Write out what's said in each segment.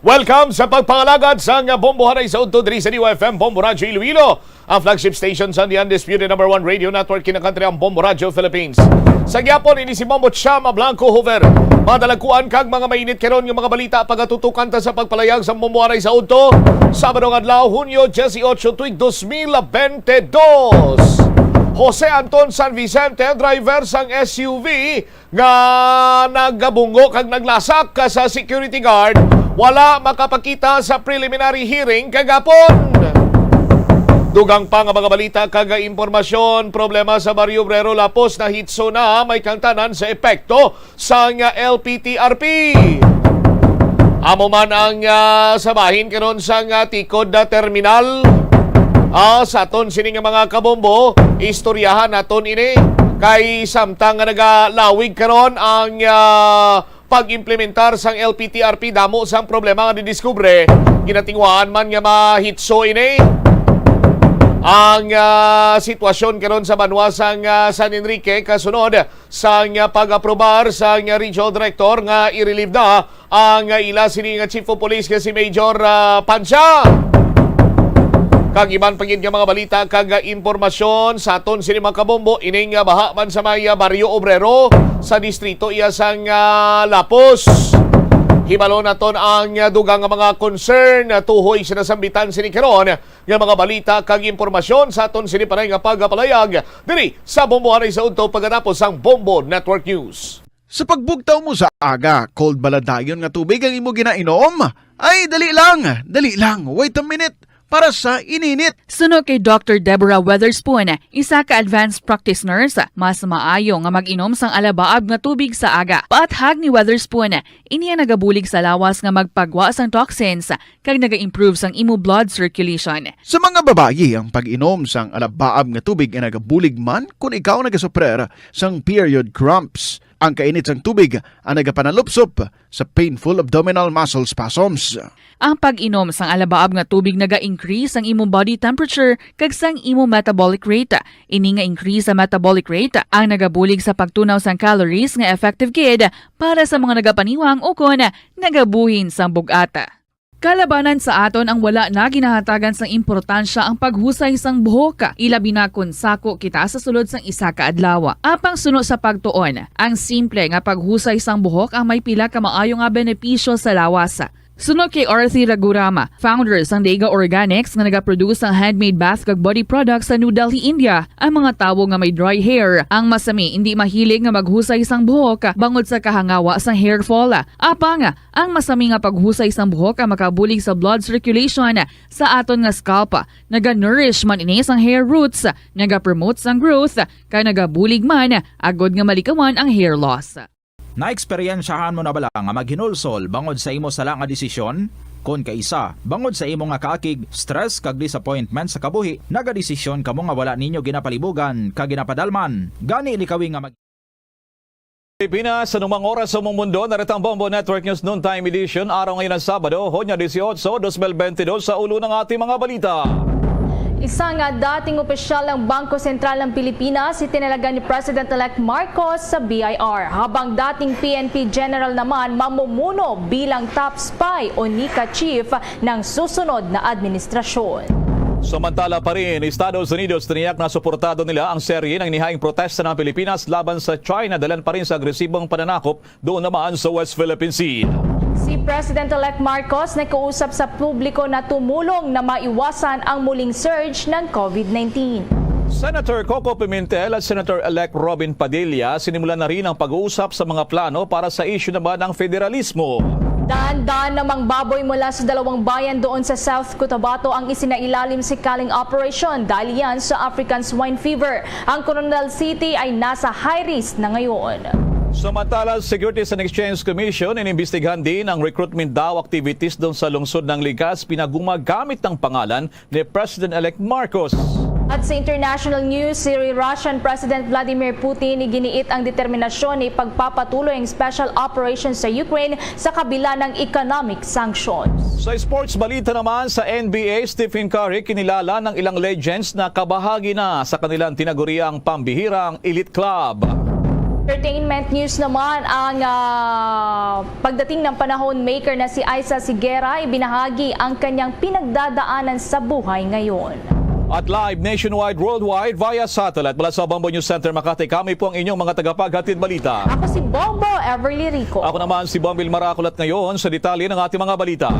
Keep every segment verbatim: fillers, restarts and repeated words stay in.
Welcome sa pagpangalagad sang Bombo Haray sa Udto diri sa D Y F M, Bombo Radyo Iloilo, ang flagship station sa The Undisputed Number One Radio Network, kinakantri ang Bombo Radyo Philippines. Sa gyapon, ini si Bombo Chama Blanco Hoover. Mga dalagkuan kag mga mainit karon nga mga balita pagatutukan ta sa pagpalayag sa Bombo Haray sa Udto, Sabado nga adlaw, Hunyo dieciocho, tuig dos mil bente dos. Jose Anton San Vicente, driver sang S U V, nga nagabunggo kag naglasak sa security guard, wala makapakita sa preliminary hearing kagapon. Dugang pa nga mga balita kag impormasyon, problema sa Barrio Obrero, lapos na hitso na may kangtanan sa epekto sang L P T R P. Amo man ang, ah, sa bahin karon sang, ah, tikod na terminal. Ah, sa aton sini nga mga kabombo, istoryahan naton ini. Kay samtang nga nagalawig karon ang, ah, pag-implementar sang L P T R P, damo sang problema nga didiskubre. Ginatinguhaan man nga mahitso ini ang, ah, sitwasyon karon sa banwa sang, ah, San Enrique kasunod sang, ah, pag-aprobar sang, ah, regional director nga i-relieve na ang, ah, ila sini nga chief of police nga si Major, ah, Padilla. Kag iban pa gid nga mga balita kag, ah, impormasyon sa aton sini mga kabombo, ining, ah, baha man sa may, ah, Barrio Obrero sa distrito iya sang, ah, Lapos. Hibalo naton ang, ah, dugang nga mga concern, ah, tuhoy sa nasambitan sini karon nga mga balita kag impormasyon sa aton sini panay nga pagapalayag diri sa Bombo Haray sa Udto pagkatapos sang Bombo Network News. Sa pagbugtaw mo sa aga, cold bala dayon nga tubig ang imo ginainom? Ay, dali lang, dali lang, wait a minute, para sa ininit. Suno kay Doctor Deborah Weatherspoon, isa ka advanced practice nurse, mas maayo nga mag-inom sang alabaab nga tubig sa aga. Paathag ni Weatherspoon, ini ang nagabulig sa lawas nga magpagwa sang toxins kag naga-improve sang imo blood circulation. Sa mga babayi, ang pag-inom sang alabaab nga tubig ay nagabulig man kon ikaw nagasuprer sang period cramps. Ang kainit sang tubig ang nagapanalupsop sa painful abdominal muscle spasms. Ang pag-inom sang alabaab nga tubig naga-increase sang imong body temperature kag sang imong metabolic rate. Ini nga increase sa metabolic rate ang nagabulig sa pagtunaw sang calories nga effective gid para sa mga nagapaniwang ukon nagabuhin sang bug-at. Kalabanan sa aton ang wala na ginahatagan sang importansya ang paghusay sang buhok, ilabi na kon sako kita sa sulod sang isa ka adlaw. Apang suno sa pagtuon, ang simple nga paghusay sang buhok ang may pila ka maayo nga benepisyo sa lawas. Suno kay Arthi Ragurama, founder sang Dega Organics nga nagaproduce sang handmade bath kag body products sa New Delhi, India, ang mga tawo nga may dry hair, ang masami indi mahilig nga maghusay sang buhok bangod sa kahangawa sang hair fall. Apang ang masami nga paghusay sang buhok ang makabulig sa blood circulation sa aton nga scalp. Naga-nourish man ini sang hair roots, nagapromote sang growth, kag nagabulig man agod nga malikawan ang hair loss. Naeksperyensyahan mo na bala nga maghinulsol bangod sa imo sala nga desisyon? Kon kaisa, bangod sa imo nga kaakig, stress, kag disappointment sa kabuhi, nagadesisyon kamo nga wala ninyo ginapalibugan kag ginapadalman. Gani, likawi nga mag- Pilipinas, anumang oras sa buong mundo, narito ang Bombo Network News Noontime Edition, araw ngayon ng Sabado, Hunyo dieciocho, dos mil bentidós, sa ulo ng ating mga balita. Isa nga dating opisyal ng Bangko Sentral ng Pilipinas, itinalaga ni President-elect Marcos sa B I R, habang dating P N P General naman mamumuno bilang top spy o NICA chief ng susunod na administrasyon. Samantala pa rin, Estados Unidos tiniyak na suportado nila ang serye ng inihaing protesta ng Pilipinas laban sa China, dalan pa rin sa agresibong pananakop doon naman sa West Philippine Sea. Si President-elect Marcos nagkausap sa publiko na tumulong na maiwasan ang muling surge ng COVID nineteen. Senator Coco Pimentel at Senator-elect Robin Padilla sinimulan na rin ang pag-uusap sa mga plano para sa isyu naman ng federalismo. Daan-daan namang baboy mula sa dalawang bayan doon sa South Cotabato ang isinailalim sa culling operation dahil yan sa African Swine Fever. Ang Coronadal City ay nasa high risk na ngayon. Samantala, Securities and Exchange Commission inimbestigahan din ang recruitment daw activities doon sa lungsod ng Legazpi na gumagamit ng pangalan ni President-elect Marcos. At sa international news, si Russian President Vladimir Putin iginiit ang determinasyon na ipagpapatuloy ang special operation sa Ukraine sa kabila ng economic sanctions. Sa sports balita naman, sa N B A, Stephen Curry kinilala ng ilang legends na kabahagi na sa kanilang tinaguriang pambihirang elite club. Entertainment news naman ang, ah, Pagdating ng panahon, maker na si Aiza Seguera, ibinahagi ang kanyang pinagdadaanan sa buhay ngayon. At live nationwide, worldwide, via satellite mula sa Bombo News Center Makati, kami po ang inyong mga tagapaghatid balita. Ako si Bombo Everly Rico. Ako naman si Bombil Marakulat ngayon sa detalye ng ating mga balita.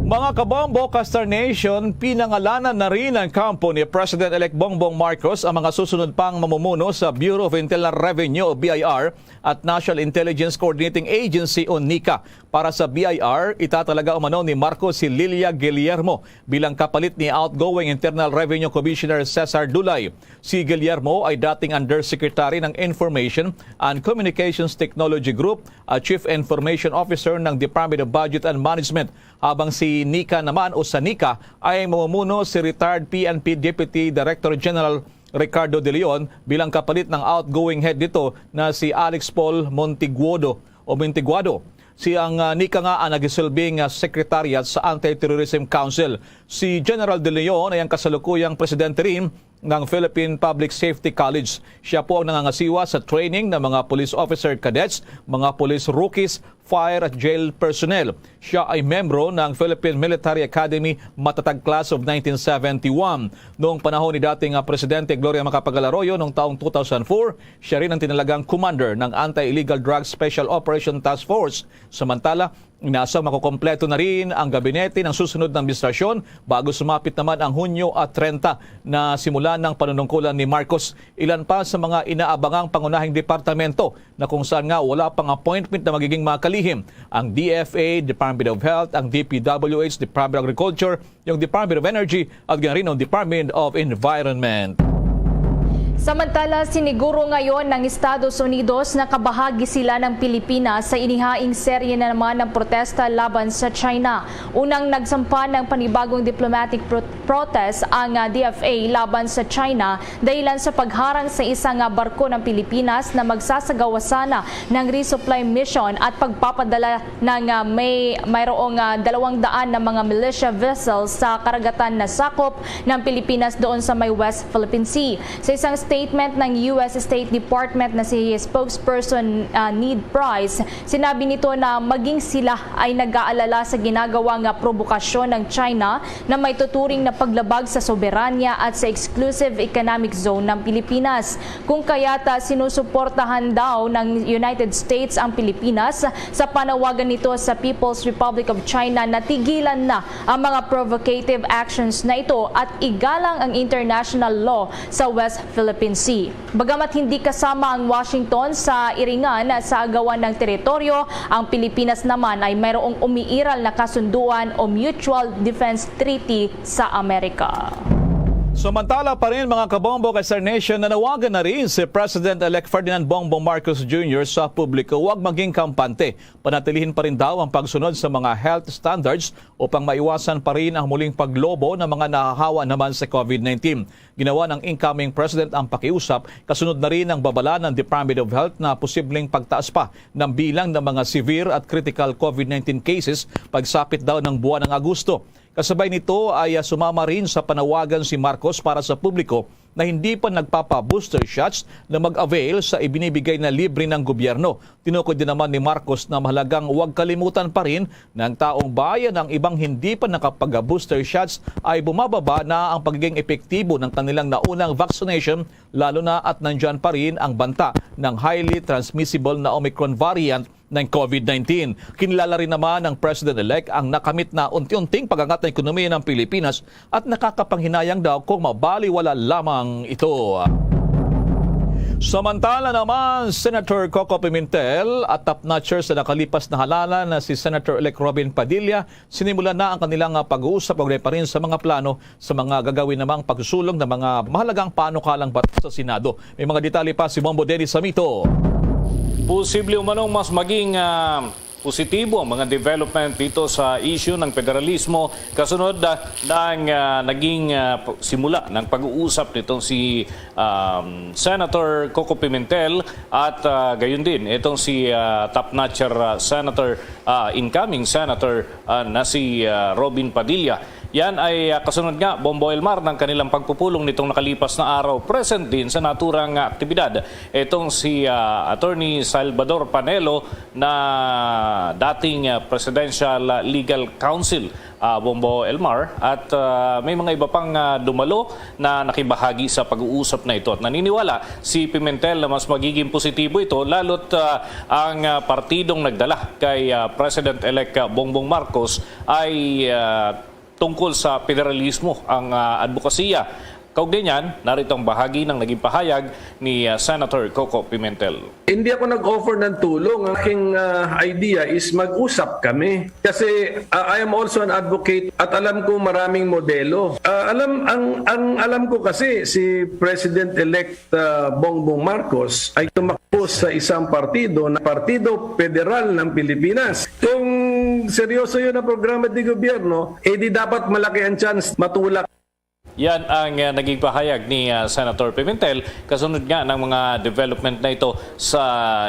Mga kabombo, Kastar Nation, pinangalanan na rin ng kampo ni President-elect Bongbong Marcos ang mga susunod pang mamumuno sa Bureau of Internal Revenue o B I R at National Intelligence Coordinating Agency o NICA. Para sa B I R, itatalaga umano ni Marcos si Lilia Guillermo bilang kapalit ni outgoing Internal Revenue Commissioner Cesar Dulay. Si Guillermo ay dating Undersecretary ng Information and Communications Technology Group at Chief Information Officer ng Department of Budget and Management, habang si NICA naman o sa NICA ay mamumuno si retired P N P Deputy Director General Ricardo De Leon bilang kapalit ng outgoing head nito na si Alex Paul Montiguodo o Montiguado. Si ang, ah, NICA nga ang nagisilbing, ah, secretariat sa Anti-Terrorism Council. Si General De Leon ay ang kasalukuyang presidente rin ng Philippine Public Safety College. Siya po ang nangangasiwa sa training ng mga police officer cadets, mga police rookies, fire at jail personnel. Siya ay membro ng Philippine Military Academy Matatag Class of nineteen seventy-one. Noong panahon ni dating, ah, Presidente Gloria Macapagal Arroyo noong taong two thousand four, siya rin ang tinalagang commander ng Anti-Illegal Drugs Special Operation Task Force. Samantala, inasang makukompleto na rin ang gabinete ng susunod na administrasyon bago sumapit naman ang Hunyo at treinta na simulan ng panunungkulan ni Marcos. Ilan pa sa mga inaabangang pangunahing departamento na kung saan nga wala pang appointment na magiging makalihim: ang D F A, Department of Health, ang D P W H, Department of Agriculture, yung Department of Energy, at ganarin ang Department of Environment. Samantala, siniguro ngayon ng Estados Unidos na kabahagi sila ng Pilipinas sa inihaing serye na naman ng protesta laban sa China. Unang nagsampa ng panibagong diplomatic pro- protest ang, ah, D F A laban sa China dahilan sa pagharang sa isang, ah, barko ng Pilipinas na magsasagawa sana ng resupply mission at pagpapadala ng, ah, may mayroong, ah, dalawang daan na mga militia vessels sa karagatan na sakop ng Pilipinas doon sa may West Philippine Sea. Sa isang statement ng U S State Department na si spokesperson, ah, Ned Price, sinabi nito na maging sila ay nag-aalala sa ginagawa nga probokasyon ng China na may tuturing na paglabag sa soberanya at sa exclusive economic zone ng Pilipinas. Kung kaya't sinusuportahan daw ng United States ang Pilipinas sa panawagan nito sa People's Republic of China na tigilan na ang mga provocative actions na ito at igalang ang international law sa West Philippine Sea. Bagamat hindi kasama ang Washington sa iringan sa agawan ng teritoryo, ang Pilipinas naman ay mayroong umiiral na kasunduan o Mutual Defense Treaty sa Amerika. Samantala pa rin, mga kabombo, Kastar Nation, nanawagan na rin si President-elect Ferdinand Bongbong Marcos Junior sa publiko, huwag maging kampante. Panatilihin pa rin daw ang pagsunod sa mga health standards upang maiwasan pa rin ang muling paglobo ng mga nahahawa naman sa COVID nineteen. Ginawa ng incoming president ang pakiusap kasunod na rin ang babala ng Department of Health na posibleng pagtaas pa ng bilang ng mga severe at critical COVID nineteen cases pagsapit daw ng buwan ng Agosto. Kasabay nito ay, ah, sumama rin sa panawagan si Marcos para sa publiko na hindi pa nagpapa-booster shots na mag-avail sa ibinibigay na libre ng gobyerno. Tinukoy din naman ni Marcos na mahalagang huwag kalimutan pa rin ng taong bayan ang ibang hindi pa nakapag-booster shots ay bumababa na ang pagiging epektibo ng kanilang naunang vaccination, lalo na at nandyan pa rin ang banta ng highly transmissible na Omicron variant ng COVID nineteen. Kinilala rin naman ng President-elect ang nakamit na unti-unting pag-angat ng ekonomiya ng Pilipinas at nakakapanghinayang daw kung mabaliwala lamang ito. Samantala naman, Senator Coco Pimentel at top notcher sa nakalipas na halalan na si Senator-elect Robin Padilla, sinimulan na ang kanilang, ah, pag-uusap kaugnay pa rin sa mga plano sa mga gagawin namang pagsusulong ng mga mahalagang panukalang batas sa Senado. May mga detalye pa si Bombo Dennis Samito. Posible umanong mas maging, ah, positibo ang mga development dito sa issue ng federalismo kasunod, ah, ng, ah, naging, ah, p-, simula ng pag-uusap nitong si, um, Senator Coco Pimentel at, ah, gayon din itong si, ah, top notcher, ah, Senator, ah, incoming Senator, ah, na si, ah, Robin Padilla. Yan ay, ah, kasunod nga, Bombo Elmar, ng kanilang pagpupulong nitong nakalipas na araw. Present din sa naturang aktibidad itong si, ah, Attorney Salvador Panelo na dating, ah, Presidential, ah, Legal Counsel, ah, Bombo Elmar, at, ah, may mga iba pang, ah, dumalo na nakibahagi sa pag-uusap na ito. At naniniwala si Pimentel na mas magiging positibo ito, lalo't, ah, ang, ah, partidong nagdala kay, ah, President-elect, ah, Bongbong Marcos ay, ah, tungkol sa federalismo ang, ah, adbokasiya. Kaugnay niyan, narito ang bahagi ng naging pahayag ni, ah, Senator Coco Pimentel. Hindi ako nag-offer ng tulong. Ang aking, ah, idea is mag-usap kami. Kasi, ah, I am also an advocate at alam ko maraming modelo. Ah, alam, ang, ang alam ko kasi si President-elect, ah, Bongbong Marcos ay tumakbo sa isang partido na Partido Federal ng Pilipinas. Kung seryoso yun ang programa di gobyerno, eh di dapat malaki ang chance matulak. Yan ang, ah, naging pahayag ni, ah, Senator Pimentel kasunod nga ng mga development na ito sa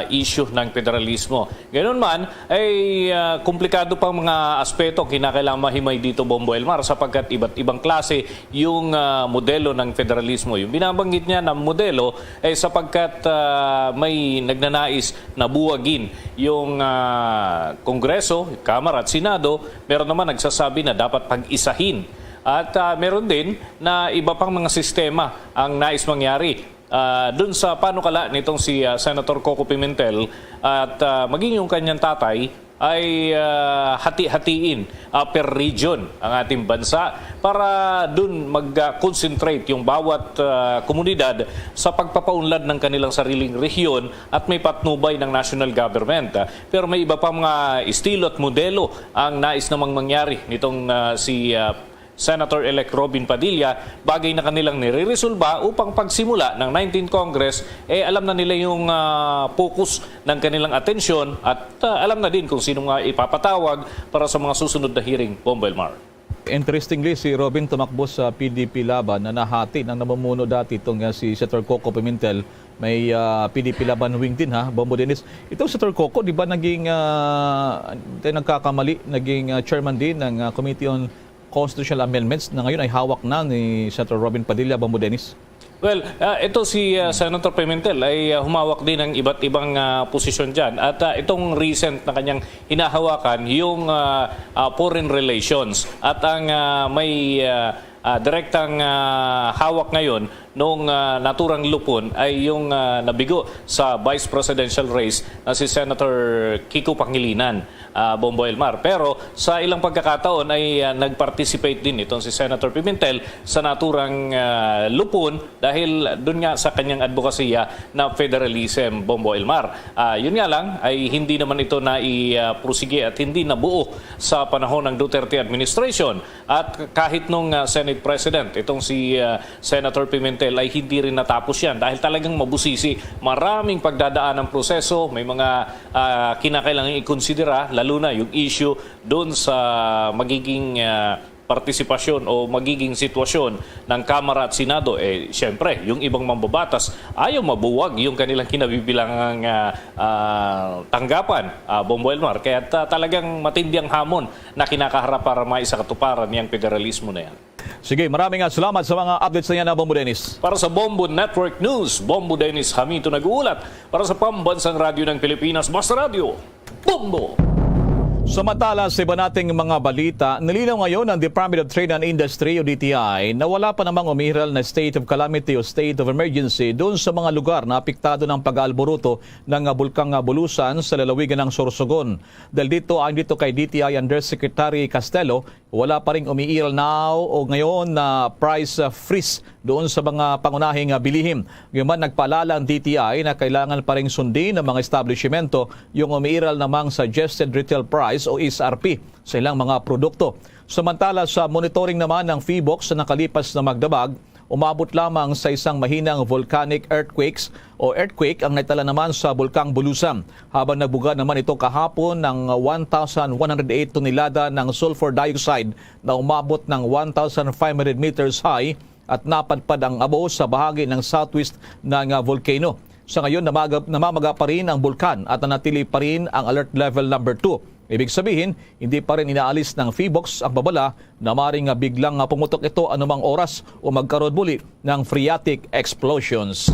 issue ng federalismo. Ganun man, ay, ah, komplikado pang mga aspeto ang kinakailangan mahimay dito, Bombo Elmar, sapagkat iba't ibang klase yung, ah, modelo ng federalismo. Yung binabanggit niya na modelo ay sapagkat, ah, may nagnanais na buwagin yung, ah, Kongreso, Kamara at Senado, meron naman nagsasabi na dapat pag-isahin. At, ah, meron din na iba pang mga sistema ang nais mangyari, ah, dun sa panukala nitong si, ah, Senator Coco Pimentel at, ah, maging yung kanyang tatay ay, ah, hati-hatiin, ah, per region ang ating bansa para dun mag-concentrate yung bawat, ah, komunidad sa pagpapaunlad ng kanilang sariling rehiyon at may patnubay ng national government. Pero may iba pa mga estilo at modelo ang nais namang mangyari nitong, ah, si, ah, Senator-elect Robin Padilla, bagay na kanilang nire-resolba upang pagsimula ng nineteenth Congress, eh, alam na nila yung, ah, focus ng kanilang atensyon at, ah, alam na din kung sino nga ipapatawag para sa mga susunod na hearing, Bombo Elmar. Interestingly, si Robin tumakbo sa P D P Laban na nahati ng namumuno dati itong, ah, si Senator Coco Pimentel. May, ah, P D P Laban wing din, ha, Bombo Dennis. Itong Senator Coco, di ba naging, ah, tayo nagkakamali, naging, ah, chairman din ng, ah, Committee on Constitutional Amendments na ngayon ay hawak na ni Senator Robin Padilla, Bombo Dennis? Well, ah, ito si, ah, Senator Pimentel ay, ah, humawak din ng iba't ibang, ah, posisyon dyan. At, ah, itong recent na kanyang hinahawakan, yung, ah, ah, foreign relations. At ang, ah, may, ah, ah, direktang, ah, hawak ngayon nung, ah, naturang lupon ay yung, ah, nabigo sa vice presidential race na si Senator Kiko Pangilinan, ah, Bombo Elmar. Pero sa ilang pagkakataon ay, ah, nag-participate din itong si Senator Pimentel sa naturang, ah, lupon dahil dun nga sa kanyang advokasya na federalism, Bombo Elmar. Ah, yun nga lang, ay hindi naman ito nai-, ah, prosige at hindi nabuo sa panahon ng Duterte administration. At kahit nung, ah, Senate President, itong si, ah, Senator Pimentel ay hindi rin natapos yan dahil talagang mabusisi. Maraming pagdadaan ang proseso, may mga, ah, kinakailangan ikonsidera, lalo na yung issue doon sa magiging, ah, partisipasyon o magiging sitwasyon ng Kamara at Senado. Eh, siyempre, yung ibang mambabatas ayaw mabuwag yung kanilang kinabibilangang, ah, ah, tanggapan, ah, Bombo Elmar. Kaya ta-, talagang matindi ang hamon na kinakaharap para maisakatuparan niyang federalismo na yan. Sige, maraming nga salamat sa mga updates na yan, ah, Bombo Dennis. Para sa Bombo Network News, Bombo Dennis Hamito nag-uulat. Para sa Pambansang Radyo ng Pilipinas, Basta Radyo, Bombo! Samantala, sa iba nating mga balita, nilinaw ngayon ng Department of Trade and Industry o D T I na wala pa namang umiiral na state of calamity o state of emergency doon sa mga lugar na apektado ng pag-aalburuto ng, ah, Bulkang, ah, Bulusan sa lalawigan ng Sorsogon. Dahil dito, ayon dito kay D T I Undersecretary Castelo, wala pa ring umiiral now o ngayon na price, ah, freeze doon sa mga pangunahing, ah, bilihin. Gayunman, nagpaalala ang D T I na kailangan pa ring sundin ng mga establishmento yung umiiral namang suggested retail price o S R P sa ilang mga produkto. Samantala, sa monitoring naman ng PHIVOLCS sa nakalipas na magdamag, umabot lamang sa isang mahinang volcanic earthquakes o earthquake ang naitala naman sa Bulkang Bulusan, habang nagbuga naman ito kahapon ng one thousand one hundred eight tonelada ng sulfur dioxide na umabot ng one thousand five hundred meters high at napadpad ang abo sa bahagi ng southwest ng, ah, volcano. Sa ngayon, namaga-, namamaga pa rin ang bulkan at nanatili pa rin ang alert level number two. Ibig sabihin, hindi pa rin inaalis ng PHIVOLCS ang babala na maaaring nga biglang nga pumutok ito anumang oras o magkaroon muli ng phreatic explosions.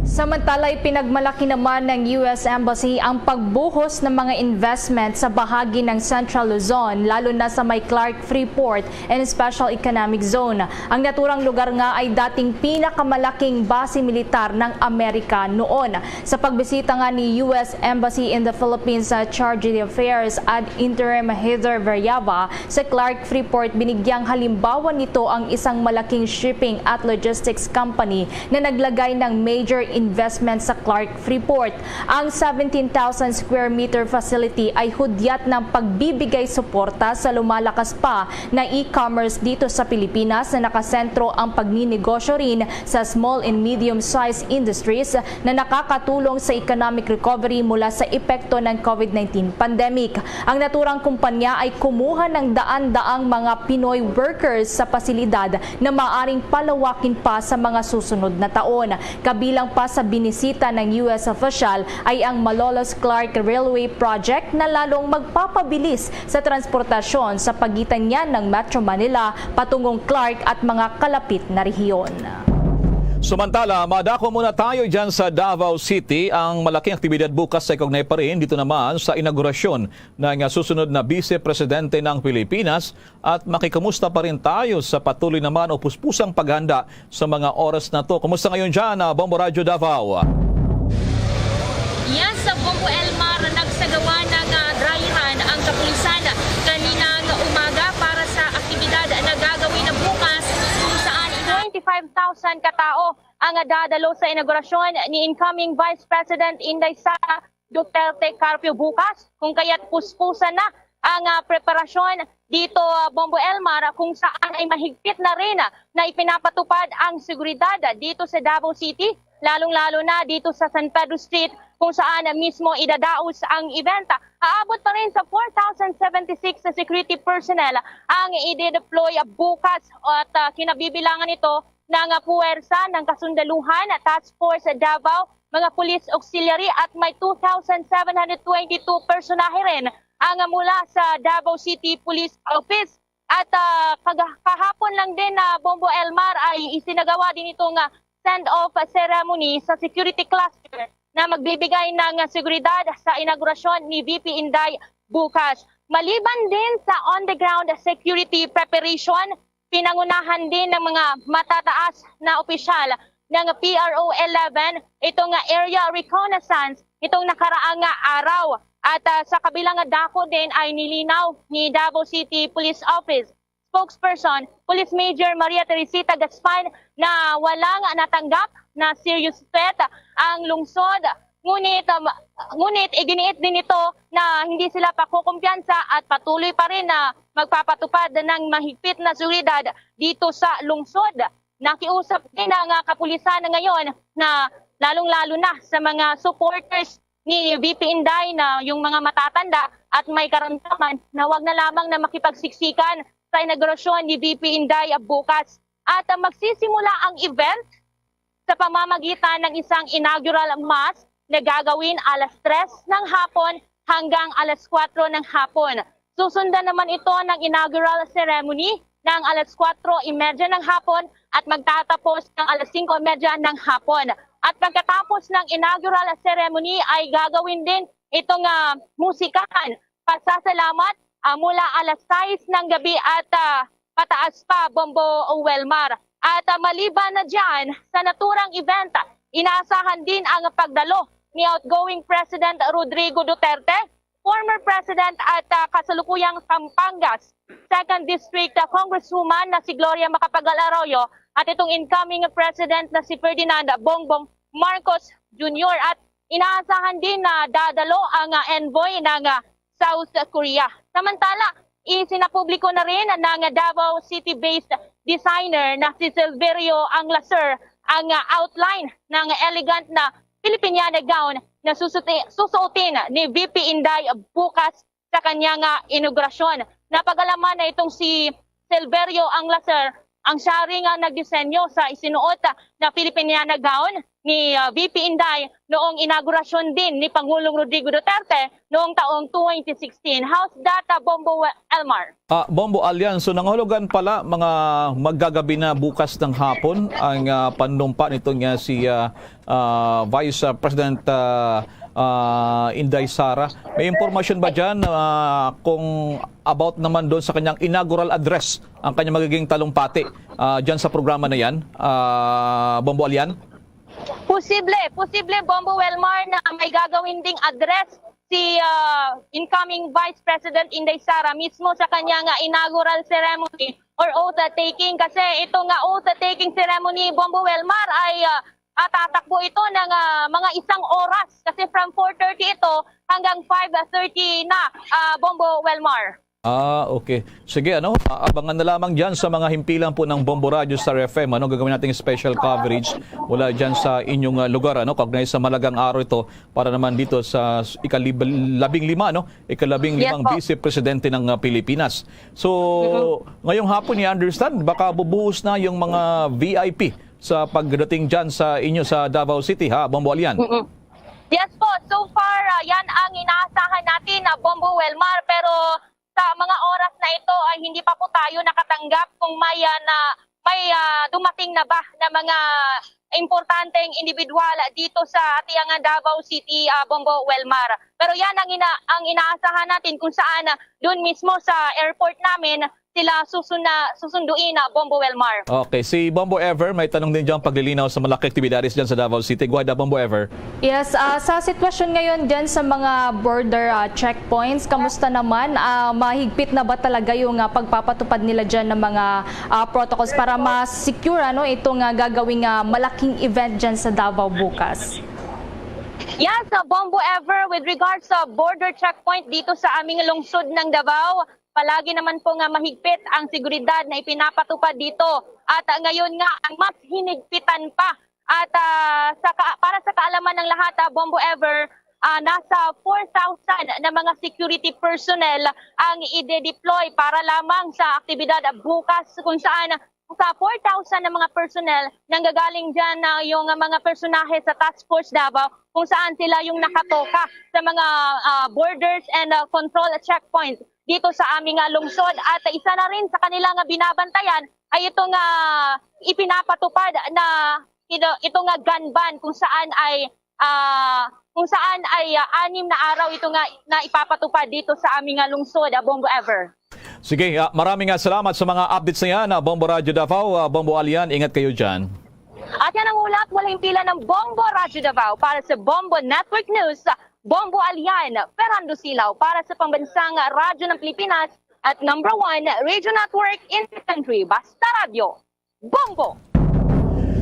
Samantala, ipinagmalaki naman ng U S Embassy ang pagbuhos ng mga investment sa bahagi ng Central Luzon, lalo na sa may Clark Freeport and Special Economic Zone. Ang naturang lugar nga ay dating pinakamalaking base militar ng Amerika noon. Sa pagbisita nga ni U S Embassy in the Philippines, uh, Charge d'Affaires at Interim Heather Veriaba, sa Clark Freeport, binigyang halimbawa nito ang isang malaking shipping at logistics company na naglagay ng major investment sa Clark Freeport. Ang seventeen thousand square meter facility ay hudyat ng pagbibigay suporta sa lumalakas pa na e-commerce dito sa Pilipinas, na nakasentro ang pagninegosyo rin sa small and medium-sized industries na nakakatulong sa economic recovery mula sa epekto ng COVID nineteen pandemic. Ang naturang kumpanya ay kumuha ng daan-daang mga Pinoy workers sa pasilidad na maaring palawakin pa sa mga susunod na taon. Kabilang pa sa binisita ng U S official ay ang Malolos-Clark Railway Project na lalong magpapabilis sa transportasyon sa pagitan niya ng Metro Manila patungong Clark at mga kalapit na rehiyon. Samantala, madako muna tayo dyan sa Davao City. Ang malaking aktibidad bukas ay kaugnay pa rin dito naman sa inaugurasyon ng susunod na Vice Presidente ng Pilipinas. At makikamusta pa rin tayo sa patuloy naman o puspusang paghanda sa mga oras na to. Kumusta ngayon dyan, ah, Bombo Radyo Davao? Yes, sa Bombo Elmar, nagsagawa ng, ah, dry run ang kapulisan kaninang umaga para sa aktibidad na gagawin na bukas, kung saan twenty-five thousand ka tawo ang dadalo sa inaugurasyon ni incoming Vice President Inday Sara Duterte Carpio bukas, kung kaya't puspusan na ang, ah, preparasyon dito, ah, Bombo Elmar, kung saan ay mahigpit na rin, ah, na ipinapatupad ang seguridad dito sa Davao City, lalong-lalo na dito sa San Pedro Street, kung saan mismo idadaos ang event. Aabot pa rin sa four thousand seventy-six security personnel ang i-deploy bukas at, ah, kinabibilangan ito ng puwersa ng Kasundaluhan, Task Force Davao, mga police auxiliary at may two thousand seven hundred twenty-two personahe rin ang mula sa Davao City Police Office. At, ah, kaga- kahapon lang din na Bombo Elmar ay isinagawa din itong, ah, send-off ceremony sa security cluster na magbibigay ng seguridad sa inaugurasyon ni V P Inday bukas. Maliban din sa on-the-ground security preparation, pinangunahan din ng mga matataas na opisyal ng P R O eleven itong area reconnaissance itong nakaraang nga araw. At, ah, sa kabilang nga dako din ay nilinaw ni Davao City Police Office spokesperson, Police Major Maria Teresita Gaspan, na walang natanggap na serious threat ang lungsod. Ngunit, um, ngunit iginiit din nito na hindi sila pakukumpiyansa at patuloy pa rin na magpapatupad ng mahigpit na seguridad dito sa lungsod. Nakiusap din ang, ah, kapulisan ngayon na lalong-lalo na sa mga supporters ni V P Inday na yung mga matatanda at may karamdaman na wag na lamang na makipagsiksikan sa inaugurasyon ni V P Inday bukas. At, ah, magsisimula ang event sa pamamagitan ng isang inaugural mass na gagawin alas tres ng hapon hanggang alas kwatro ng hapon. Susundan naman ito ng inaugural ceremony ng alas kwatro y media ng hapon at magtatapos ng alas singko y media ng hapon. At pagkatapos ng inaugural ceremony ay gagawin din itong, ah, musikahan, pasasalamat, ah, mula alas sais ng gabi at, ah, pataas pa, Bombo Welmar. At, ah, maliban na dyan, sa naturang event, inaasahan din ang pagdalo ni outgoing President Rodrigo Duterte, former President at, ah, kasalukuyang Pampangas Second District, ah, Congresswoman na si Gloria Macapagal Arroyo at itong incoming President na si Ferdinand Bongbong Marcos Junior. At inaasahan din na dadalo ang, ah, envoy ng, ah, South Korea. Samantala, isinapubliko na rin ng Davao City-based designer na si Silverio Anglaser ang, ah, outline ng elegant na Filipiniana gown na susuti- susuotin ni V P Inday bukas sa kanyang, ah, inaugurasyon. Napag-alaman na itong si Silverio Anglaser ang siya rin nga nagdisenyo sa isinuot, ah, na Filipiniana gown ni, ah, V P Inday noong inaugurasyon din ni Pangulong Rodrigo Duterte noong taong twenty sixteen. How's that, ah, Bombo Elmar? Ah, Bombo Alian, so nangahulugan pala mga maggagabi na bukas ng hapon ang, ah, panumpa nito nga si, ah, ah, Vice, ah, President, ah, ah, Inday Sara. May impormasyon ba dyan, ah, kung about naman doon sa kanyang inaugural address ang kanyang magiging talumpati, ah, dyan sa programa na yan, ah, Bombo Alian? Posible, posible, Bombo Welmar, na may gagawin ding address si, ah, incoming Vice President Inday Sara mismo sa kanyang, ah, inaugural ceremony or oath taking, kasi ito nga oath taking ceremony, Bombo Welmar, ay, ah, ah, tatakbo ito ng, ah, mga isang oras, kasi from four thirty ito hanggang five thirty na, ah, Bombo Welmar. Ah, okay. Sige, ano, ah, abangan na lamang dyan sa mga himpilan po ng Bombo Radyo Star F M, ano, gagawin nating special coverage mula dyan sa inyong, ah, lugar, ano, kaugnay sa malagang araw ito para naman dito sa s-, ikalib-, labing lima, no? Ikalabing limang Vice Presidente ng, ah, Pilipinas. So, ngayong hapon, i-understand, baka bubuhos na yung mga V I P sa pagdating dyan sa inyo sa Davao City, ha, Bombo Alian? Mm-mm. Yes po, so far, ah, yan ang inaasahan natin, ah, Bombo Welmar, pero sa mga oras na ito ay hindi pa po tayo nakatanggap kung may, ah, na, may, ah, dumating na ba na mga importanteng individual dito sa ating, ah, Davao City, ah, Bombo Welmar. Pero yan ang ina-, ang inaasahan natin kung saan, ah, doon mismo sa airport namin sila susuna-, susunduin na Bombo Welmar. Okay, si Bombo Ever, may tanong din dyan paglilinaw sa malaki aktibidades dyan sa Davao City. Go ahead, ah, Bombo Ever. Yes, ah, sa sitwasyon ngayon dyan sa mga border, ah, checkpoints, kamusta naman? Ah, mahigpit na ba talaga yung, ah, pagpapatupad nila dyan ng mga, ah, protocols para ma-secure, ano, itong, ah, gagawing, ah, malaking event dyan sa Davao bukas? Yes, ah, Bombo Ever, with regards sa border checkpoint dito sa aming lungsod ng Davao, palagi naman po nga mahigpit ang seguridad na ipinapatupad dito. At, ah, ngayon nga, ang mas hinigpitan pa. At, ah, sa ka-, para sa kaalaman ng lahat, ah, Bombo Ever, ah, nasa four thousand na mga security personnel ang ide-deploy para lamang sa aktibidad bukas, kung saan sa four thousand na mga personnel, nanggagaling dyan na yung mga personahe sa Task Force Davao, kung saan sila yung nakatoka sa mga, ah, borders and, ah, control checkpoint dito sa aming, ah, lungsod. At isa na rin sa kanila nga binabantayan ay itong, ah, ipinapatupad na ito, ito nga gun ban, kung saan ay, ah, kung saan ay, ah, anim na araw ito nga na ipapatupad dito sa aming, ah, lungsod, ah, Bombo Ever. Sige, ah, maraming, ah, salamat sa mga updates na yan, ah, Bombo Radyo Davao, ah, Bombo Alian, ingat kayo dyan. At yan ang ulat, walang pila ng Bombo Radyo Davao para sa Bombo Network News, Bombo Alian, Fernando Silaw para sa Pambansang Radyo ng Pilipinas at number one Radio Network in the country. Basta Radyo, Bombo!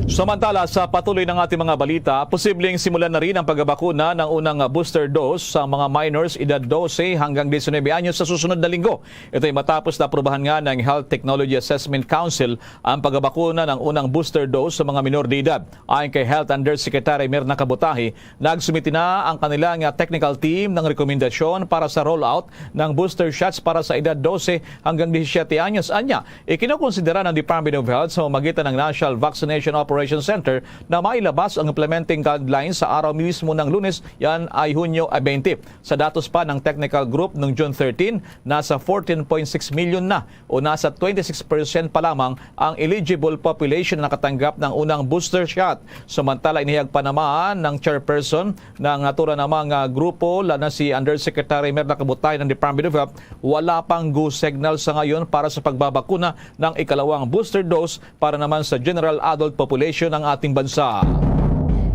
Samantala, sa patuloy ng ating mga balita, posibleng simulan na rin ang pagbabakuna ng unang booster dose sa mga minors edad dose hanggang diecinuebe anyos sa susunod na linggo. Ito'y matapos na aprubahan nga ng Health Technology Assessment Council ang pagbabakuna ng unang booster dose sa mga minor de edad. Ayon kay Health Undersecretary Mirna Kabutahi, nagsumiti na ang kanilang technical team ng rekomendasyon para sa rollout ng booster shots para sa edad dose hanggang disisyete anyos. Anya, ikinokonsidera ng Department of Health sa pamamagitan ng National Vaccination Operation Center na mailabas ang implementing guidelines sa araw mismo ng Lunes, yan ay Hunyo twenty. Sa datos pa ng technical group, noong June thirteen, nasa fourteen point six million na o nasa twenty-six percent pa lamang ang eligible population na nakatanggap ng unang booster shot. Samantala, inihayag pa naman ng chairperson ng naturang namang, ah, grupo, lalo na si Undersecretary Mirna Kabutahi ng Department of Health, wala pang go signal sa ngayon para sa pagbabakuna ng ikalawang booster dose para naman sa general adult population ng ating bansa.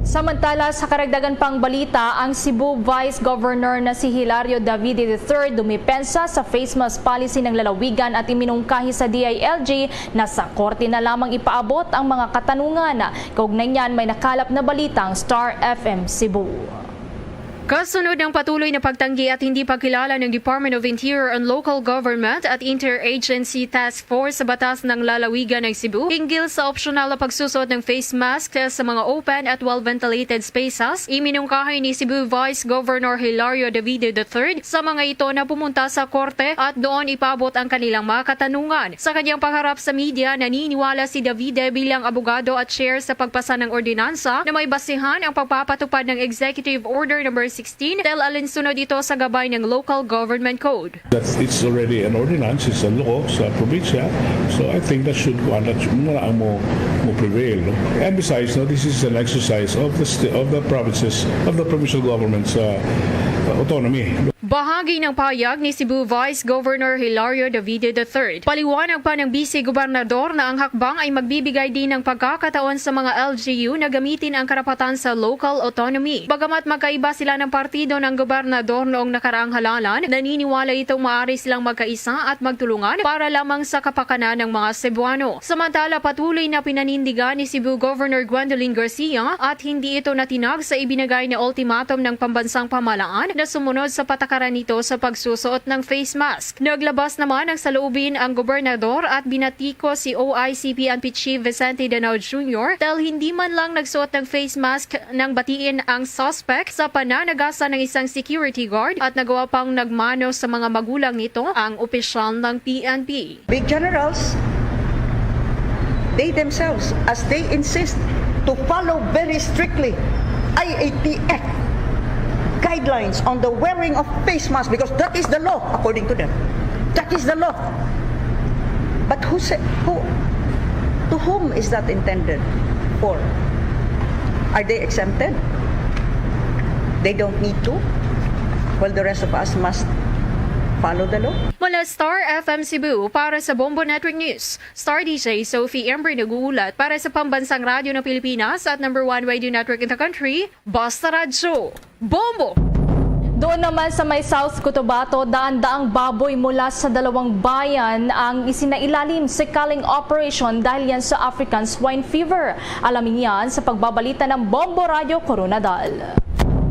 Samantala, sa karagdagan pang balita, ang Cebu Vice Governor na si Hilario Davide the third dumipensa sa face mask policy ng lalawigan at iminungkahi sa D I L G na sa korte na lamang ipaabot ang mga katanungan. Kaugnay niyan, may nakalap na balita ang Star F M Cebu. Kasunod ng patuloy na pagtanggi at hindi pagkilala ng Department of Interior and Local Government at Interagency Task Force sa batas ng lalawigan ng Cebu hinggil sa optional na pagsusuot ng face mask sa mga open at well-ventilated spaces, iminungkahi ni Cebu Vice Governor Hilario Davide the third sa mga ito na pumunta sa korte at doon ipabot ang kanilang mga katanungan. Sa kanyang pagharap sa media, naniniwala si Davide bilang abogado at chair sa pagpasa ng ordinansa na may basihan ang pagpapatupad ng Executive Order Number sixteen dahil alinsunod ito sa gabay ng Local Government Code. That it's already an ordinance, it's a law sa probinsya. So I think that should kuan, that should, muna ang mo, mo prevail. No? And besides, no, this is an exercise of the st- of the provinces, of the provincial government's uh, autonomy. Bahagi ng pahayag ni Cebu Vice Governor Hilario Davide the third. Paliwanag pa ng Vice Gobernador na ang hakbang ay magbibigay din ng pagkakataon sa mga L G U na gamitin ang karapatan sa local autonomy. Bagamat magkaiba sila ng partido ng gobernador noong nakaraang halalan, naniniwala itong maaari silang magkaisa at magtulungan para lamang sa kapakanan ng mga Cebuano. Samantala, patuloy na pinanindigan ni Cebu Governor Gwendolyn Garcia at hindi ito natinag sa ibinigay na ultimatum ng pambansang pamahalaan na sumunod sa patakaran nito sa pagsusuot ng face mask. Naglabas naman ng saloobin ang gobernador at binatiko si O I C P N P Chief Vicente Danao Junior dahil hindi man lang nagsuot ng face mask nang batiin ang suspect sa pananagasa ng isang security guard at nagawa pang nagmano sa mga magulang nito ang opisyal ng P N P. Big generals, they themselves, as they insist to follow very strictly I A T F guidelines on the wearing of face masks, because that is the law according to them. That is the law. But who said, who, to whom is that intended for? Are they exempted? They don't need to? Well, the rest of us must follow the law. Mula Star F M Cebu, para sa Bombo Network News, Star D J Sophie Ember nag-uulat. Para sa Pambansang Radyo ng Pilipinas at number one radio network in the country, Basta Radyo, Bombo! Doon naman sa may South Cotabato, daan-daang baboy mula sa dalawang bayan ang isinailalim sa culling operation dahil yan sa African Swine Fever. Alamin yan sa pagbabalita ng Bombo Radyo Koronadal.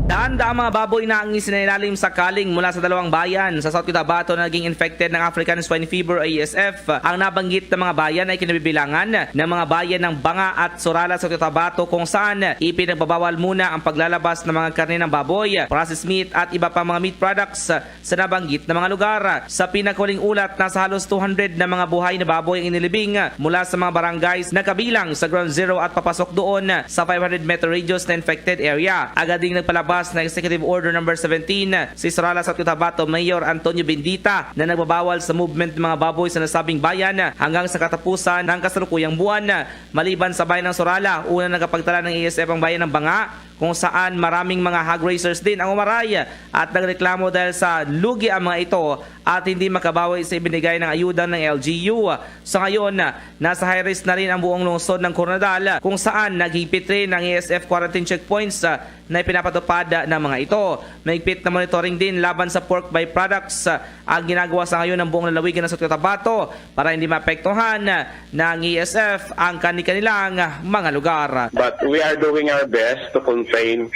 Daan-daang mga baboy na ang isinailalim sa culling mula sa dalawang bayan sa South Cotabato na naging infected ng African Swine Fever, A S F. Ang nabanggit na mga bayan ay kinabibilangan ng mga bayan ng Banga at Sorala sa Cotabato, kung saan ipinagbabawal muna ang paglalabas ng mga karne ng baboy, processed meat at iba pang mga meat products sa nabanggit na mga lugar. Sa pinakahuling ulat, nasa halos two hundred na mga buhay na baboy ang inilibing mula sa mga barangays na kabilang sa Ground Zero at papasok doon sa five hundred meter radius na infected area. Agad ding nagpalabas ng Executive Order Number seventeen si Sorala, South Cotabato Mayor Antonio Bendita, na nagbabawal sa movement ng mga baboy sa nasabing bayan hanggang sa katapusan ng kasalukuyang buwan. Maliban sa bayan ng Sorala, una nagapagtala ng A S F ang bayan ng Banga, kung saan maraming mga hog raisers din ang umaray at nagreklamo dahil sa lugi ang mga ito at hindi makabawi sa ibinigay ng ayuda ng L G U. Sa ngayon, nasa high risk na rin ang buong lungsod ng Coronadal, kung saan naghigpit rin ang A S F quarantine checkpoints, ah, na ipinapatupad ng mga ito. Mahigpit na monitoring din laban sa pork byproducts, ah, ang ginagawa sa ngayon ng buong lalawigan ng South Cotabato para hindi maapektuhan ng A S F ang kani-kanilang mga lugar. But we are doing our best to contain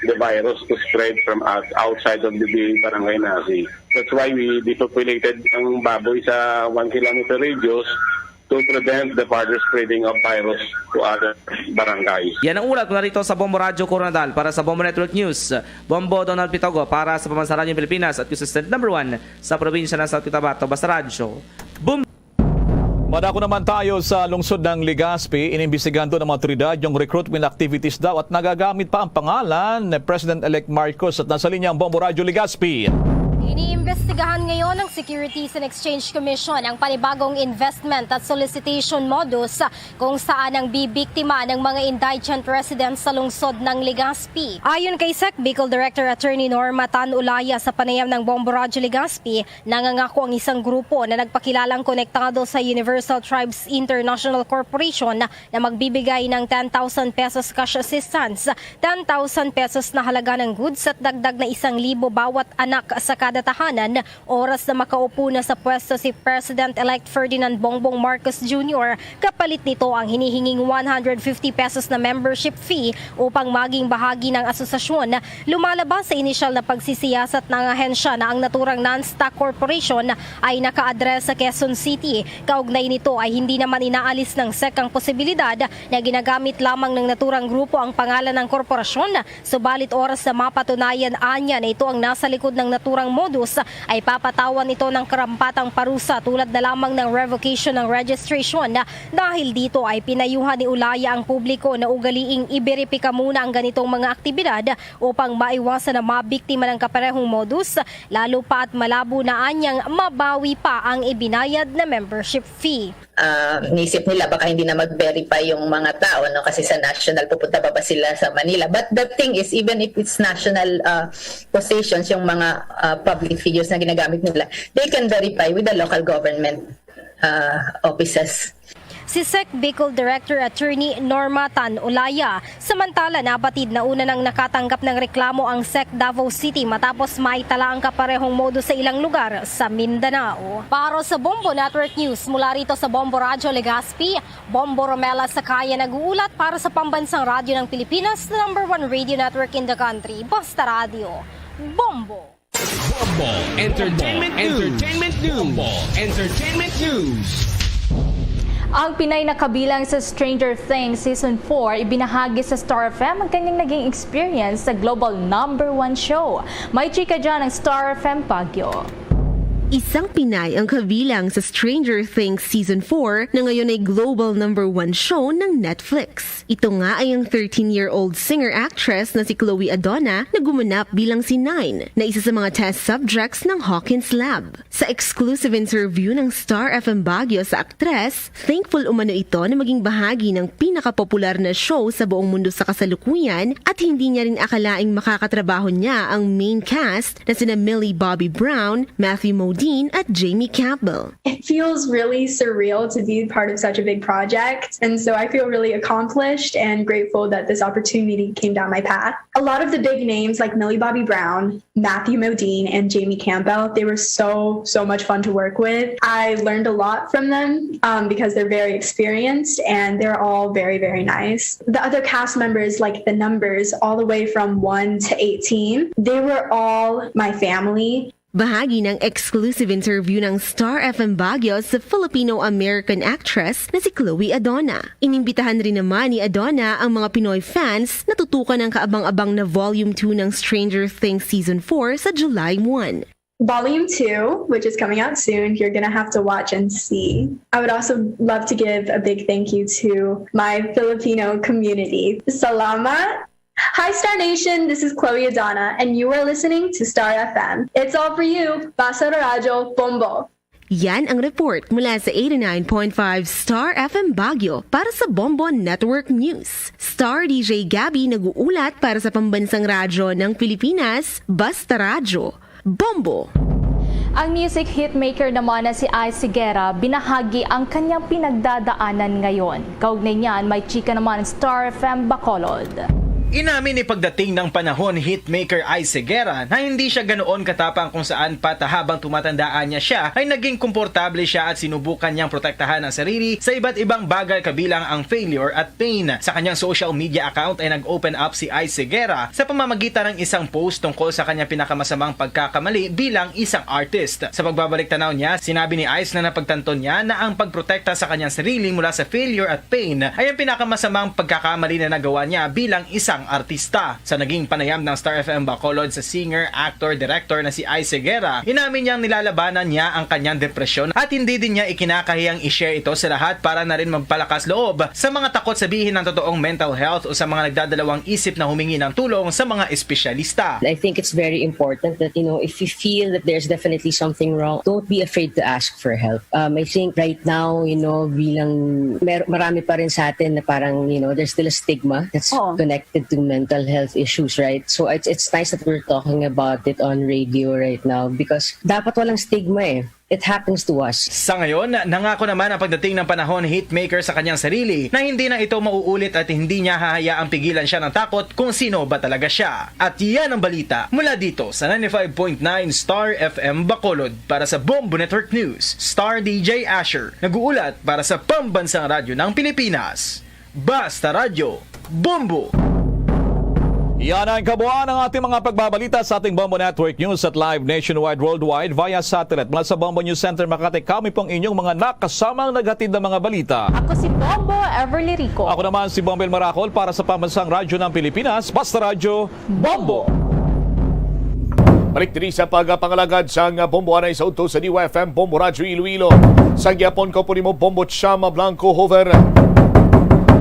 the virus to spread from out- outside of the barangay Nasi. That's why we depopulated ang baboy sa one kilometer radius to prevent the further spreading of virus to other barangays. Yan ang ulat mula rito sa Bombo Radyo Coronadal. Para sa Bombo Network News, Bombo Donald Pitogo para sa Pambansang Radyo ng Pilipinas at consistent number one sa probinsya ng South Cotabato. Basta Radyo, Bombo! Madako naman tayo sa lungsod ng Legazpi. Inimbestigahan doon ng mga otoridad yung recruitment activities daw at nagagamit pa ang pangalan ni President-elect Marcos. At nasa linya ang Bombo Radyo Legazpi. Iniimbestigahan ngayon ng Securities and Exchange Commission ang panibagong investment at solicitation modus kung saan ang bibiktima ng mga indigent residents sa lungsod ng Legazpi. Ayon kay Sec Bicol Director Attorney Norma Tan Ulaya sa panayam ng Bombo Radyo Legazpi, nangangako ang isang grupo na nagpakilalang konektado sa Universal Tribes International Corporation na magbibigay ng ten thousand pesos cash assistance, ten thousand pesos na halaga ng goods at dagdag na isang libo bawat anak sa kada Tatahanan, oras na makaupo na sa pwesto si President-elect Ferdinand Bongbong Marcos Junior, kapalit nito ang hinihinging one hundred fifty pesos na membership fee upang maging bahagi ng asosasyon. Lumalabas sa inisyal na pagsisiyasat ng ahensya na ang naturang non-stock corporation ay naka-address sa Quezon City. Kaugnay nito ay hindi naman inaalis ng sec ang posibilidad na ginagamit lamang ng naturang grupo ang pangalan ng korporasyon. Subalit oras na mapatunayan anya na ito ang nasa likod ng naturang modus, ay papatawan ito ng karampatang parusa tulad na lamang ng revocation ng registration. Dahil dito ay pinayuhan ni Olaya ang publiko na ugaliing iberipika muna ang ganitong mga aktibidad upang maiwasan na mabiktima ng kaparehong modus, lalo pa at malabo na anyang mabawi pa ang ibinayad na membership fee. Ah, nisip nila baka hindi na mag-verify yung mga tao, no, kasi sa national, pupunta pa ba sila sa Manila? But the thing is, even if it's national, ah, positions, yung mga, ah, public figures na ginagamit nila, they can verify with the local government, ah, offices. Si sec Bicol Director Attorney Norma Tan Olaya, samantala, nabatid na una nang nakatanggap ng reklamo ang sec Davao City matapos maitala ang kaparehong modus sa ilang lugar sa Mindanao. Para sa Bombo Network News, mula rito sa Bombo Radyo Legazpi, Bombo Romela Sakaya nag-uulat para sa Pambansang Radyo ng Pilipinas, the number one radio network in the country. Basta Radyo, Bombo! Bombo Entertainment News. Entertainment News. Bombo Entertainment News. Ang Pinay na kabilang sa Stranger Things Season four, ibinahagi sa Star F M ang kanyang naging experience sa global number one show. May chika dyan ang Star F M Baguio. Isang Pinay ang kabilang sa Stranger Things Season four na ngayon ay global number one show ng Netflix. Ito nga ay ang thirteen-year-old singer-actress na si Chloe Adona na gumanap bilang si Nine, na isa sa mga test subjects ng Hawkins Lab. Sa exclusive interview ng Star F M Baguio sa aktres, thankful umano ito na maging bahagi ng pinakapopular na show sa buong mundo sa kasalukuyan at hindi niya rin akalaing makakatrabaho niya ang main cast na sina Millie Bobby Brown, Matthew Modine at Jamie Campbell. It feels really surreal to be part of such a big project. And so I feel really accomplished and grateful that this opportunity came down my path. A lot of the big names like Millie Bobby Brown, Matthew Modine, and Jamie Campbell, they were so, so much fun to work with. I learned a lot from them um, because they're very experienced and they're all very, very nice. The other cast members, like the numbers, all the way from one to eighteen, they were all my family. Bahagi ng exclusive interview ng Star F M Baguio sa Filipino-American actress na si Chloe Adona. Inimbitahan rin naman ni Adona ang mga Pinoy fans na tutukan ang kaabang-abang na Volume two ng Stranger Things Season four sa July one. Volume two, which is coming out soon, you're gonna have to watch and see. I would also love to give a big thank you to my Filipino community. Salamat! Hi, Star Nation! This is Chloe Adana, and you are listening to Star F M. It's all for you! Basta Radyo, Bombo! Yan ang report mula sa eighty-nine point five Star F M Baguio para sa Bombo Network News. Star D J Gabby nag-uulat para sa Pambansang Radyo ng Pilipinas, Basta Radyo, Bombo. Ang music hitmaker naman na si Ice Higuera, binahagi ang kanyang pinagdadaanan ngayon. Kaugnay niyan, may chika naman ang Star F M Bacolod. Inamin ni pagdating ng panahon, hitmaker Ice Higuera, na hindi siya ganoon katapang kung saan pat habang tumatandaan niya siya ay naging komportable siya at sinubukan niyang protektahan ang sarili sa iba't ibang bagay kabilang ang failure at pain. Sa kanyang social media account ay nag-open up si Ice Higuera sa pamamagitan ng isang post tungkol sa kanyang pinakamasamang pagkakamali bilang isang artist. Sa pagbabalik tanaw niya, sinabi ni Ice na napagtanto niya na ang pagprotekta sa kanyang sarili mula sa failure at pain ay ang pinakamasamang pagkakamali na nagawa niya bilang isang artista. Sa naging panayam ng Star F M Bacolod sa singer, actor, director na si Ice Higuera, inamin niyang nilalabanan niya ang kanyang depresyon at hindi din niya ikinakahiyang i-share ito sa lahat para na rin magpalakas loob sa mga takot sabihin ang totoong mental health o sa mga nagdadalawang isip na humingi ng tulong sa mga espesyalista. I think it's very important that, you know, if you feel that there's definitely something wrong, don't be afraid to ask for help. Um, I think right now, you know, bilang mer- marami pa rin sa atin na parang, you know, there's still a stigma that's Oo. connected to mental health issues, right? So it's it's nice that we're talking about it on radio right now because dapat walang stigma eh. It happens to us. Sa ngayon, nangako naman ang pagdating ng panahon hitmaker sa kanyang sarili na hindi na ito mauulit at hindi niya hahayaang pigilan siya ng takot kung sino ba talaga siya. At yan ang balita mula dito sa ninety-five point nine Star F M Bacolod. Para sa Bombo Network News, Star D J Asher, nag-uulat para sa Pambansang Radyo ng Pilipinas. Basta Radyo, Bombo! Yan ang kabuuan ng ating mga pagbabalita sa ating Bombo Network News at live nationwide, worldwide via satellite. Mula sa Bombo News Center Makati, kami pong inyong mga nakasamang naghatid ng mga balita. Ako si Bombo Everly Rico. Ako naman si Bombo El Maracol para sa Pambansang Radyo ng Pilipinas, Basta Radyo, Bombo! Balik diri sa pagpangalagad sang Bombo anay sa udto sa D Y F M, Bombo Radyo Iloilo. Sa gyapon ko po nimo, Bombo Chama Blanco Hover.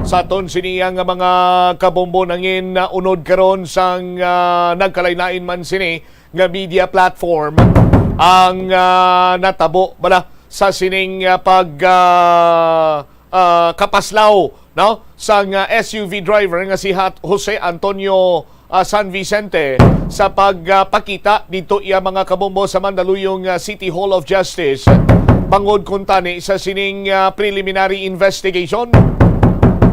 Sa aton sini ang mga kabombo nangin, ah, unod karon sang, ah, nagkalain-lain man sini nga media platform ang, ah, natabo bala sa sining, ah, pag, ah, ah, kapaslaw, no, sang, ah, S U V driver nga si Hat-, Jose Antonio, ah, San Vicente sa pagpakita dito iya mga kabombo sa Mandaluyong, ah, City Hall of Justice. Bangod kuntani sa sining, ah, preliminary investigation,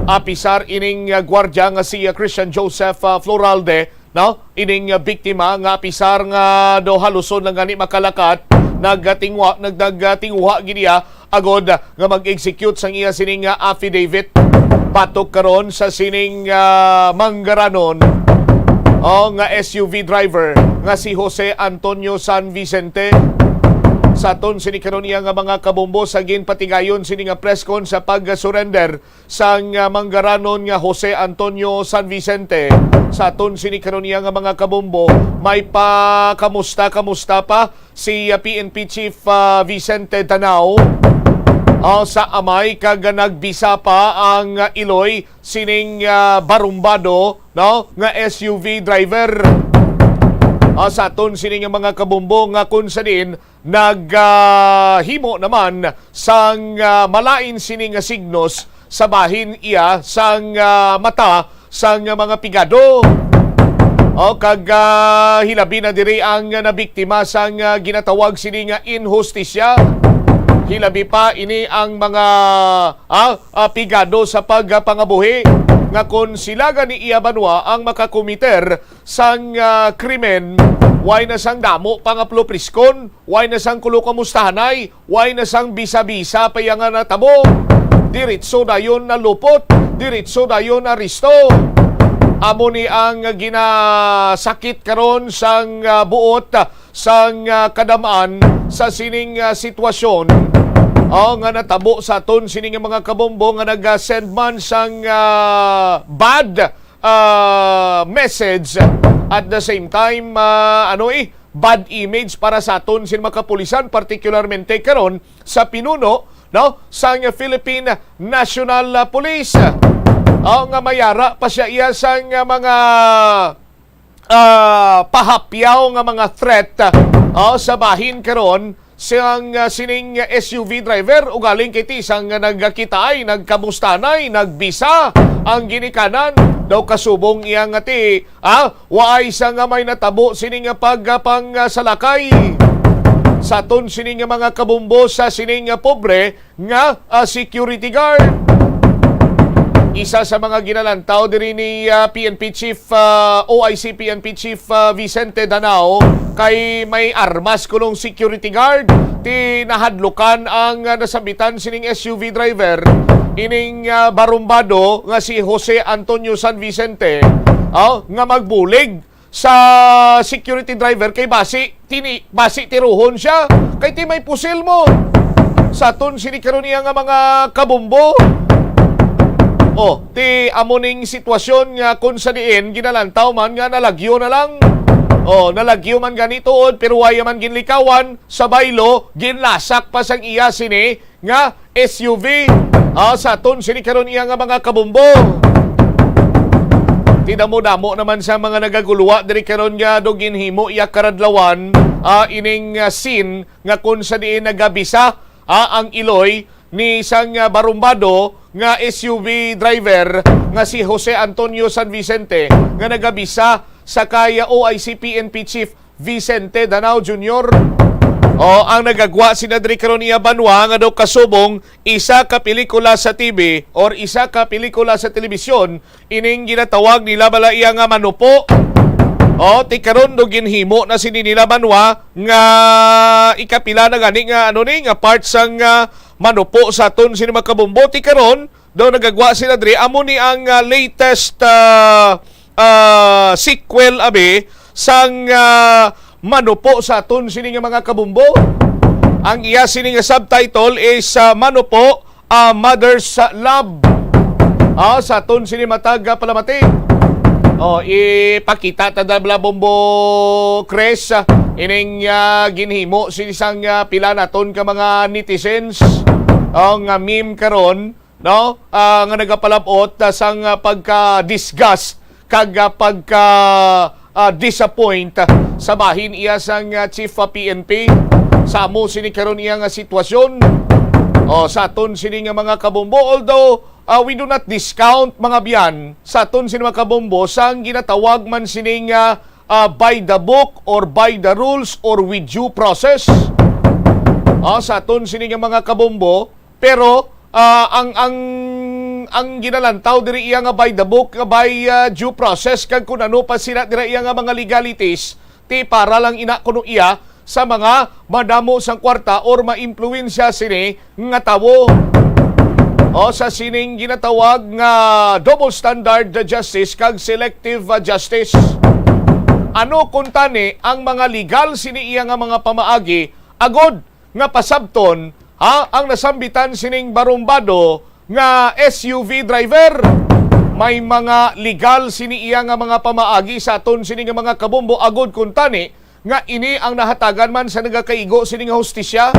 apisar ining, ah, gwardya nga si, ah, Christian Joseph, ah, Floralde, no? Ining, ah, biktima nga apisar nga daw haluson lang gani makalakat, nagtingwa-, nag-, nagtinguha gid iya agod nga mag-execute sang iya sining, ah, affidavit batok karon sa sining, ah, manggaranon, oh, nga S U V driver nga si Jose Antonio San Vicente. Sa aton sini karon iya nga mga kabombo sa ginpatigayon sini nga press con sa pag-surrender sang, ah, manggaranon nga Jose Antonio San Vicente. Sa aton sini karon iya nga mga kabombo, may pa kamusta, kamusta pa si, ah, P N P Chief, ah, Vicente Danao, ah, sa amay kag nagbisa pa ang, ah, iloy sining, ah, barumbado, no, nga S U V driver. Ah, sa aton sini nga mga kabombo nga kung sa diin nag, ah, himo naman sang, ah, malain sini nga signos sa bahin iya sang, ah, mata sang mga pigado. O, kag, ah, hilabi na diri ang nabiktima sang, ah, ginatawag sini nga inhustisya. Hilabi pa ini ang mga, ah, ah, pigado sa pagpangabuhi nga kon sila gani iya banwa ang makakomiter sang, ah, krimen, way na sang damo pa nga plupriskon, way na sang kulo ka mustahanay, way na sang bisa-bisa pa iya nga natabo. Diretso dayon na lupot, diretso dayon aresto. Amo ni ang ginasakit karon sang, ah, buot, ah, sang, ah, kadam-an sa sining, ah, sitwasyon, oh, nga natabo sa aton sini nga mga kabombo nga nag-send man sang, ah, bad, ah, message, at the same time, ah, ano eh, bad image para sa aton sin mga kapulisan, particularmente karon sa pinuno, no, sang Philippine National, ah, Police. Oh, nga mayara pa siya iya sang, ah, mga, ah, pahapyaw nga mga threat, oh, sa bahin karon sang, ah, sining S U V driver, ugaling kay ti sang nagkakitaay, nagkamustanay, nagbisa ang ginikanan, daw kasubong iya nga ti, ah, waay sa nga may natabo sini nga pag, ah, pang, ah, salakay. Sa aton sini nga mga kabombo sa sining, ah, pobre nga, ah, security guard. Isa sa mga ginalantaw diri ni, ah, P N P Chief, ah, O I C P N P Chief, ah, Vicente Danao, kay may armas kunong security guard. Ti nahadlukan ang, ah, nasambitan sining S U V driver, ining, ah, barumbado nga si Jose Antonio San Vicente, oh, nga magbulig sa security driver kay basi tini, basi tiruhon siya kay ti may pusil mo. Sa aton sini karon iya nga mga kabombo, oh, ti amo ning sitwasyon nga kung sa diin ginalantaw man nga nalagyo na lang. Oh, nalagyo man gani tuod, pero waya man ginlikawan sa baylo, ginlasak pa sang iya sini nga S U V, ah, sa aton sini karon iya nga mga kabombo. Ti damo-damo naman sa mga nagaguluwa diri karon nga do ginhimo iya karadlawan, ah, ining, ah, scene nga kung sa diin nagabisa, ah, ang iloy ni sang, ah, barumbado nga S U V driver nga si Jose Antonio San Vicente nga nagabisa sa kay O I C P N P Chief Vicente Danao Junior. O, ang nagagwa sina diri karon iya banwa nga daw kasubong isa ka pelikula sa T V or isa ka pelikula sa telebisyon ining ginatawag nila bala iya nga manupo. O, ti karon do ginhimo na sini nila banwa nga ikapila na gani nga ano ni nga part sang, ah, manupo sa aton sini mga kabombo. Ti karon daw nagagwa sila diri. Amo ni ang, ah, latest, ah, ah, sequel abi sang, ah, manupo sa aton sini nga mga kabombo. Ang iya sini nga subtitle is, ah, Manupo, ah, Mother's Love. Ah, sa aton sini matag, ah, palamati. Oh, ipakita ta da bala, Bombo Chris, ah, ining, ah, ginhimo sini sang, ah, pila naton ka mga netizens. Oh, nga meme karon, no? Ah, nga nagapalabot, ah, sang, ah, pagka-disgust kag, ah, pagka, ah, disappoint, ah, sa bahin iya sang, ah, chief, ah, P N P. Sa amo sini karon iya nga sitwasyon. O, sa aton sini nga mga kabombo, although, ah, we do not discount, mga biyan, sa aton sini mga kabombo sang ginatawag man sini nga, ah, by the book or by the rules or with due process. Ah, sa aton sini nga mga kabombo, pero, ah, ang, ang, ang ginalantaw diri iya nga by the book, nga by, ah, due process, kag kun ano pa sila dira iya nga mga legalities, ti para lang ina kuno iya sa mga madamo sang kwarta or maimpluwensya sini nga tawo. O sa sining ginatawag nga double standard justice kag selective, ah, justice. Ano kuntani ang mga legal sini iya nga mga pamaagi agod nga pasabton, ha, ang nasambitan sining barumbado nga S U V driver? May mga legal sini iya nga mga pamaagi sa aton sini nga mga kabombo agod kuntani nga ini ang nahatagan man sa nagakaigo sini nga hustisya?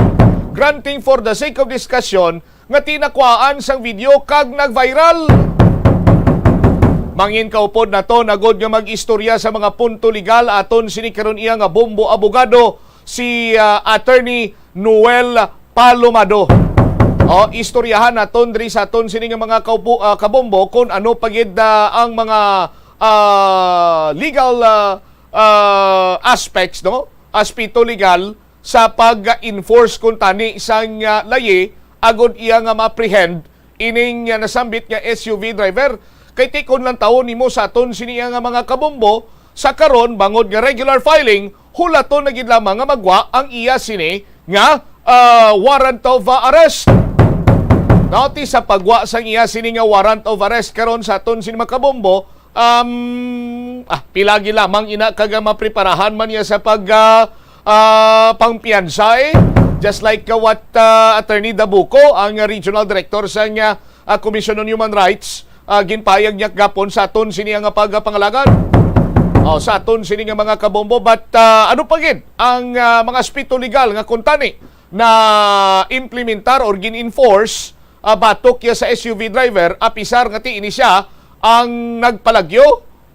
Granting for the sake of discussion nga tinakwaan sang video kag nag-viral. Mangin kaupod nato nagod nga mag-istorya sa mga punto legal aton sini karon iya nga bombo abogado, si, ah, Attorney Noel Palomado. O, istoryahan naton diri sa aton sini nga mga kaupo-, ah, kabombo kung ano pa gid, ah, ang mga, ah, legal, ah, ah, aspects, no? Aspeto legal sa pag-enforce kuntani sang, ah, layi agod iya nga ma-apprehend ining, ah, nasambit nga S U V driver. Kay tikon lang tawon nimo sa aton sini nga mga kabombo, sa karon, bangod nga regular filing, hulaton na gid lamang nga magwa ang iya sini nga, ah, warrant of, ah, arrest. Now, ti sa pagwa sang iya sini nga warrant of arrest karon sa aton sini mga kabombo, um, ah, pila gid lamang ina kag mapreparahan man niya sa pag, ah, ah, pangpiyansa, eh. Just like, uh, what, uh, Attorney Dabuco, ang regional director sang, uh, uh, Commission on Human Rights, uh, ginpayag niya gapon sa aton sini nga pagpangalagad. Oh, sa aton sini nga mga kabombo, but, uh, ano pa gid ang, uh, mga aspeto legal nga kuntani na implementar or gin-enforce, uh, batok ya sa S U V driver, apisar nga ti ini siya ang nagpalagyo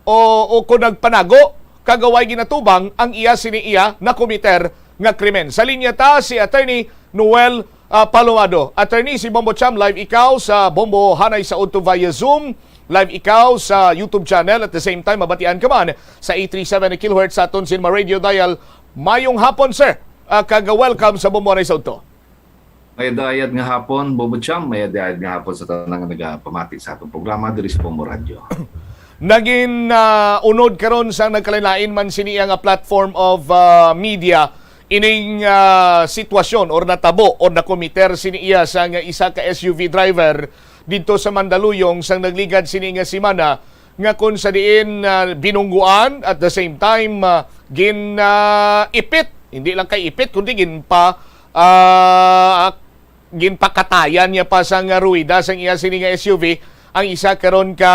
o, o kung nagpanago, kag way ginatubang ang iya sini iya nakomiter nga krimen. Sa linya ta si Attorney Noel, ah, Palomado. Attorney, si Bombo Cham, live ikaw sa Bombo Hanay sa Udto via Zoom. Live ikaw sa YouTube channel. At the same time, mabatian ka man sa eight three seven kilohertz sa aton sin ma radio dial. Mayong hapon, sir. Ah, kag welcome sa Bombo Hanay sa Udto. Mayad-ayad nga hapon, Bobo Cham. Mayad-ayad nga hapon sa tanan nga nagapamati sa atong programa diri sa Bombo Radio. Nagin, ah, unod karon sa nagkalain-lain man sini nga platform of, ah, media ining, ah, sitwasyon or natabo or nakomiter sini iya sa nga isa ka S U V driver didto sa Mandaluyong sang nagligad sini nga semana, nga kung sa diin, ah, binungguan, at the same time, ah, gin, ah, ipit, hindi lang kay ipit, kundi ginpa, ah, ginpakatayan niya pa sang ruwida sang iya sini nga S U V ang isa karon ka,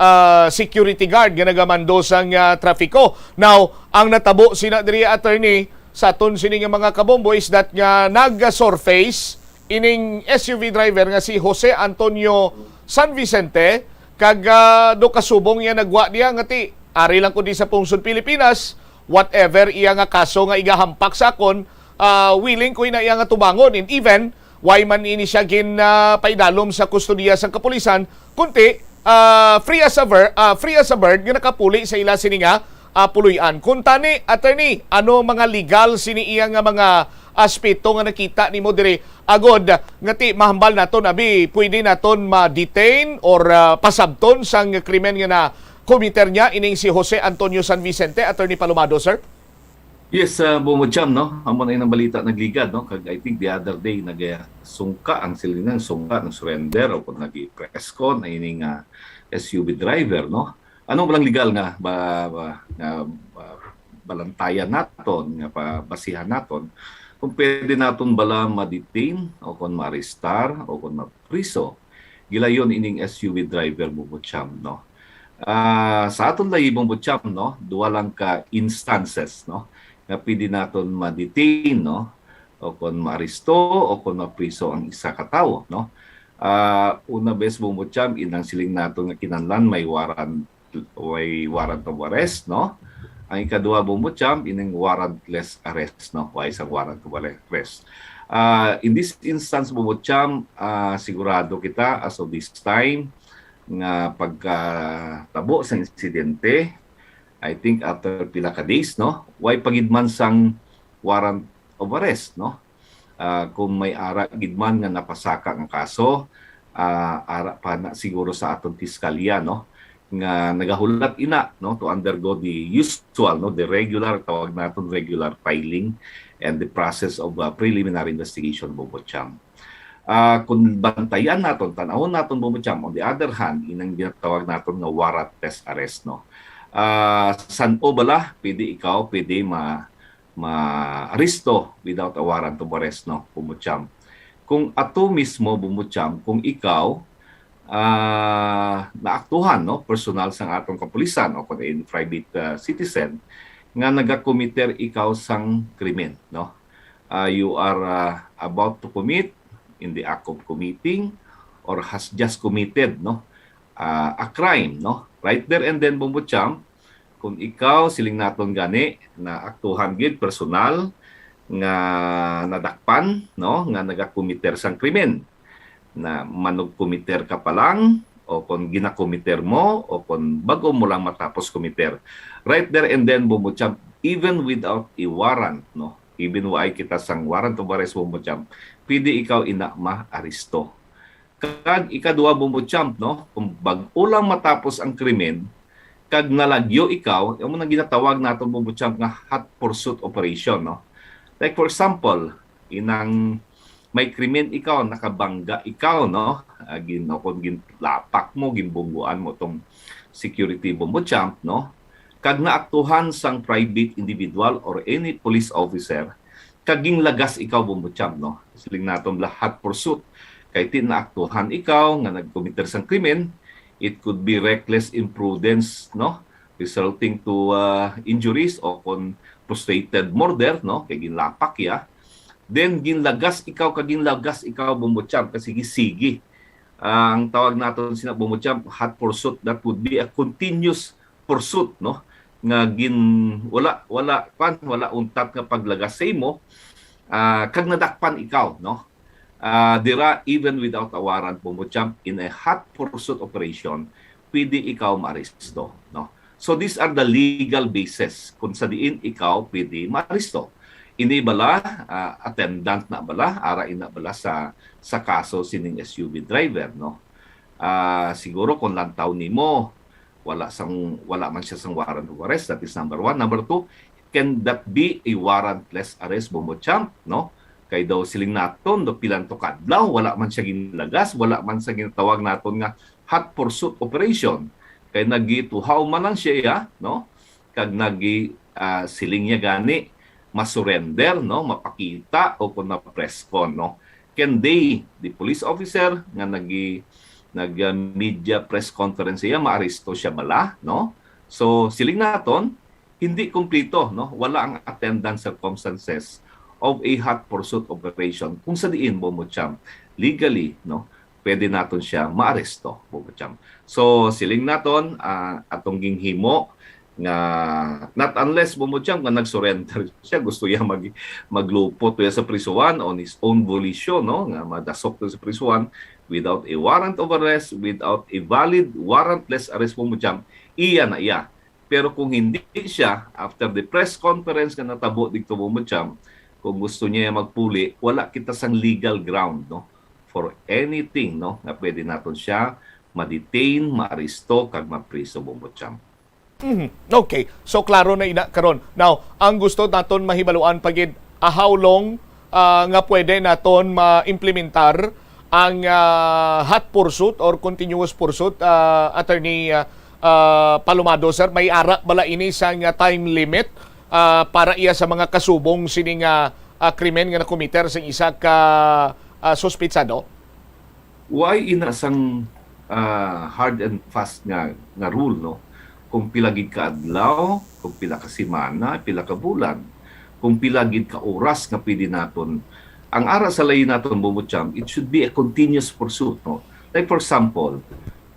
ah, security guard nga nagamando sang, ah, trafiko. Now, ang natabo sina diri, attorney, sa aton sini nga mga kabombo is that nga nag-surface ining S U V driver nga si Jose Antonio San Vicente, kag, ah, do kasubong iya nagwa diya nga ti, ari lang ko di sa pungsod Pilipinas, whatever iya nga kaso nga igahampak sa akon, ah, willing ko ina iya nga tubangon. And even, Why man ini siya gin, ah, paidalom sa kustodiya sang kapulisan, kundi, ah, free as a ver-, ah, free as a bird nga nakapuli sa ila sini nga, ah, puloy-an. Kung tani, attorney, ano mga legal sini iya nga mga aspeto nga nakita nimo diri, agod nga ti mahambal naton, abi, pwede naton ma-detain or, ah, pasabton sang krimen nga na-committer niya ining si Jose Antonio San Vicente, Attorney Palomado, sir? Yes, uh, Bomo Cham, no? Amo na ang balita nagligad, no? Kag I think the other day, nagsungka ang silingan, sungka, nag-surrender o kung nag-press con na ining uh, S U V driver, no? Ano ba lang legal nga ba, ba, nga, ba, balantayan naton, nga pabasihan naton, kung pwede naton bala ma-detain o kung ma-arrestar o kung ma-priso, gilayon ining S U V driver, Bobo Cham, no? Ah, sa aton lahi, Bobo Cham, no, duha lang ka instances, no, nga pwede naton ma-detain, no, o kon maaresto o kon mapriso ang isa ka tawo, no. Ah, una, bes, Bobo Cham, inang siling nato nga kinahanglan may warrant, may warrant of arrest, no. Ang ikaduha, Bobo Cham, ining warrantless arrest, no, way sang warrant of arrest. Ah, in this instance, Bobo Cham, ah, sigurado kita as of this time nga pagkatabo sa insidente, I think after pila ka days, no, way pa gid man sang warrant of arrest, no. Ah, kung may ara gid man nga napasaka nga kaso, ah, ara pa na siguro sa aton piskalya, no, nga nagahulat ina, no, to undergo the usual, no, the regular, tawag naton regular filing and the process of uh, preliminary investigation, Bobo Cham. Ah, kung bantayan naton, tan-awon naton, Bobo Cham, on the other hand, inang ginatawag naton nga warrantless arrest, no. Ah, san-o bala pwede ikaw, pwede ma maaresto without a warrant of arrest, no, Bobo Cham. Kung ato mismo, Bobo Cham, kung ikaw ah, naaktuhan, no, personal sang atong kapulisan o kung in private ah, citizen nga nagakomiter ikaw sang krimen, no. Ah, you are ah, about to commit, in the act of committing, or has just committed, no, ah, a crime, no. Right there and then, Bobo Cham, kung ikaw, siling naton gani, naaktuhan gid personal nga nadakpan, no, nga nagakomiter sang krimen, na manugkomiter ka pa lang, o kon ginakomiter mo, o kon bag-o mo lang matapos komiter. Right there and then, Bobo Cham, even without a warrant, no, even wa kita sang warrant of arrest, Bobo Cham, pwede ikaw ina maaresto. Kag ikaduha, Bobo Cham, no, kung bag-o lang matapos ang krimen, kag nalagyo ikaw, amo nang ginatawag nato, Bobo Cham, nga hot pursuit operation, no. Like, for example, inang may krimen ikaw, nakabangga ikaw, no? Ah, gin-, o kung ginlapak mo, ginbungguan mo tong security, Bobo Cham, no? Kag naaktuhan sang private individual or any police officer, kag ginlagas ikaw, Bobo Cham, no? Siling naton bala hot pursuit. Kay ti naaktuhan ikaw nga nagkomiter sang krimen, it could be reckless imprudence, no? Resulting to uh, injuries o kon frustrated murder, no? Kay ginlapak ya. Then ginlagas ikaw, kag ginlagas ikaw, Bobo Cham, kasi gisigi. Ang tawag naton sina, Bobo Cham, hot pursuit, that would be a continuous pursuit, no? Nga gin wala wala kwan, wala untat nga paglagas sa imo, ah, kag nadakpan ikaw, no? Ah, dira, even without a warrant, Bobo Cham, in a hot pursuit operation, pwede ikaw maaresto, no? So these are the legal basis kung sa diin ikaw pwede maaresto. Ini bala, ah, attendant na bala, ara ina bala sa sa kaso sining S U V driver, no? Ah, siguro kung lantaw nimo, wala sang, wala man siya sang warrant of arrest, that is number one. Number two, can that be a warrantless arrest, Bobo Cham, no? Kay daw siling naton, do pilan to kadlaw, wala man siya ginlagas, wala man sa ginatawag naton nga hot pursuit operation. Kay nagituhaw man lang siya, no? Kag nagi ah, siling niya gani, masurrender, no, mapakita o kung ma-press con, no. Can they, the police officer nga nagi nag ah, media press conference siya, maaresto siya bala, no? So siling naton, hindi kumplito, no, wala ang attendant circumstances of a hot pursuit operation kung sa diin, Bobo Cham, legally, no, pwede naton siya maaresto, Bobo Cham. So siling naton, ah, atong ginhimo nga not unless, Bombo Champ, nga nag-surrender siya, gusto niya mag, maglupot niya sa prisuhan on his own volition, no? Nga madasok na sa prisuhan without a warrant of arrest, without a valid warrantless arrest, Bombo Champ, iya na iya. Pero kung hindi siya, after the press conference nga natabo dito, Bombo Champ, kung gusto niya magpuli, wala kita sang legal ground, no, for anything, no, nga pwede naton siya ma-detain, maaresto, kag mapriso, Bombo Champ. Mhm. Okay. So, klaro na ina karon. Now, ang gusto naton mahibaluan pa gid, ah, how long, ah, nga pwede naton ma-implementar ang, ah, hot pursuit or continuous pursuit, ah, Attorney, ah, ah, Palomado, sir? May ara bala ini sang, ah, time limit, ah, para iya sa mga kasubong sini nga, ah, krimen nga nakomiter sang isa ka, ah, suspitsado? Why ina sang, ah, hard and fast nga, nga rule, no? Kung pila gid ka adlaw, kung pila ka semana, pila ka bulan, kung pila gid ka oras nga pwede naton. Ang ara sa layi naton, Bombo Champ, it should be a continuous pursuit, no? Like, for example,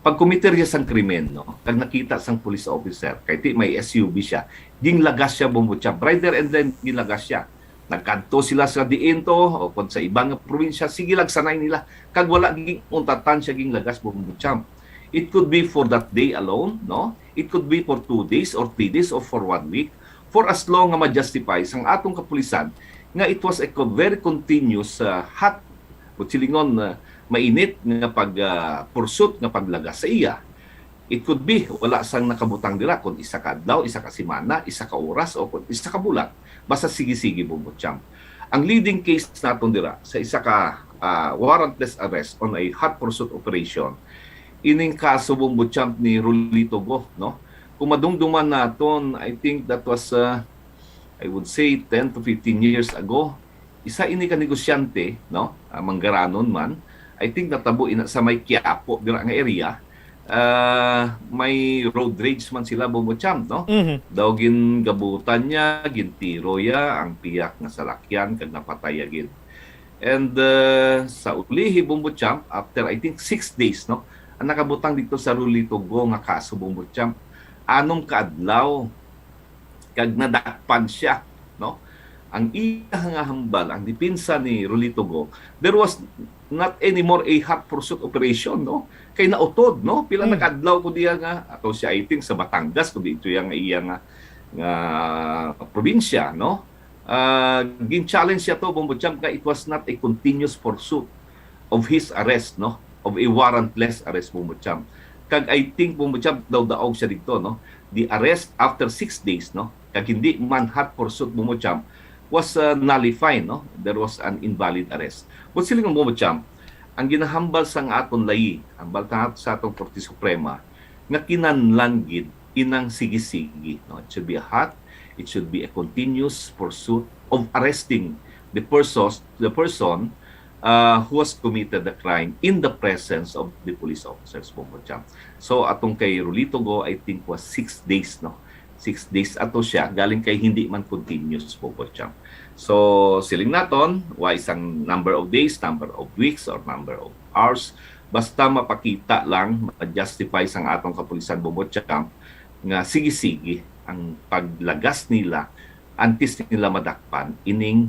pag committer siya sang krimen, no, kag nakita sang police officer, kay ti may S U V siya, ginglagas siya, Bombo Champ, right there and then ginglagas siya. Nagkadto sila sa diin to o kung sa iban nga probinsya, sige lang, sanay nila. Kag wala gin-untatan siya ginglagas, Bombo Champ. It could be for that day alone, no? It could be for two days or three days or for one week, for as long nga ma-justify sang atong kapulisan nga it was a co- very continuous, uh, hot, o silingon, uh, mainit nga pag, uh, pursuit, nga paglagas sa iya. It could be, wala sang nakabutang dira kung isa ka adlaw, isa ka semana, isa ka oras, o kung isa ka bulan. Basta sige-sige, Bombo Champ. Ang leading case naton dira sa isa ka, ah, warrantless arrest on a hot pursuit operation, ining kaso, Bombo Champ, ni Rolito Go, no? Kung madumduman naton, I think that was, uh, I would say, ten to fifteen years ago. Isa ini ka negosyante, no? Ah, manggaranon man. I think natabo ina sa may Quiapo dira nga area. Ah, may road rage man sila, Bombo Champ, no? Mhm. Daw gingabutan niya, gintiro niya ang piyak nga salakyan kag napatay niya gid. And, uh, sa ulihi, Bombo Champ, after, I think, six days, no, ang nakabutang dito sa Rolito Go nga kaso, Bombo Champ, anom ka adlaw kag nadakpan siya, no? Ang iya nga hambal, ang depensa ni Rolito Go, there was not anymore a hot pursuit operation, no? Kay nautod, no? Pila Hmm. nakadlaw ko diya nga, ato siya, I think, sa Batangas, kundi ito yang iya nga, nga probinsya, no? Ah, gin-challenge siya to, Bombo Champ, nga it was not a continuous pursuit of his arrest, no? Of a warrantless arrest, Bombo Champ. Kag I think, Bombo Champ, daw daog siya dito, no? The arrest after six days, no? Kag hindi man hot pursuit, Bombo Champ, was, uh, nullified, no? There was an invalid arrest. But siling, Bombo Champ, ang ginahambal sang aton layi, hambal ta sa atong Korte Suprema, nga kinahanglan gid inang sige-sige, no? It should be a hot, it should be a continuous pursuit of arresting the persons, the person, uh, who has committed the crime in the presence of the police officers, Bombo Champ. So, atong kay Rolito Go, I think, was six days, no? Six days ato siya, galing kay hindi man continuous, Bombo Champ. So, siling naton, wa isang number of days, number of weeks, or number of hours, basta mapakita lang, ma-justify sang atong kapulisan, Bombo Champ, nga sige-sige ang paglagas nila antes nila madakpan ining,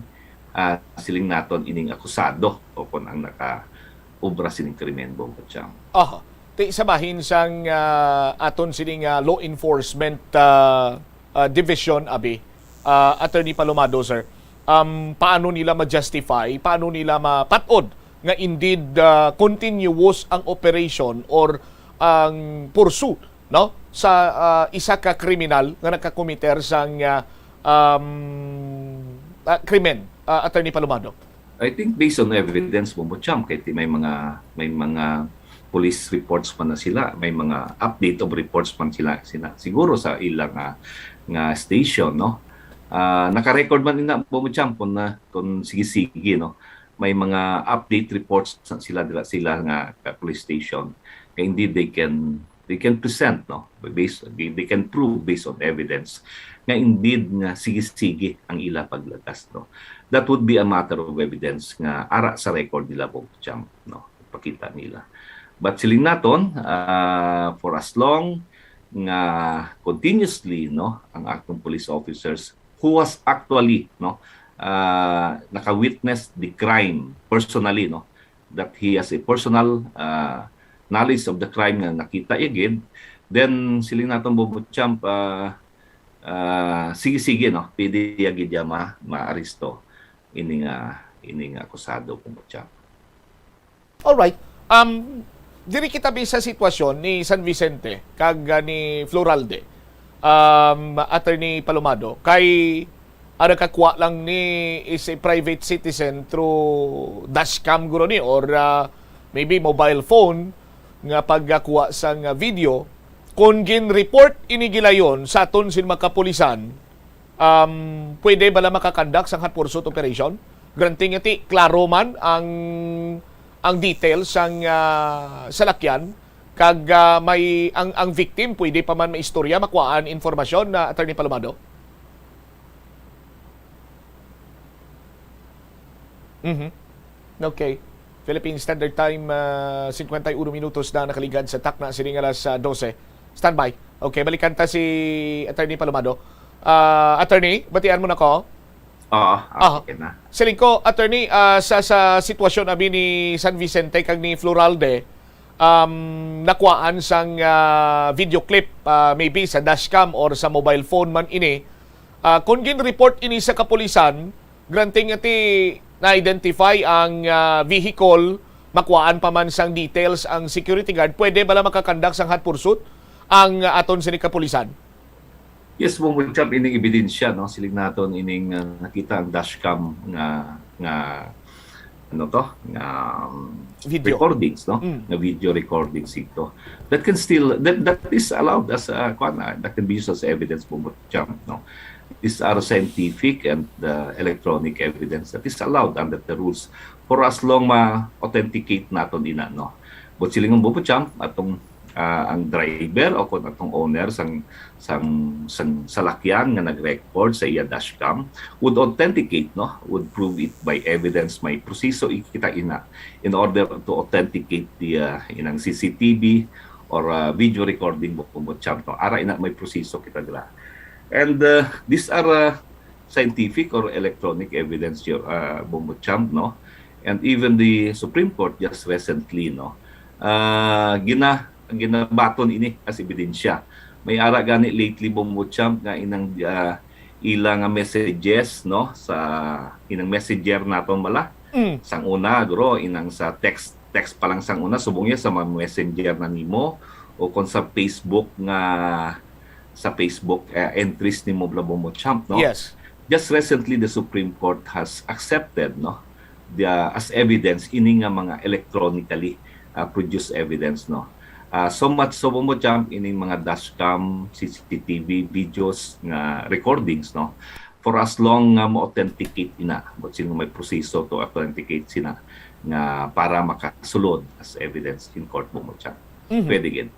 ah, siling naton, ining akusado o kon ang nakaobra sining krimen, Bombo Champ. Aha. Ti sa bahin sang, ah, aton sining, ah, law enforcement, ah, ah, division, abi, ah, Attorney Palomado, sir, um, paano nila ma-justify, paano nila mapat-od nga indeed, ah, continuous ang operation or ang pursuit, no, sa, ah, isa ka kriminal nga nakakomiter sang, ah, um, ah, krimen, ah, Attorney Palomado? I think based on evidence, Bombo Champ, kay ti may mga, may mga police reports man na sila, may mga update of reports man sila, sila. Siguro sa ilang nga, nga station, no? Ah, naka-record man ina, Bombo Champ, kung, ah, kung sige-sige, no? May mga update reports sa sila dila sila nga, ah, police station. Kay indeed they can, they can present, no? Based, they, they can prove based on evidence nga indeed nga sige-sige ang ila paglagas, no? That would be a matter of evidence nga ara sa record nila, Bombo Champ, no? Pakita nila. But siling naton, ah, for as long nga continuously, no, ang atong police officers who was actually, no, ah, naka-witness the crime personally, no, that he has a personal, ah, knowledge of the crime nga nakita iya gid, then siling naton, Bobo Champ, ah, ah, sige-sige, no, pwede iya gid iya ma-, maaresto ini nga, ini nga akusado, Bobo Champ. Alright. Um, diri kita bi sa sitwasyon ni San Vicente kag, ah, ni Floralde. Um, Attorney Palomado, kay ang nakakuha lang ni is a private citizen through dashcam guro ni, or, ah, maybe mobile phone nga pagkakuha sang, ah, video. Kung gin-report ini gilayon sa aton sin mga kapulisan, um, pwede bala makakandak sang hot pursuit operation? Granting nga ti klaro man ang, ang details sang, ah, salakyan, kag, ah, may ang, ang victim pwede pa man maistorya, makuhaan informasyon, na Attorney Palomado? Mhm. Okay. Philippine Standard Time, ah, cincuenta y uno minutos na nakaligad sa takna sining alas, ah, dose. Standby. Okay, balikan ta si Attorney Palomado. Ah, Attorney, batian mo na ko? Oo, Ah, okay na. Siling ko, Attorney, ah, sa, sa sitwasyon abi ni San Vicente kag ni Floralde, um, nakuhaan sang, ah, video clip, ah, maybe sa dashcam or sa mobile phone man ini. Ah, kung gin-report ini sa kapulisan, granting nga ti na-identify ang, ah, vehicle, makuhaan pa man sang details ang security guard, pwede bala makakandak sang hot pursuit ang, ah, aton sini kapulisan? Yes, Bobo Champ, ining ebidensya, no, siling naton ining, ah, nakita ang dashcam nga, nga, ano to, nga, um, Video. recordings, no, Mm. nga video recordings ito. That can still, that, that is allowed as, uh, kwan, ah, that can be used as evidence, Bobo Champ, no. These are scientific and, uh, electronic evidence that is allowed under the rules for as long ma-authenticate naton ina, no. But silingon, Bobo Champ, atong, ah, ang driver o kon atong owner sang, sang, sang salakyan nga nag-record sa iya dashcam would authenticate, no, would prove it by evidence, may proseso kita ina in order to authenticate the, ah, inang C C T V or, ah, video recording, Bobo Champ, no. Ara ina may proseso kita dira. And, uh, these are, uh, scientific or electronic evidence, your, uh, Bobo Champ, no? And even the Supreme Court just recently, no, uh, gina-, ginabaton ini as ebidensya. May ara gani lately, Bobo Champ, nga inang, uh, ila nga messages, no, sa inang messenger naton bala. Mm. Sang una, guro, inang sa text, text pa lang sang una, subong niya sa mga messenger na nimo o kon sa Facebook nga, sa Facebook, eh, entries nimo bala, Bobo Champ, no? Yes. Just recently, the Supreme Court has accepted, no, the, as evidence, ini nga mga electronically, uh, produced evidence, no. Uh, so much so, Bobo Champ, ining mga dashcam, C C T V videos nga recordings, no, for as long nga mo-authenticate ina, but sino may proseso to authenticate sina nga para makasulod as evidence in court, Bobo Champ. Mhm. Pwede gid.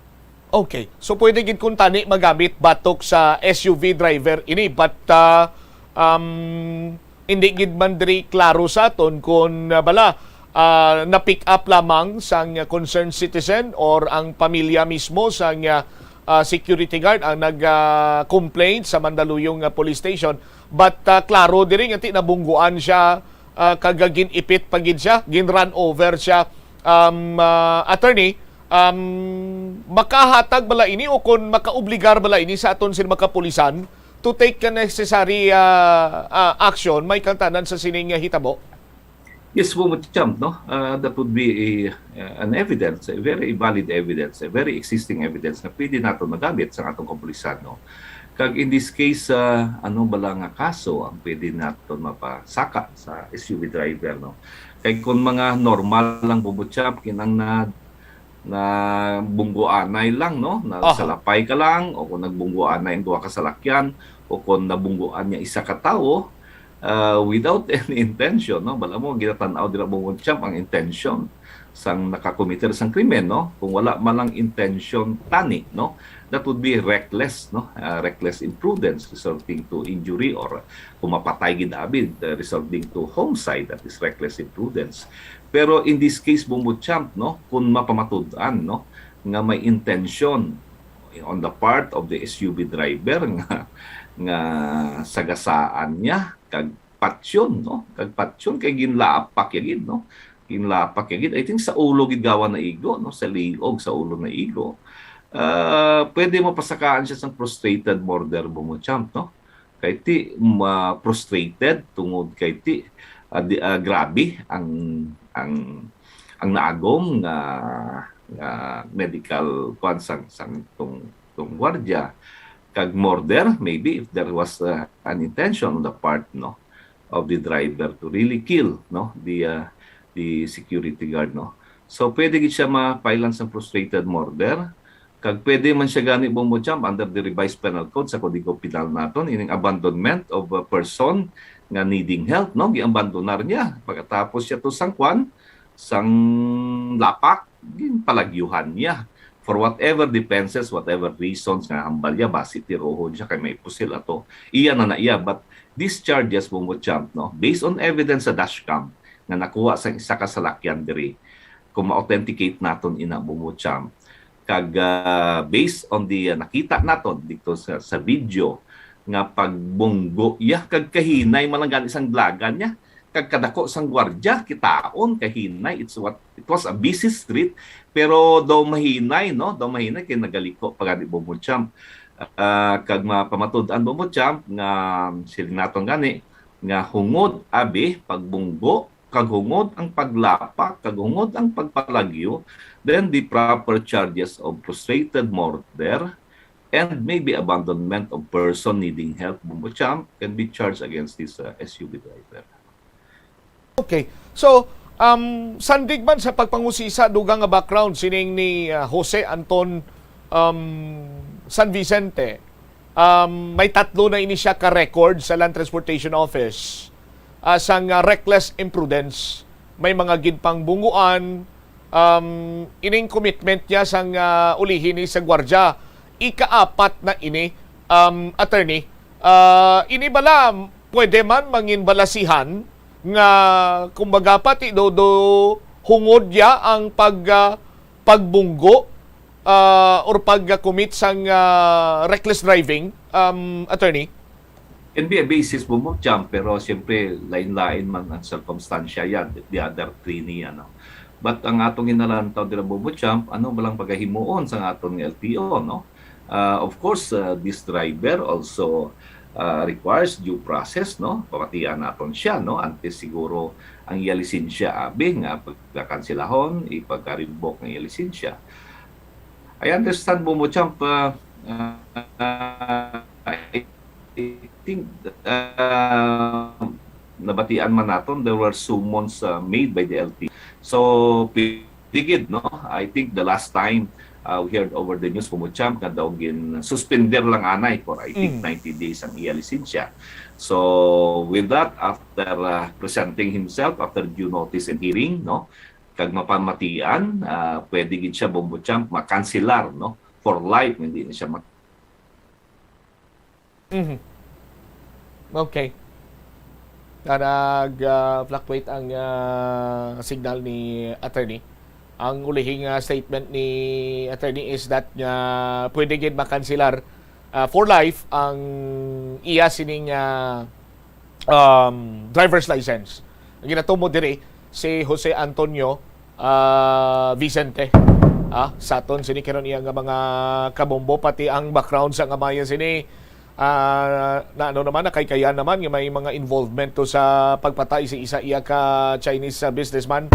Okay. So, pwede gid kung tani magamit batok sa S U V driver ini, but, ah, um, hindi gid man diri klaro sa aton kung, ah, bala, ah, na-pick up lamang sang concerned citizen or ang pamilya mismo sang, ah, ah, security guard ang nag, ah, complaint sa Mandaluyong, ah, Police Station. But, ah, klaro diri nga ti nabungguan siya, ah, kag gin-ipit pa gid siya, gin-run over siya. Um, ah, attorney, um, makahatag bala ini o kon makaobligar bala ini sa aton sila makapulisan to take the necessary, ah, ah, action may kang tanan sa sining, ah, hitabo? Yes, Bobo Champ, no? Uh, that would be a, uh, an evidence, a very valid evidence, a very existing evidence na pwede nato magamit sa atong kapulisan, no? Kag in this case, uh, ano bala nga kaso ang pwede nato mapasaka sa S U V driver, no? Kay kung mga normal lang, Bobo Champ, kinang na, na bungguanay lang, no? Na Aha. Salapay ka lang, o kung nagbungguanay ang duha ka salakyan, o kung nabungguan niya isa ka tawo, uh, without any intention, no? Bala mo, ginatan-aw dira, Bobo Champ, ang intention sang nakakomiter sang krimen, no? Kung wala man lang intention tani, no? That would be reckless, no? Uh, reckless imprudence resulting to injury, or kung mapatay gid abi, uh, resulting to homicide, that is reckless imprudence. Pero in this case, Bobo Champ, no? Kung mapamatud-an, no, nga may intention on the part of the S U V driver nga, nga sagasaan niya kag patyon, no? Kag patyon kay ginlapak ya gid, no? Ginlapak ya gid. I think sa ulo gid gawa naigo, no? Sa liog, sa ulo naigo. Ah, pwede mapasakaan siya sang frustrated murder, Bombo Champ, no? Kay ti ma-, frustrated tungod kay ti, ah, di, ah, grabe ang, ang, ang naagom nga, nga medical kuan sang, sang tong, tong gwardiya. Kag murder, maybe if there was, ah, an intention on the part, no, of the driver to really kill, no, the, ah, the security guard, no. So pwede gid siya ma-file-an sang frustrated murder. Kag pwede man siya gani, Bombo Champ, under the Revised Penal Code sa Kodigo Penal naton, ining abandonment of a person nga needing help, no? Giabandonar niya. Pagkatapos siya to sang kwan, sang lapak, ginpalagyuhan niya. For whatever defenses, whatever reasons nga hambal niya, basi tirohon siya kay may pusil ato. Iya na na iya, but these charges, Bombo Champ, no? Based on evidence sa dashcam nga nakuha sa isa ka salakyan diri, kung ma-authenticate naton ina, Bombo Champ, kag, ah, based on the, ah, nakita naton dito sa, sa video, nga pagbunggo iya kag kahinay man lang gani sang dalagan niya, kag kadako sang gwardiya, kitaon kahinay. It's what, it was a busy street, pero daw mahinay, no? Daw mahinay kay nagaliko pa gani, Bombo Champ. Ah, kag mapamatud-an, Bombo Champ, nga siling naton gani nga hungod abi pagbunggo, kag hungod ang paglapak, kag hungod ang pagpalagyo, then the proper charges of frustrated murder and maybe abandonment of person needing help, Bombo Champ, can be charged against this, uh, S U V driver. Okay. So, um, sandig man sa pagpangusisa, dugang nga background sining ni, uh, Jose Anton, um, San Vicente, um, may tatlo na ini siya ka record sa Land Transportation Office, ah, sang, ah, reckless imprudence. May mga ginpangbungguan, um, ining commitment niya sang, ah, ulihi ni sa gwardiya. Ikaapat na ini, um, attorney. Ah, ini bala pwede man mangin balasihan nga, kumbaga, pati do, do hungod ya ang pag, ah, pagbunggo, ah, or pag-commit sang, ah, reckless driving, um, attorney? Can be a basis, Bombo Champ, pero siyempre, lain-lain man ang sirkumstansya yan, the other three niya, no? But ang atong hinalantaw dira, Bombo Champ, ano ba lang pagahimuon sa aton nga L T O, no? Ah, of course, ah, this driver also, ah, requires due process, no? Pamatian naton siya, no? Antes siguro ang iya lisensya, abi, nga pagkakansilahon, ipagka-revoke ang iya lisensya. I understand, Bombo Champ, ah, ah, I think, ah, nabatian man naton, there were summons, ah, made by the L T O. So, pwede gid, no? I think the last time, ah, we heard over the news, Bombo Champ, nga daw gin-suspender lang anay for, I think, Mm. ninety days ang iya lisensya. So, with that, after, ah, presenting himself, after due notice and hearing, no, kag mapamatian, ah, pwede gid siya, Bombo Champ, makanselar, no, for life, hindi na siya mag- Mhm. Okay. Ah, nag, ah, fluctuate ang, ah, signal ni attorney. Ang ulihing, ah, statement ni attorney is that nga pwede gid makanselar, ah, for life ang iya sining, ah, um, driver's license. Ang ginatumo diri, si Jose Antonio, ah, Vicente. Ah, sa aton sini karon iya nga mga kabombo, pati ang background sa nga maya sini, ah, na ano naman, nakaykayan naman nga may mga involvement to sa pagpatay sa isa iya ka Chinese, ah, businessman.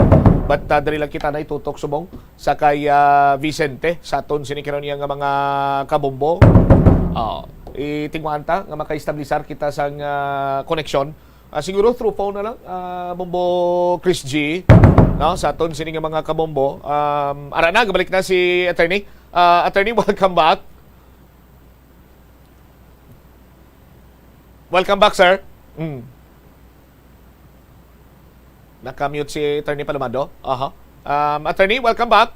But, ah, diri lang kita na itutok subong sa kay, ah, Vicente, sa aton sini karon iya nga mga kabombo. Ah, itingwaan ta nga makaestablisar kita sang, ah, koneksyon. Ah, siguro through phone na lang, ah, Bombo Chris G, no? Sa aton sini nga mga kabombo. Um, ara na, gabalik na si attorney. Ah, attorney, welcome back. Welcome back, sir. Mm. Naka-mute si Attorney Palomado. Aha. Um, attorney, welcome back.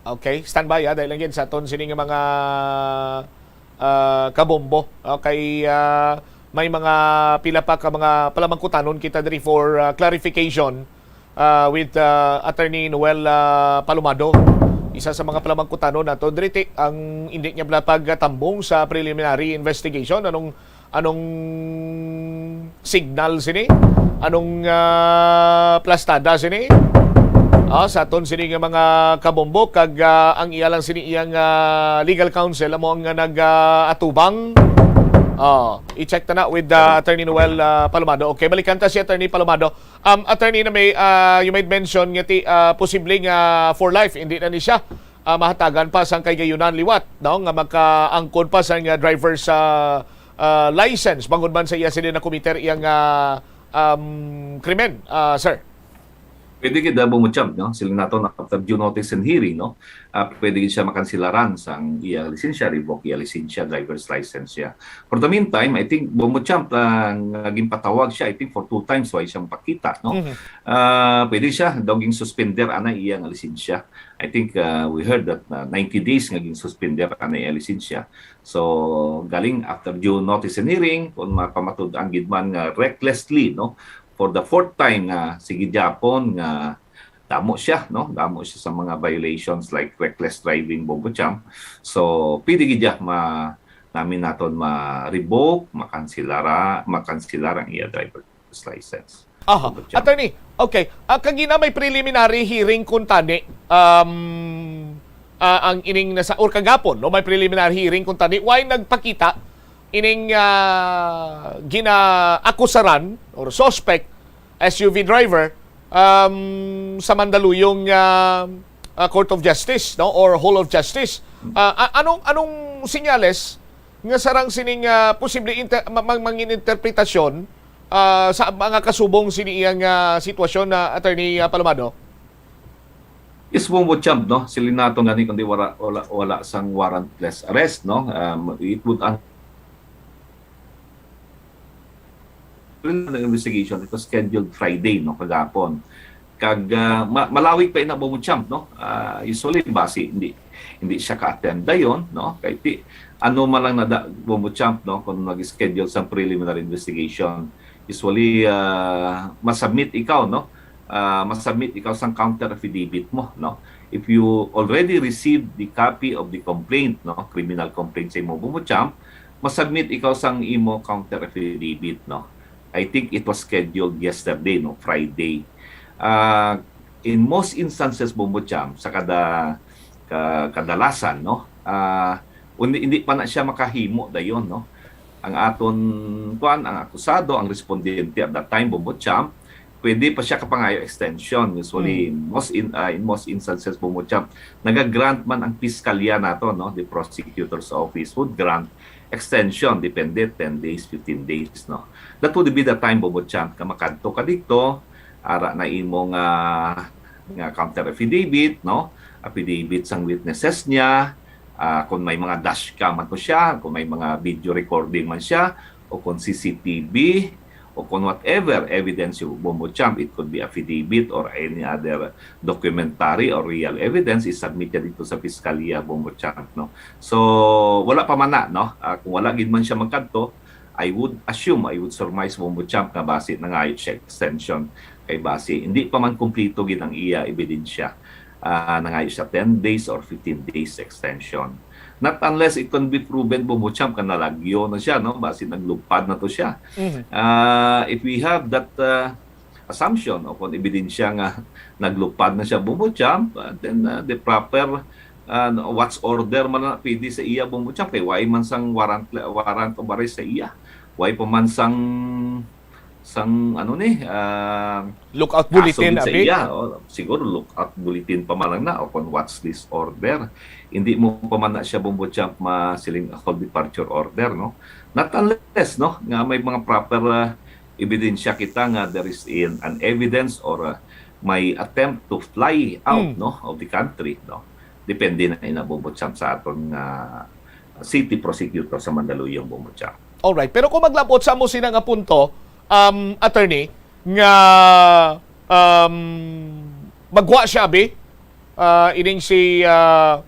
Okay, standby, ah, dahil lang gid sa aton sini nga mga, ah, kabombo. Okay, ah, may mga pila pa ka mga palamangkutanon kita diri for, ah, clarification, ah, with, ah, Attorney Noel, ah, Palomado. isa sa mga palamangkutanon nato diri, ti, ang indi niya bala pagtambong sa preliminary investigation. Anong, anong signal sini? Anong, ah, plastada sini? Ah, sa aton sini nga mga kabombo, kag, ah, ang iya lang sini iyang, ah, legal counsel amo ang, ah, nag, ah, atubang. Oh, i-check ta na with, ah, Attorney Noel, ah, Palomado. Okay, balikan ta si Attorney Palomado. Um, Attorney, na may, ah, you made mention nga ti, ah, posible nga for life, hindi na ni siya, ah, mahatagan pa sang kahigayonan liwat, no, nga makaangkon pa sang, ah, driver's, ah, ah, license bangod man sa iya sini na-committer iyang, ah, um, krimen, ah, sir. Pwede gid, ah, Bombo Champ, no? Sila nato na after due notice and hearing, no? Ah, pwede gid siya makansilaran sang iya lisensya, revoke iya lisensya, driver's license siya. For the meantime, I think, Bombo Champ, ah, nga ginpatawag siya, I think, for two times, why siya mapakita, no? Mhm. Ah, pwede siya daw ging suspender ana iya nga lisensya. I think, ah, we heard that, ah, ninety days nga ging suspender ana iya lisensya. So, galing after due notice and hearing, kung mapamatud-an gid man nga recklessly, no, for the fourth time nga sige gyapon nga damo siya, no? Damo siya sa mga violations like reckless driving, Bombo Champ. So, pwede gid siya ma-, namin naton ma-revoke, makansilara, makansilar ang iya driver's license. Aha. Bombo Champ. Attorney, okay. Ah, kagina may preliminary hearing kuntani, um, ah, ang ining nasa, or kagapon, no, may preliminary hearing kuntani. Why nagpakita ining, ah, ginaakusaran or suspect, S U V driver, um, sa Mandaluyong, ah, ah, Court of Justice, no, or Hall of Justice? Ah, a-, anong, anong sinyales nga sarang sining, ah, posible inter-, ma-, ma-, mangin interpretasyon, ah, sa mga kasubong sini iyang, ah, sitwasyon na, Attorney, ah, Palomado? Yes, Bombo Champ, no? Sila nato gani kundi wala, wala, wala sang warrantless arrest, no? Um, it would un-, ang investigation, it was scheduled Friday, no, kagapon. Kag, ah, ma-, malawig pa ina, Bombo Champ, no? Ah, usually, basi, hindi, hindi siya ka-attend dayon, no? Kay ti-, ano man lang nada, Bombo Champ, no? Kung nag-schedule sa preliminary investigation, usually, ah, masubmit ikaw, no? Ah, masubmit ikaw sang counter affidavit mo, no? If you already received the copy of the complaint, no? Criminal complaint sa imo, Bombo Champ, masubmit ikaw sang imo counter affidavit, no? I think it was scheduled yesterday, no? Friday. Ah, in most instances, Bombo Champ, sa kada, ka-, kadalasan, no? Ah, hindi, hindi pa na siya makahimo dayon, no? Ang aton, kuan, ang akusado, ang respondente at that time, Bombo Champ, pwede pa siya kapangayo extension. Usually, Hmm. most in, ah, in most instances, Bombo Champ, nagagrant man ang piskalya nato, no? The prosecutor's office would grant extension, depende, ten days, fifteen days, no? That would be the time, Bombo Champ, nga makadto ka dito, ara na imo nga, nga counter affidavit, no? Affidavit sang witnesses niya, ah, kung may mga dash cam ato siya, kung may mga video recording man siya, o kung C C T V, o kung whatever evidence you, Bombo Champ, it could be affidavit or any other documentary or real evidence, isubmit niya dito sa piskalya, Bombo Champ, no? So, wala pa man na, no? Ah, kung wala gid man siya magkadto, I would assume, I would surmise, Bombo Champ, nga basi nangayo siya extension kay basi hindi pa man kumplito gid ang iya ebidensya. Ah, nangayo siya ten days or fifteen days extension. Not unless it can be proven, Bombo Champ, nga nalagyo na siya, no? Basi naglupad na to siya. Mhm. Ah, if we have that, ah, assumption o kung ebidensya nga naglupad na siya, Bombo Champ, ah, then, ah, the proper, ah, watch order man na pwede sa iya, Bombo Champ, kay why man sang warrant, warrant of arrest sa iya. Why pa man sang, sang, ano ni, ah, Lookout kaso bulletin, gid sa abi? iya, o, siguro lookout bulletin pa man lang na, o kung watch list order. Hindi mo pa man na siya, Bombo Champ, masiling hold departure order, no? Not unless, no, nga may mga proper, ah, ebidensya kita nga there is in, an evidence or, ah, may attempt to fly out, Hmm. no, of the country, no? Depende na ina, Bombo Champ, sa aton nga city prosecutor sa Mandaluyong, Bombo Champ. Alright, pero kung maglabot sa mo sina nga punto, um, attorney, nga, um, magwa siya, abi, ah, ining si, ah,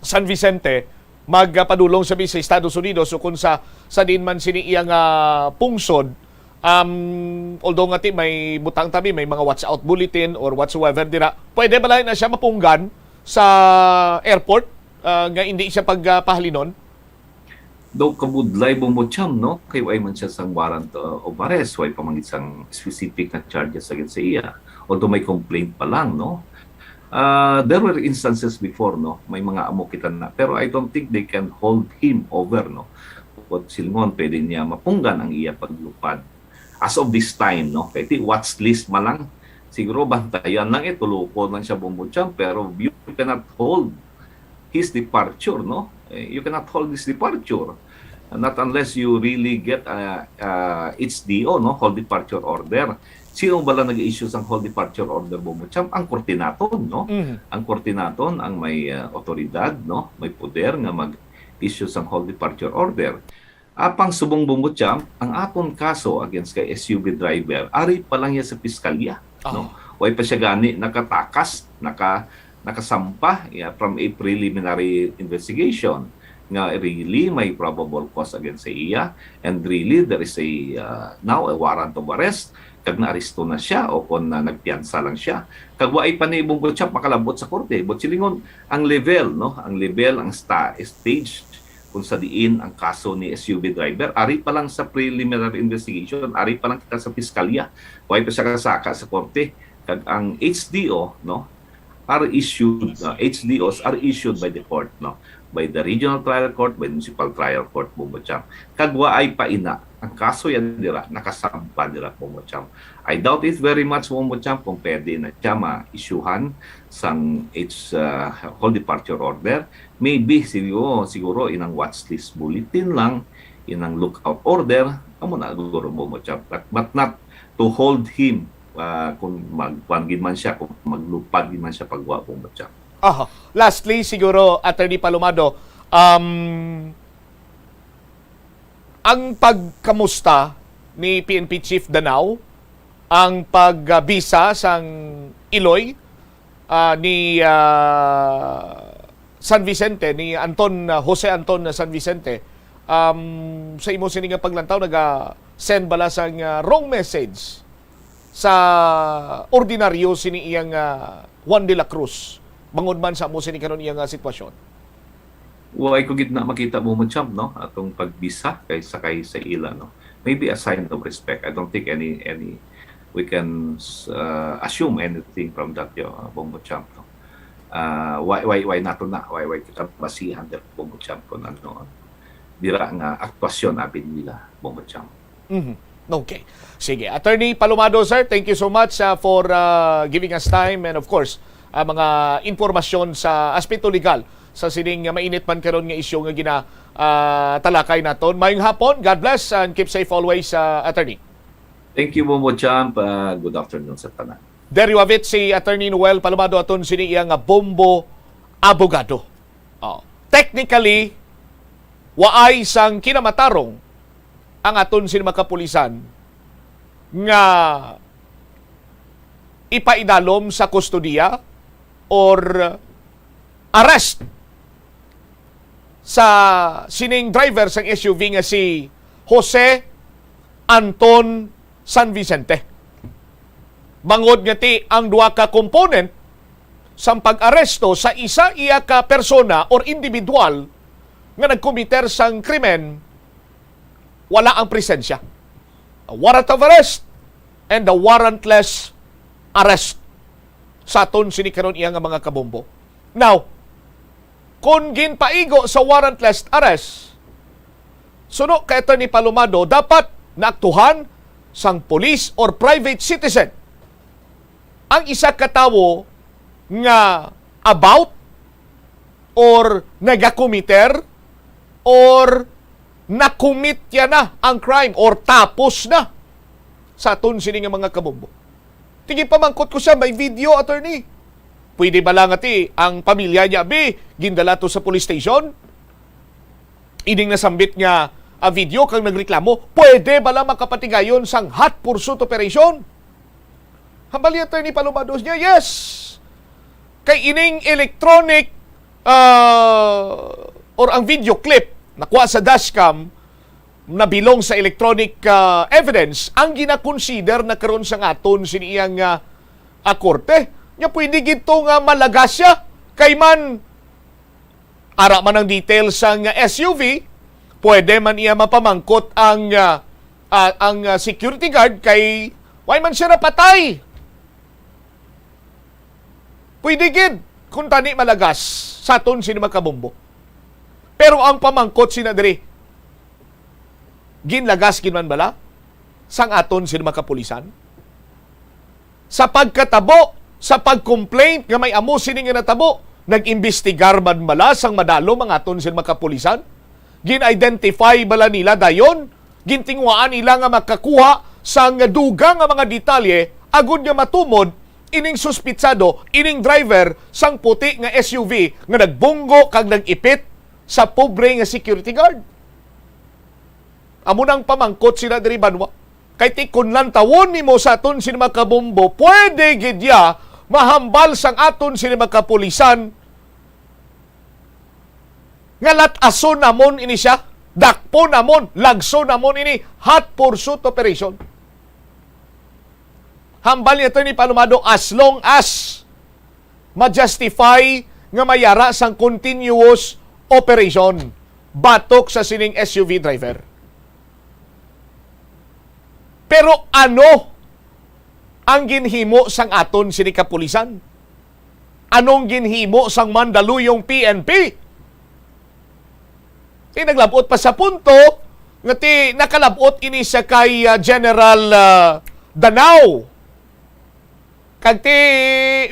San Vicente, magpadulong sa, sa Estados Unidos o kung sa, sa diin man sini iyang, ah, pungsod, um, although nga ti may butang tabi, may mga watch out bulletin or whatsoever dira, pwede ba na siya mapunggan sa airport, ah, nga hindi siya pagpahalinon? Daw kabudlay, Bombo Cham, no? Kay way man siya sang warrant, uh, of arrest, way pa man gid sang specific na charges against sa iya. Although may complaint pa lang, no? Uh, there were instances before, no? May mga amo kita na. Pero I don't think they can hold him over, no? But silingon, pwede niya mapunggan ang iya paglupad. As of this time, no? Kay ti watch list man lang, siguro bantayan lang, eh, tulupon lang siya, Bombo Cham, pero you cannot hold his departure, no? Eh, you cannot hold his departure. Not unless you really get a, a H D O, no? Hold departure order. Sino bala nag-issue sang hold departure order, Bombo Cham? Ang korte naton, no? Mhm. Ang korte naton ang may, uh, otoridad, no? May poder nga mag-issue sang hold departure order. Apang subong, Bombo Cham, ang aton kaso against kay S U V driver, ari pa lang niya sa piskalya, Ah. no? Way pa siya gani nakatakas, naka, nakasampa, yeah, from a preliminary investigation nga really may probable cause against sa iya, and really there is a, uh, now a warrant of arrest, kag naaresto na siya o kon na nagpiyansa lang siya. Kag wa ay pa ni, Bombo Cham, makalabot sa korte. But silingon, ang level, no? Ang level, ang sta-, stage kung sa diin ang kaso ni S U V driver, ari pa lang sa preliminary investigation, ari pa lang kita sa piskalya, way pa siya kasaka sa korte. Kag ang H D O, no, are issued, no, H D Os are issued by the court, no, by the regional trial court, by the municipal trial court, Bombo Cham. Kag wa ay pa ina, ang kaso yan dira, nakasampa dira, Bombo Cham. I doubt it very much, Bombo Cham, kung pwede na siya ma-issuehan sang H, uh, hold departure order. Maybe, siguro, siguro inang watch list bulletin lang, inang lookout order, amo na siguro, Bombo Cham. But, but not to hold him, uh, kung mag-, kuwan gid man siya, kung maglupad gid man siya pagwa, Bombo Cham. Aha. Lastly, siguro, Attorney Palomado, um, ang pagkamusta ni P N P Chief Danao, ang pagbisa sang iloy, ah, ni, ah, San Vicente, ni Anton, ah, Jose Anton San Vicente, um, sa imo sini nga paglantaw, naga-send bala sang, ah, wrong message sa ordinaryo sini iyang, ah, Juan de la Cruz, bangod man sa amo sini karon iyang, ah, sitwasyon? Way ko gid na makita, Bombo Cham, no, atong pagbisa kay sa, kay sa ila, no. Maybe a sign of respect. I don't think any, any, we can, uh, assume anything from that, yo, uh, Bombo Cham, no. Uh, way, way, way nato na, way, way kita basihan der, Bombo Cham, kung ano, dira nga aktuasyon abi nila, Bombo Cham. Mhm. Okay. Sige. Attorney Palomado, sir, thank you so much, ah, for, ah, giving us time and, of course, ah, mga impormasyon sa aspeto legal sa sining, ah, mainit man karon nga isyu nga gina, ah, talakay naton. Mayong hapon. God bless and keep safe always, ah, Attorney. Thank you, Bombo Cham. Uh, good afternoon sa tanan. There you have it, si Attorney Noel Palomado aton sini iya nga Bombo Abogado. Oh. Technically, waay sang kinamatarong ang aton sini mga kapulisan nga ipaidalom sa kustodiya or arrest sa sining driver sang S U V nga si Jose Anton San Vicente. Bangod nga ti ang duha ka component sang pag-aresto sa isa iya ka persona or individual nga nagkomiter sang krimen, wala ang presensya. A warrant of arrest and a warrantless arrest sa aton sini karon iya nga mga kabombo. Now, kung ginpaigo sa warrantless arrest, suno kay Attorney Palomado, dapat naaktuhan sang police or private citizen ang isa ka tawo nga about or nagakomiter or nakomit ya na ang crime or tapos na sa aton sini nga mga kabombo. Tigipamangkot ko siya, may video, attorney. Pwede ba lang ati ang pamilya niya, abi, gindala to sa police station? Ining nasambit nga, ah, video kang nagreklamo, pwede bala makapatigayon sang hot pursuit operation? Hambal ni Attorney Palumados niya, yes. Kay ining electronic, ah, or ang video clip nakuha sa dashcam, nabilong sa electronic, ah, evidence, ang ginakonsider na karon sa ngaton sini iyang, ah, ah, korte. Nya pwede gid to nga malagas siya. Kay man, ara man ang details sang S U V, pwede man iya mapamangkot ang, ah, ah, ang, ah, security guard kay wala man siya napatay. Pwede gid kung tani malagas sa aton sini mga kabombo. Pero ang pamangkot sina diri, ginlagas gid man bala sang aton sini mga kapulisan? Sa pagkatabo, sa pag-complaint nga may amo sini nga natabo, nag-imbestigar man bala sang madalom ang aton sini mga kapulisan? Gin-identify bala nila dayon? Gintinguhaan nila nga makakuha sang dugang nga mga detalye agud nga matumod ining suspitsado, ining driver sang puti nga S U V nga nagbunggo kag nag-ipit sa pobre nga security guard? Amo nang pamangkot sila diri, banwa. Kay ti kun lantawon nimo sa aton sini mga kabombo, pwede gid ya mahambal sang aton sini mga kapulisan nga lat-ason namon ini siya, dakpon namon, lagson namon ini, hot pursuit operation. Hambal ni Attorney Palomado, as long as ma-justify nga mayara sang continuous operation batok sa sining S U V driver. Pero ano ang ginhimo sang aton sini kapulisan? Anong ginhimo sang Mandaluyong P N P? Ti naglabot pa sa punto nga ti nakalabot ini sa kay, ah, General, ah, Danao. Kag ti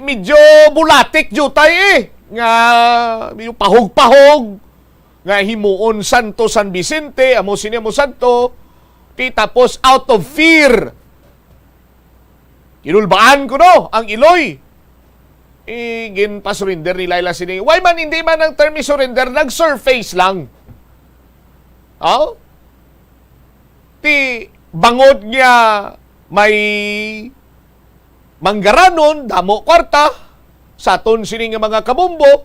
medyo bulatik diutay, eh, nga medyo pahog-pahog, nga himuon Santo San Vicente, amo sini, amo Santo, ti tapos out of fear, kinulbaan ko no ang iloy. Eh, ginpasurrender nila ila sini. Why man, hindi man ang term surrender, nag-surface lang. Oh? Ti bangod nga may manggaranon, damo kwarta, sa aton sini nga mga kabombo,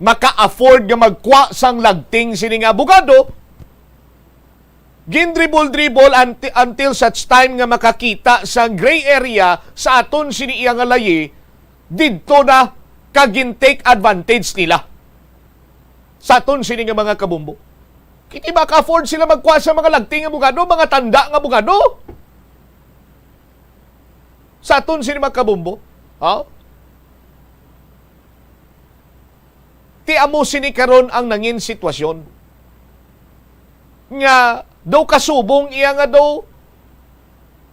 maka-afford nga magkwa sang lagting sini nga abogado, gindribol-dribol anti-, until such time nga makakita sang gray area sa aton sini iya nga layi, didto na kag gin-take advantage nila sa aton sini nga mga kabombo. Kay ti maka-afford sila magkwa sa mga lagting nga abogado, mga tanda nga abogado sa aton sini mga kabombo. Ha? Ti amo sini karon ang nangin sitwasyon nga daw kasubong iya nga daw,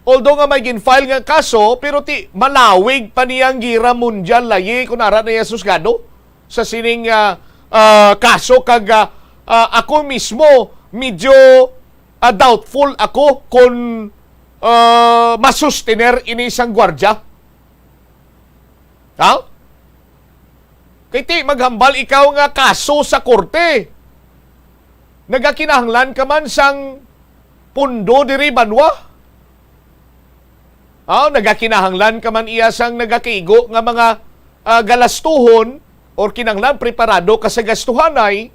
although nga may gin-file nga kaso, pero ti malawig pa niya ang Gira Mundial layi kung ara na iya sa husgado sa sining, ah, ah, kaso. Kag, ah, ah, ako mismo medyo, ah, doubtful ako kung, ah, masustener ini sang gwardya. Ha? Kay ti maghambal ikaw nga kaso sa korte, nagakinahanglan ka man sang pundo diri banwa? Ha? Nagakinahanglan ka man iya sang nagakigo nga mga, ah, galastuhon, or kinahanglan preparado ka sa gastuhanay?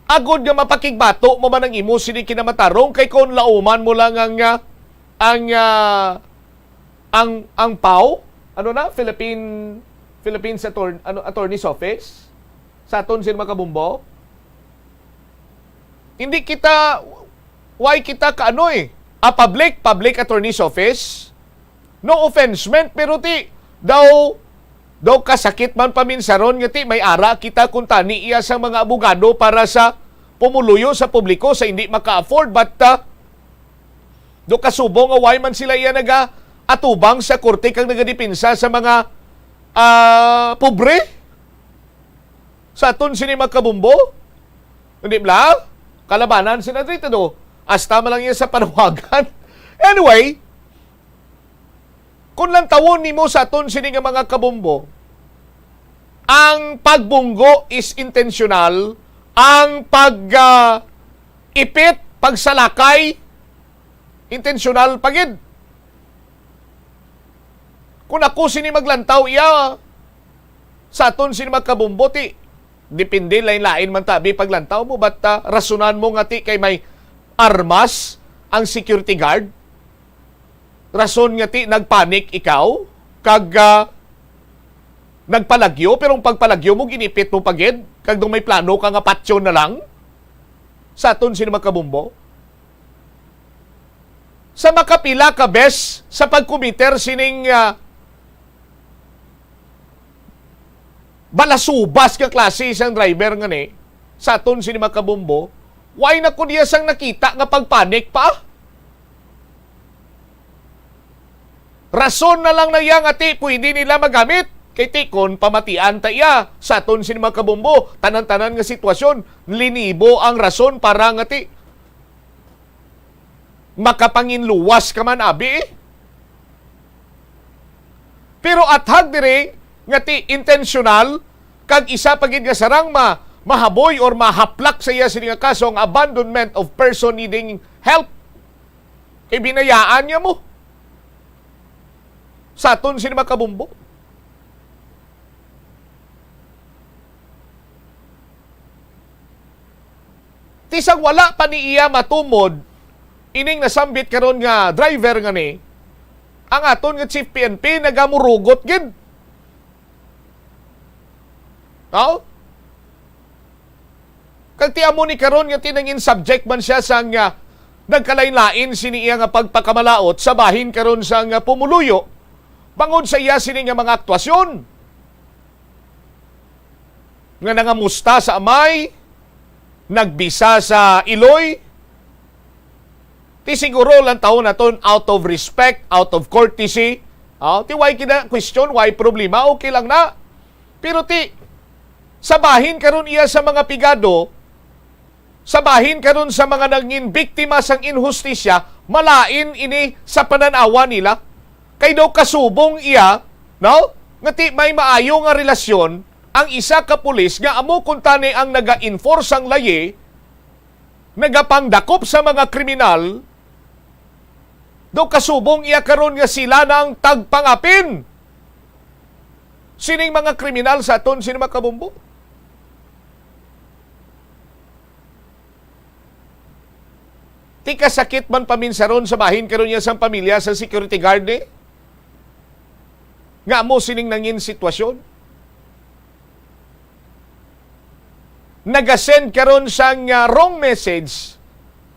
Agod nga mapakigbato mo man ang imo sini kinamatarong, kay kon lauman mo lang ang, ah, ang, ah, ang, ang pau, ano na, Philippine, Philippines Attorn-, ano, Attorney's Office, sa aton sini mga kabombo. Hindi kita, why kita ka ano eh, a public, Public Attorney's Office, no offense meant, pero ti, daw, daw kasakit man paminsaron nga ti may ara kita kung tani iya sa mga abogado para sa pumuluyo sa publiko sa hindi maka-afford, but, ah, do kasubong nga why man sila iya naga-atubang sa korte kag nagadipinsa sa mga, ah, pobre sa aton sini mga kabombo? Hindi bala? Kalabanan sila dito, do. Hasta man lang yan sa panawagan. Anyway, kung lantawon nimo sa aton sini nga mga kabombo, ang pagbunggo is intentional, ang pag, ah, ipit, pagsalakay, intentional pa gid. Kung ako sini maglantaw iya, sa aton sini mga kabombo, ti depende, lain-lain man tabi paglantaw mo, but, ah, rasunan mo nga ti kay may armas ang security guard. Rason nga ti nagpanik ikaw, kag, ah, nagpalagyo, pero ang pagpalagyo mo, ginipit mo pa gid, kag daw may plano ka nga patyon na lang sa aton sini mga kabombo. Sa makapila ka bes sa pagkomiter sining, ah, balasubas nga klase sang driver nga ni, sa aton sini mga kabombo, why na ko niya sang nakita nga pagpanik pa? Rason na lang na iya nga ti pwede nila magamit. Kay ti kon pamatian ta iya sa aton sini mga kabombo, tanan-tanan nga sitwasyon, linibo ang rason para nga ti makapanginluwas ka man, abi, eh. Pero athag diri nga ti intensyonal kag isa pa gid nga sarang ma-, mahaboy or mahaplak sa iya sini nga kaso ang abandonment of person needing help. Kay binayaan niya mo sa aton sini mga kabombo. Ti sang wala pa ni iya matumod ining nasambit karon nga driver nga ni, ang aton nga chief P N P nagamurugot gid. No? Kag ti amo ni karon nga ti nangin subject man siya sang, ah, nagkalain-lain sini iya nga pagpakamalaot sa bahin karon sang, ah, pumuluyo bangod sa iya sini nga mga aktwasyon nga nangamusta sa amay, nagbisa sa iloy, ti siguro lang taon naton out of respect, out of courtesy. Ah, ti why kina question, why problema, okay lang na. Pero ti, sa bahin karon iya sa mga pigado, sa bahin karon sa mga nangin biktima sang inhustisya, malain ini sa panan-awa nila. Kay daw kasubong iya, no? Nga ti may maayo nga relasyon ang isa ka pulis nga amo kuntani ang naga-enforce sang layi, nagapangdakop sa mga kriminal, daw kasubong iya karon nga sila na ang tagpangapin sining mga kriminal sa aton sini mga kabombo. Ti kasakit man paminsaron sa bahin karon niya sang pamilya sa security guard ni nga amo sining nangin sitwasyon. Nagasend karon sang, ah, wrong message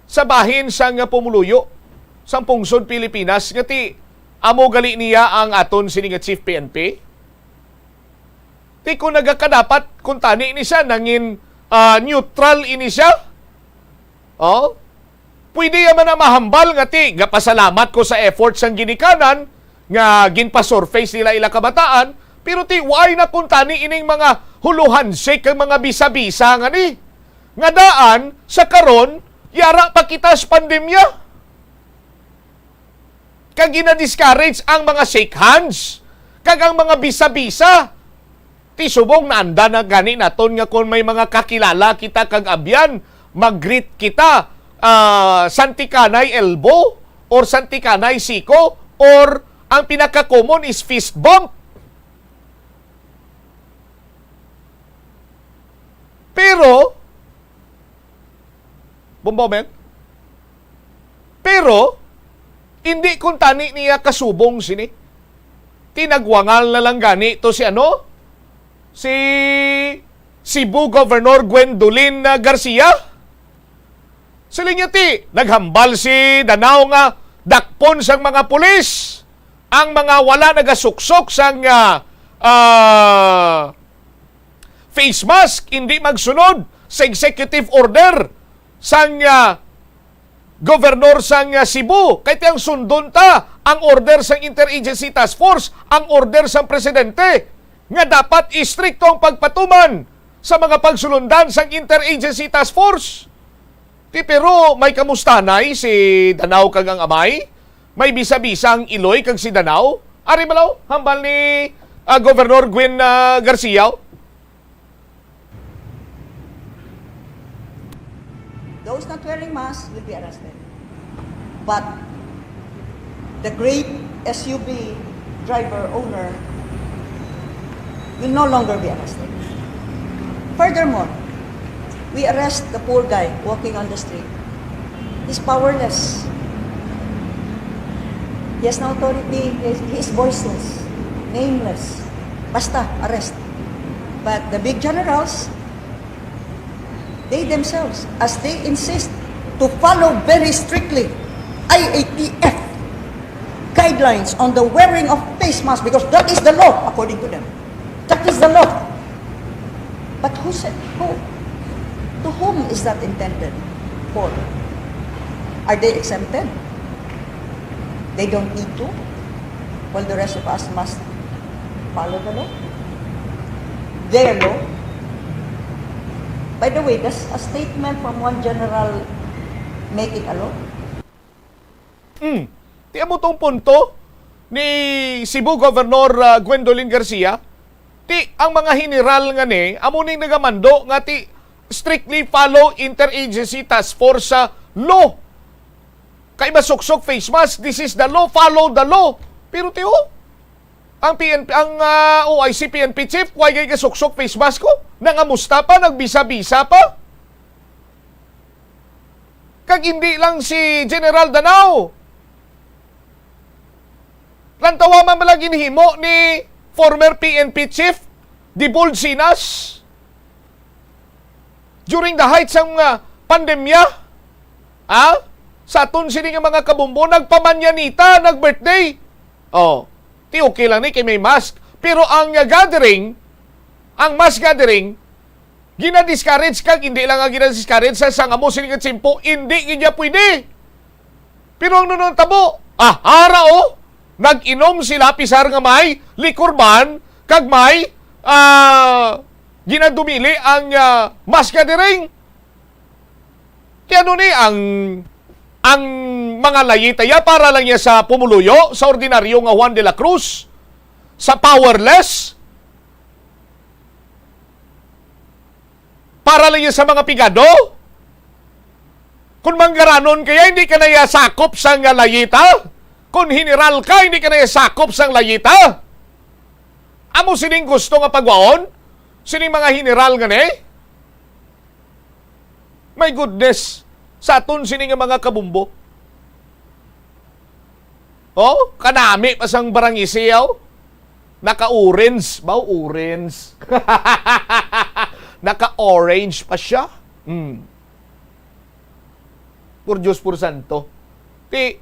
sa bahin sang, ah, pumuluyo sang pungsod Pilipinas nga ti amo gali niya ang aton sini nga chief P N P. Ti kung nagakadapat kuntani ni siya, nangin, ah, neutral ini siya. Oh? Pwede ya man na mahambal nga ti, gapasalamat ko sa effort sang ginikanan nga ginpa-surface nila ila kabataan, pero ti, why na kuntani ining mga huluhan sick kag mga bisa-bisa nga ni? Nga daan, sa karon, yara pa kita sa pandemya. Kag gina-discourage ang mga shake hands, kag ang mga bisa-bisa. Ti subong naanda na gani naton nga kon may mga kakilala kita kag abyan, mag-greet kita, ah, santikanay elbow or santikanay siko or ang pinaka-common is fist bump. Pero, Bombo, men? Pero, hindi kuntani niya kasubong sini. Tinagwangal na lang gani to si ano? Si Cebu Governor Gwendolyn, ah, Garcia. Siling niya ti, naghambal si Danao nga dakpon sang mga pulis ang mga wala nagasuksok sang, ah, ah, face mask, hindi magsunod sa executive order sang, ah, gobernador sang, ah, Cebu. Kay ti ang sundon ta ang order sang Interagency Task Force, ang order sang presidente nga dapat istrikto ang pagpatuman sa mga pagsulundan sang Interagency Task Force. Ti, pero may kamustanay si Danao kag ang amay? May bisa-bisa ang Iloy kag si Danao? Ari bala, hambal ni, ah, Governor Gwen, ah, Garcia. Those not wearing masks will be arrested. But the great S U V driver owner will no longer be arrested. Furthermore, we arrest the poor guy walking on the street. He's powerless. He has no authority. He is, he is voiceless, nameless. Basta, arrest. But the big generals, they themselves, as they insist to follow very strictly I A T F guidelines on the wearing of face mask, because that is the law, according to them. That is the law. But who said, who, to whom is that intended for? Are they exempted? They don't need to? Well, the rest of us must follow the law. Their law. By the way, does a statement from one general make it a law? Mm. Ti amo tong punto ni Cebu Governor, ah, Gwendolyn Garcia. Ti ang mga general nga ni, amo ning nagamando nga ti strictly follow interagency task force sa law. Kay masuksok face mask, this is the law, follow the law. Pero ti, oh, ang P N P, ang, ah, O I C P N P chief, why gay kasuksok face mask ko? Nangamusta pa, nagbisa-bisa pa. Kag hindi lang si General Danao. Lantawa man lang ginhimo ni former P N P chief Dibold Sinas during the height sang, ah, pandemya. Ah? Sa aton sini nga mga kabumbo, nagpamanyanita, nag-birthday. Oh, ti okay lang ni kay may mask. Pero ang, ah, gathering, ang mass gathering, gina-discourage kag hindi lang nga gina-discourage sa, sa nga mo sini nga tiyempo, hindi gid niya pwede. Pero ang nunong tabo, ah, ara, oh, nag-inom sila pisar nga may liquor ban kag may, ah, ginadumili ang, ah, mass gathering. Ti ano ni ang, ang mga layita ya para lang ya sa pumuluyo, sa ordinaryo nga Juan de la Cruz, sa powerless, para lang ya sa mga pigado? Kung manggaranon kaya, hindi ka na ya sakop sa nga layita? Kung general ka, hindi ka na ya sakop sang layita? Amo sining gusto nga pagwaon sining mga general nga ni? My goodness, sa aton sini nga mga kabumbo. Oh, kanami pa sang barangisiyaw. Naka-orange. Ba, orange? Naka-orange pa siya. Hmm. Por Diyos, por santo. Ti,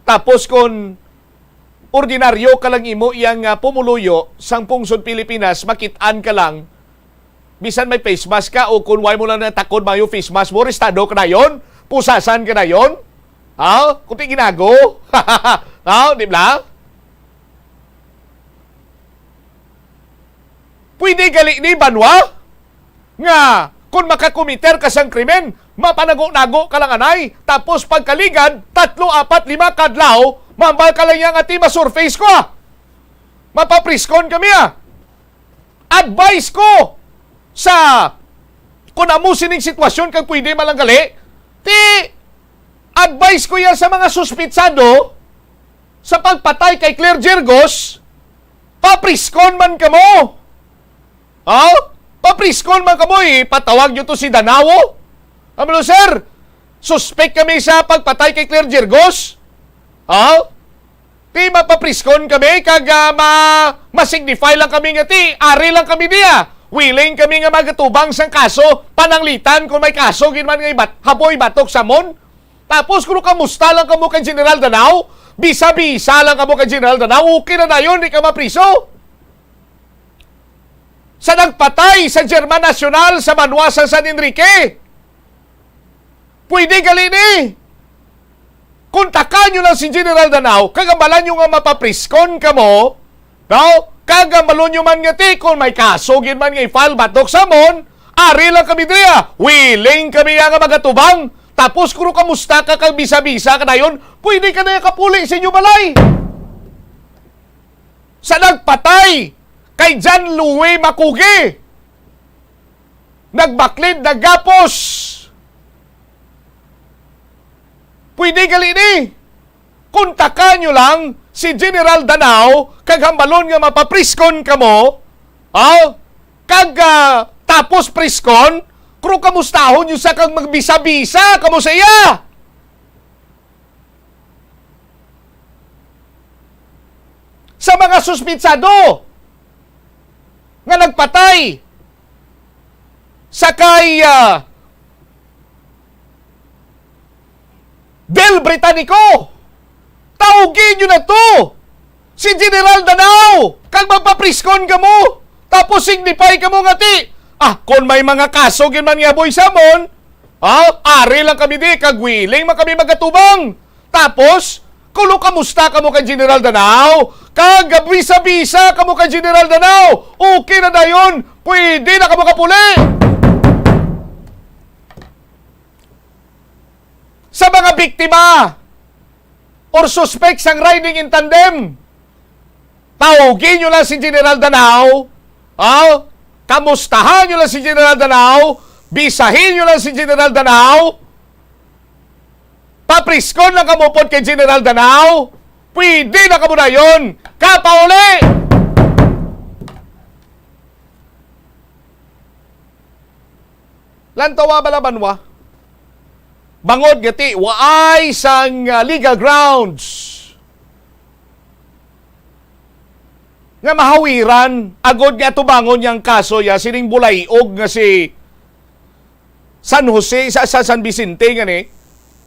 tapos kon ordinaryo ka lang imo yang, ah, pumuluyo sang pungsod Pilipinas, makit-an ka lang, bisan may face mask ka o kon wala mo lang natakod mayo face mask mo, arestado ka dayon, pusasan ka dayon. Ha? Kuti ginago. Ha? Di ba? Pwede gali ni banwa nga kung makakomiter ka sang krimen, mapanago-nago ka lang anay, tapos pagkaligad, tatlo, apat, lima kadlaw, mambal ka lang niya nga, "Ti, masurface ko, ah. Mapapriskon kami, ah." Advice ko sa, kung amo sining sitwasyon kag pwede man lang gali, ti, advice ko yan sa mga suspitsado sa pagpatay kay Claire Gergos, papriskon man kamo. Ha? Papriskon man kamo, eh. Patawag nyo to si Danao. Amo, "Sir, suspect kami sa pagpatay kay Claire Gergos." Ha? Ti mapapriskon kami kag, ah, ma-, ma-signify lang kami nga ti ari lang kami diya. Willing kami nga magatubang sang kaso, pananglitan kung may kaso gid man nga ibat-, haboy batok sa amon. Tapos kung kamusta lang kamo kay General Danao, bisa-bisa lang kamo kay General Danao, okay na dayon, di ka mapriso. Sa nagpatay sa German National sa banwa sa San Enrique, pwede gali ni. Kontakan nyo lang si General Danao, kag hambalan nyo nga mapapriskon kamo, no? Kag hambalon nyo man nga, "Ti, kung may kaso gid man nga i-file batok sa amon, ari lang kami diriya. Willing kami nga magatubang. Tapos, kung kamusta ka, kag bisa-bisa ka dayon, pwede ka na kapuli sa inyo balay." Sa nagpatay kay John Louie Macugi, nagbaklid, naggapos. Pwede gali ni. Kontakan nyo lang si General Danao kag hambalon nga mapapriskon kamo, ha? Kag, ah, tapos priskon, pero kamustahon nyo sa kag magbisa-bisa kamo sa iya. Sa mga suspitsado, nga nagpatay sa kay, ah, Del Britannico. Tawgi nyo na to si General Danao kag magpapriskon kamo. Tapos signify kamo nga ti, ah, kon may mga kaso gid man nga boy samon, ah, ari lang kami di, kag willing man kami magatubang. Tapos, kuno kamusta kamo kay General Danao? Kag bisa-bisa kamo kay General Danao? Okay na dayon, pwede na kamo kapuli. Sa mga biktima or suspect sang riding in tandem, tawgi nyo lang si General Danao. Ah? Kamustahan nyo lang si General Danao. Bisahin nyo lang si General Danao. Papriskon lang kamo pod kay General Danao. Pwede na kamo dayon kapauli. Lantawa bala banwa. Bangod nga ti waay sang, ah, legal grounds nga mahawiran agod nga atubangon niyang kaso ya sining bulay-og nga si San Jose, sa, sa San Vicente nga ni,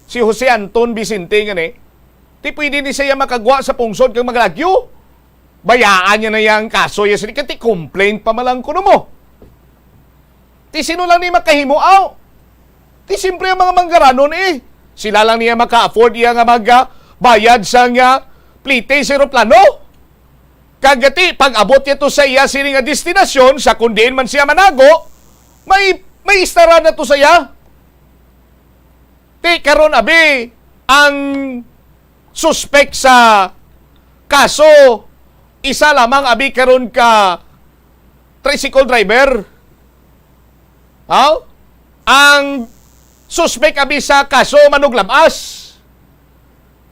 si Jose Anton Vicente nga ni, ti pwede ni siya makagwa sa pungsod kag maglagyo. Bayaan niya na yang kaso ya sini, kay ti complaint pa man lang kuno mo. Ti sino lang ni makahimo, aw? Ti siyempre ang mga manggaranon, eh. Sila lang niya maka-afford iya nga mag, ah, bayad sa nga plite sa eroplano. Kag ti pag-abot niya to sa iya sini nga destinasyon, sa kun diin man siya manago, may, may istara na to sa iya. Ti karon, abi, ang suspek sa kaso, isa lamang, abi, karon ka tricycle driver. Haw? Ang suspek, abi, sa kaso manuglabas.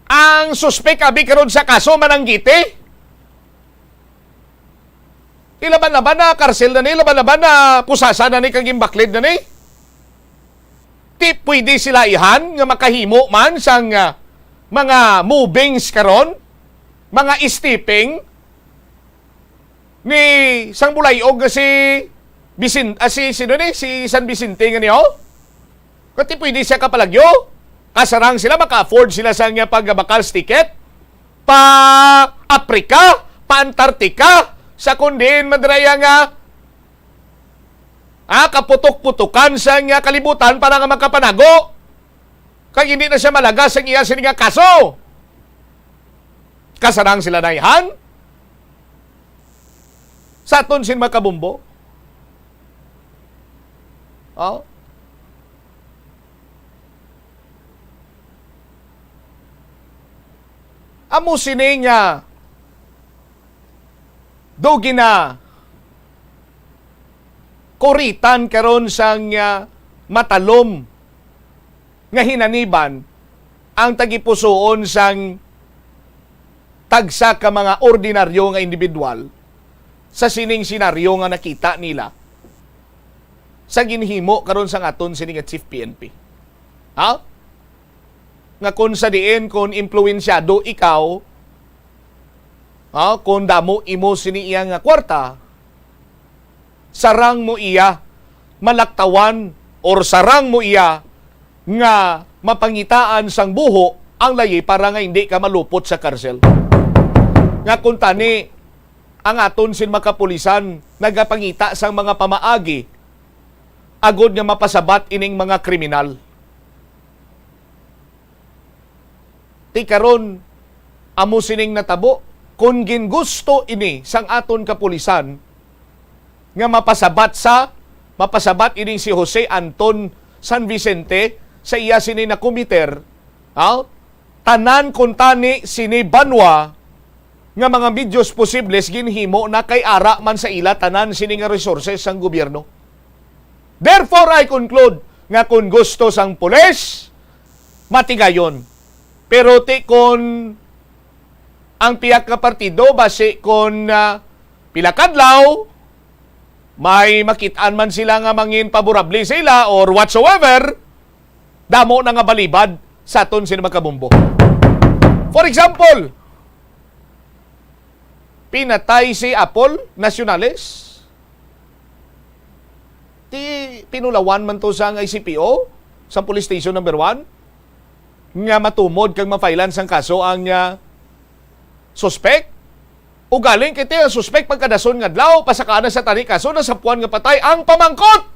Ang suspek, abi, karon sa kaso mananggiti. Ilaban-laban na karsel na ni, laban-laban na pusasa na ni, kag imbaklid na ni. Ti pwede sila ihan nga makahimo man sang, ah, mga movings karon, mga stepping ni sang bulay-og nga si Vicen-, ah, si, sino ni? Si San Vicente nga niyo? Kati pwede siya kapalagyo. Kasarang sila, maka-afford sila sa nga pagabakal sa ticket pa Africa, pa Antarctica, sa kun diin man dira iya nga, ah, kaputok-putukan sa nga kalibutan para nga makapanago. Kag hindi na siya malagas ang iya sini nga kaso. Kasarang sila na ihan. Sa aton sin makabumbo. Oh. Amo sini nga do ginakuritan karon sang, ah, matalom nga hinaniban ang tagipusoon sang tagsa ka mga ordinaryo nga individual sa sining senaryo nga nakita nila sa ginhimo karon sang aton sini nga Chief P N P. Ha? Nga kung sa diin, kung impluwensyado ikaw, ha, kung damo imo sini iya nga kwarta, sarang mo iya malaktawan or sarang mo iya nga mapangitaan sang buho ang layi para nga hindi ka malupot sa karsel. Nga kung tani, ang aton sin makapulisan nagapangita sang mga pamaagi agod nga mapasabat ining mga kriminal. Ti karon, amo sining natabo. Kon gingusto ini sang aton kapulisan nga mapasabat sa, mapasabat ining si Jose Anton San Vicente sa iya sini nakomiter, ha? Tanan kuntani sini banwa nga mga medios posibles ginhimo na kay ara man sa ila tanan sini nga resources sang gobyerno. Therefore, I conclude nga kon gusto sang pulis, matigayon. Pero ti kon ang pihak nga partido, basi kon, ah, pila kadlaw, may makit-an man sila nga mangin paborable sa ila or whatsoever, damo na nga balibad sa aton sini makabumbo. For example, pinatay si Apple Nacionales. Ti pinulawan man to sang I C P O, sang Police Station Number One, nga matumod kag mafailan sang kaso ang, ah, suspek? Ugaling kay ti ang suspek pagkadason nga adlaw, pasaka na sa tani kaso, nasapuan nga patay ang pamangkot!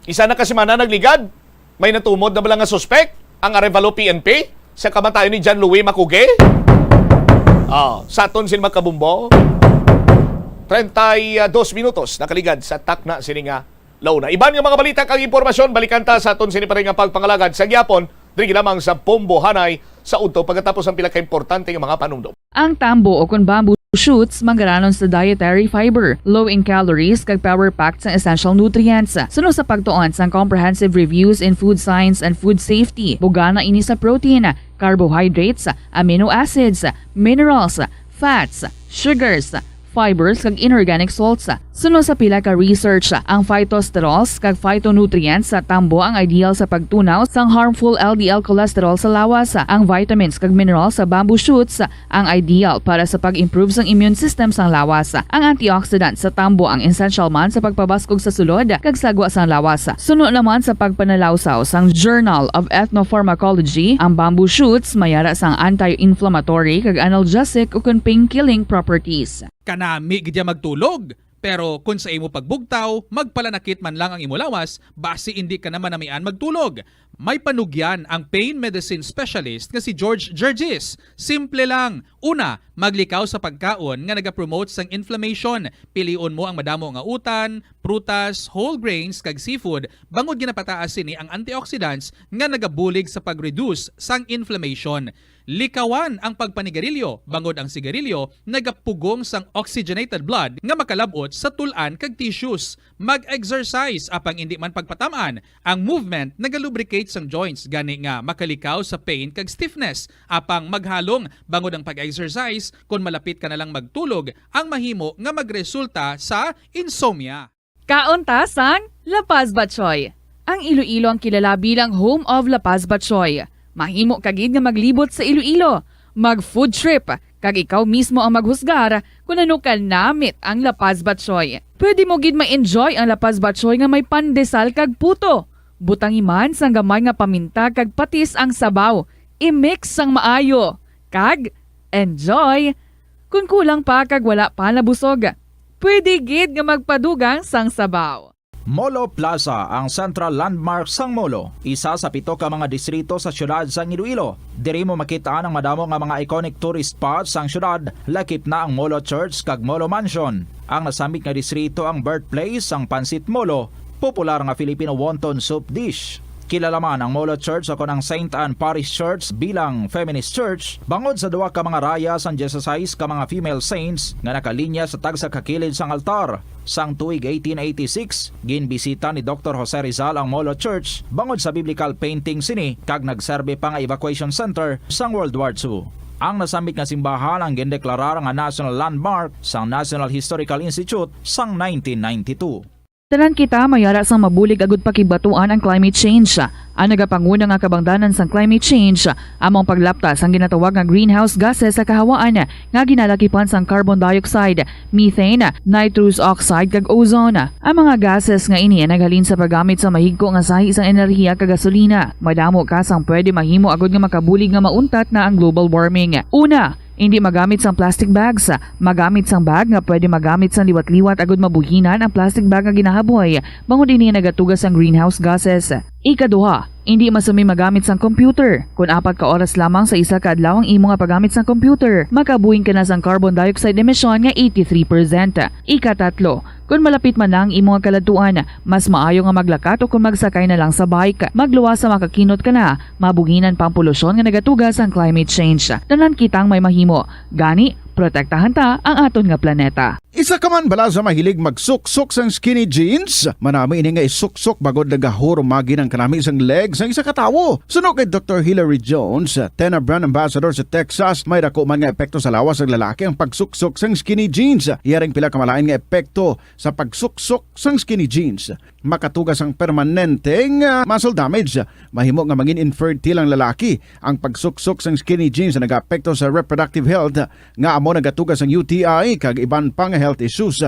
Isa na ka semana nagligad, may natumod na bala nga suspek ang Arevalo P N P sa kamatayon ni John Louis Macuge? Ah, sa aton sin Makabumbo, treinta y dos minutos nakaligad sa takna sini nga launa. Iban nga mga balita kag impormasyon, balikan ta sa aton sini pa rin nga pagpangalagad sa gihapon, diri lamang sa Bombohanay sa udto pagkatapos ang pila ka importante nga mga panumdom. Ang tambo o kon bamboo shoots manggaranon sa dietary fiber, low in calories, kag power-packed sang essential nutrients. Suno sa pagtuon sang Comprehensive Reviews in Food Science and Food Safety, bugana ini sa protein, carbohydrates, amino acids, minerals, fats, sugars, fibers, kag inorganic salts. Suno sa pila ka research, ang phytosterols kag phytonutrients sa tambo ang ideal sa pagtunaw sang harmful L D L cholesterol sa lawas. Ang vitamins kag minerals sa bamboo shoots ang ideal para sa pag-improve sang immune system sang lawas. Ang antioxidant sa tambo ang essential man sa pagpabaskog sa sulod kag sagwa sang lawas. Suno naman sa pagpanalawsaw sang Journal of Ethnopharmacology, ang bamboo shoots may ara sang anti-inflammatory kag analgesic ukon pain-killing properties. Kanami gid ya magtulog. Pero kon sa imo pagbugtaw, magpalanakit man lang ang imo lawas, basi indi ka na manamian magtulog. May panugyan ang pain medicine specialist nga si George Gergis. Simple lang. Una, maglikaw sa pagkaon nga nagapromote sang inflammation. Pilion mo ang madamo nga utan, prutas, whole grains, kag seafood, bangod ginapataas sini ang antioxidants nga nagabulig sa pag-reduce sang inflammation. Likawan ang pagpanigarilyo, bangod ang sigarilyo nagapugong sang oxygenated blood nga makalab-ot sa tul-an kag tissues. Mag-exercise, apang indi man pagpatam-an. Ang movement nagalubricate sang joints, gani nga makalikaw sa pain kag stiffness. Apang maghalong, bangod ang pag-exercise, kon malapit ka na lang magtulog, ang mahimo nga magresulta sa insomnia. Kaon ta sang La Paz Batchoy. Ang Iloilo ang kilala bilang home of La Paz Batchoy. Mahimo ka gid nga maglibot sa Iloilo, mag-food trip, kag ikaw mismo ang maghusgar kon ano ka namit ang La Paz Batchoy. Pwede mo gid ma-enjoy ang La Paz Batchoy nga may pandesal kag puto. Butangi man sang gamay nga paminta kag patis ang sabaw. I-mix sang maayo, kag enjoy! Kon kulang pa kag wala pa nabusog, pwede gid nga magpadugang sang sabaw. Molo Plaza, ang central landmark sang Molo, isa sa pito ka mga distrito sa siyudad sang Iloilo. Diri mo makit-an ang madamo nga mga iconic tourist spots sang siyudad, lakip na ang Molo Church kag Molo Mansion. Ang nasambit nga distrito ang birthplace sang Pancit Molo, popular nga Filipino wonton soup dish. Kilala man ang Molo Church o kon ang Saint Anne Parish Church bilang feminist church bangod sa duha ka mga raya sang dieciséis ka mga female saints nga nakalinya sa tagsa ka kilid sang altar. Sang tuig eighteen eighty-six, ginbisita ni Doktor Jose Rizal ang Molo Church bangod sa biblical painting sini kag nagserbi pa nga evacuation center sang World War Two. Ang nasambit nga simbahan ang gindeklarar nga national landmark sang National Historical Institute sang nineteen ninety-two. Tanan kita may ara sang mabulig agud pakigbatuan ang climate change. Ang nagapanguna nga kabangdanan sang climate change amo ang paglapta sang ginatawag nga greenhouse gases sa kahawaan nga ginalakipan sang carbon dioxide, methane, nitrous oxide, kag ozone. Ang mga gases nga ini naghalin sa paggamit sa mahigko nga sahi sang enerhiya kag gasolina. Madamo ka sang pwede mahimo agud nga makabulig nga mauntat na ang global warming. Una, indi magamit sang plastic bags. Magamit sang bag nga pwede magamit sang liwat-liwat agud mabuhinan ang plastic bag nga ginahaboy, bangod ini nagatuga sang greenhouse gases. Ikaduha, indi masumi magamit sang computer. Kon apat ka oras lamang sa isa ka adlaw ang imo nga paggamit sang computer, makabuhin ka na sang carbon dioxide emission nga eighty-three percent. Ikatatlo, kon malapit man na ang imo nga kaladtuan, mas maayo nga maglakat o kon magsakay na lang sa bike. Magluwas sa makakinot ka na, mabuhinan pa ang polusyon nga nagatuga sang climate change. Tanan kitang may mahimo. Gani, protektahan ta ang aton nga planeta. Isa ka man bala sa mahilig magsuksok sang skinny jeans? Manami ini nga isuksok bangod nagahurumagi ang kanami sang legs sang isa ka tawo. Suno kay Doktor Hilary Jones, Tena brand ambassador sa Texas, may dako man nga epekto sa lawas sang lalaki ang pagsuksok sang skinny jeans. Iya ring pila ka malain nga epekto sa pagsuksok sang skinny jeans. Makatuga sang permanente nga muscle damage. Mahimo nga mangin infertile ang lalaki. Ang pagsuksok sang skinny jeans nagaapekto sa reproductive health, nga amo nagatuga sang U T I kag iban pa nga health issues.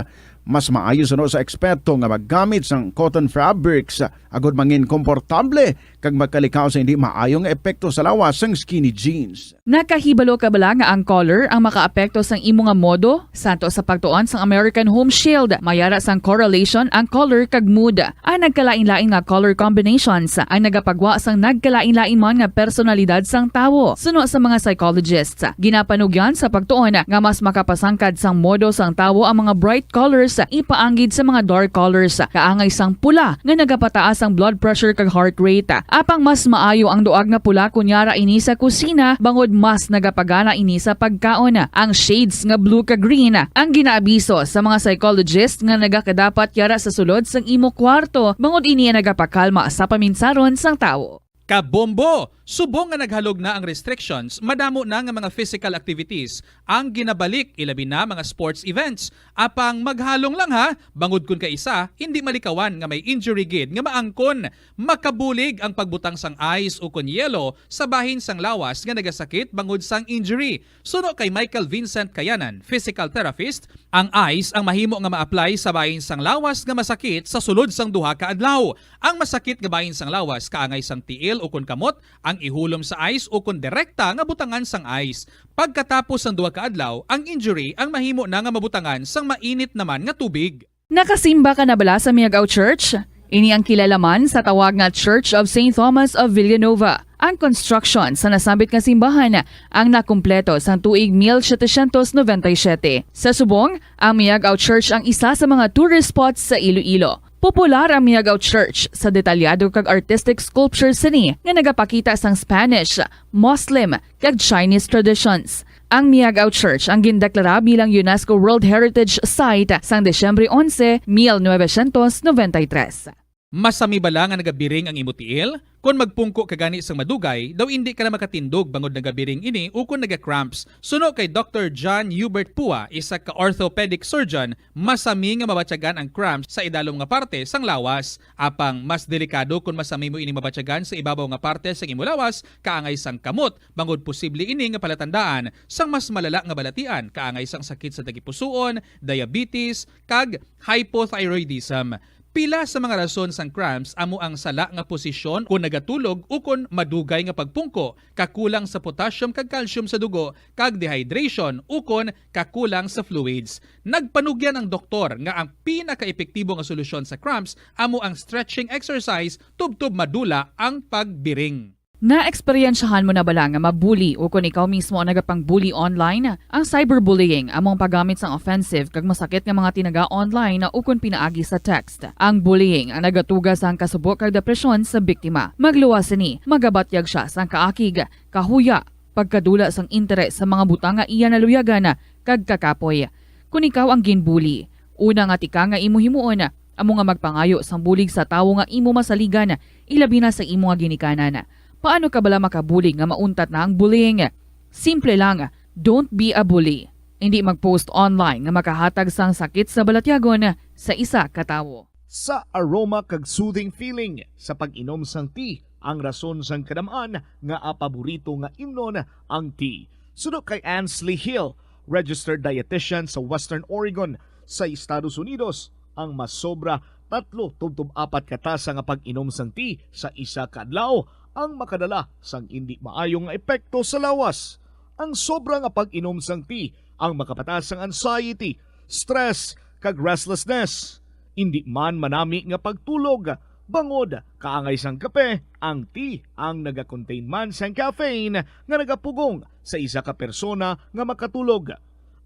Mas maayo suno sa eksperto nga maggamit sang cotton fabrics agod mangin komportable kag magkalikaw sa hindi maayo nga epekto sa lawas sang skinny jeans. Nakahibalo ka bala nga ang color ang makaapekto sang imo nga modo? Santo sa pagtuon sang American Home Shield, may ara sang correlation ang color kag mood. Ang nagkalain-lain nga color combinations ang nagapagwa sang nagkalain-lain man nga personalidad sang tawo. Suno sa mga psychologists, ginapanugyan sa pagtuon nga mas makapasangkad sang modo sang tawo ang mga bright colors ipaanggid sa mga dark colors, kaangay sang pula nga nagapataas ang blood pressure kag heart rate. Apang mas maayo ang duag nga pula kon yara ini sa kusina, bangod mas nagapagana ini sa pagkaon. Ang shades nga blue kag green ang ginaabiso sa mga psychologist nga nagakadapat yara sa sulod sang imo kwarto, bangod ini ang nagapakalma sa paminsaron sang tawo. Kabombo! Subong nga naghalog na ang restrictions, madamo na nga mga physical activities ang ginabalik, ilabi na mga sports events. Apang maghalong lang ha, bangod kun kaisa, hindi malikawan nga may injury gid nga maangkon. Makabulig ang pagbutang sang ice ukon yelo sa bahin sang lawas nga nagasakit bangod sang injury. Suno kay Michael Vincent Kayanan, physical therapist, ang ice ang mahimo nga ma-apply sa bahin sang lawas nga masakit sa sulod sang duha ka adlaw. Ang masakit nga bahin sang lawas kaangay sang tiil ukon kamot ang ihulom sa ice ukon direkta nga butangan sang ice. Pagkatapos sang duha ka adlaw, ang injury ang mahimo na nga mabutangan sang mainit naman nga tubig. Nakasimba ka na bala sa Miagao Church? Ini ang kilala man sa tawag nga Church of Saint Thomas of Villanova. Ang construction sa nasambit nga simbahan ang nakumpleto sang tuig mil setecientos noventa y siete. Sa subong, ang Miagao Church ang isa sa mga tourist spots sa Iloilo. Popular ang Miagao Church sa detalyado kag artistic sculpture sini nga nagapakita sang Spanish, Muslim, kag Chinese traditions. Ang Miagao Church ang gindeklara bilang UNESCO World Heritage Site sang Disyembre onse, mil novecientos noventa y tres. Masami bala nga nagabiring ang imo tiil? Kon magpungko ka gani sang madugay, daw indi ka na makatindog bangod nagabiring ini ukon naga-cramps. Suno kay Doctor John Hubert Pua, isa ka orthopedic surgeon, masami nga mabatyagan ang cramps sa idalom nga parte sang lawas. Apang mas delikado kon masami mo ini mabatyagan sa ibabaw nga parte sang imo lawas, kaangay sang kamot, bangod posible ini nga palatandaan sang mas malala nga balatian, kaangay sang sakit sa tagipusoon, diabetes, kag hypothyroidism. Pila sa mga rason sang cramps amo ang sala nga posisyon kon nagatulog ukon madugay nga pagpungko, kakulang sa potassium kag calcium sa dugo, kag dehydration ukon kakulang sa fluids. Nagpanugyan ang doktor nga ang pinakaepektibo nga solusyon sa cramps amo ang stretching exercise tubtob madula ang pagbiring. Naeksperyensyahan mo na bala nga mabuli ukon ikaw mismo ang nagapang-bully online? Ang cyberbullying amo ang paggamit sang offensive kag masakit nga mga tinaga online ukon pinaagi sa text. Ang bullying ang nagatuga sang kasubo kag depresyon sa biktima. Magluwas sini, magabatyag sia sang kaakig, kahuya, pagkadula sang interes sa mga butang nga iya naluyagan, kag kakapoy. Kon ikaw ang ginbuli, una nga tikang nga imo himuon amo nga magpangayo sang bulig sa tawo nga imo masaligan, ilabi na sa imo nga ginikanan. Paano ka bala makabulig nga mauntat na ang bullying? Simple lang, don't be a bully. Indi mag-post online nga makahatag sang sakit sa balatyagon sa isa ka tawo. Sa aroma kag soothing feeling sa pag-inom sang tea ang rason sang kadam-an nga paborito nga imnon ang tea. Suno kay Ansley Hill, registered dietitian sa Western Oregon sa Estados Unidos, ang masobra tatlo tubtob apat ka tasa nga pag-inom sang tea sa isa ka adlaw ang makadala sang indi maayo nga epekto sa lawas. Ang sobra nga pag-inom sang tea ang makapataas sang anxiety, stress, kag restlessness. Indi man manami nga pagtulog, bangod kaangay sang kape, ang tea ang nagakontain man sang caffeine nga nagapugong sa isa ka persona nga makatulog.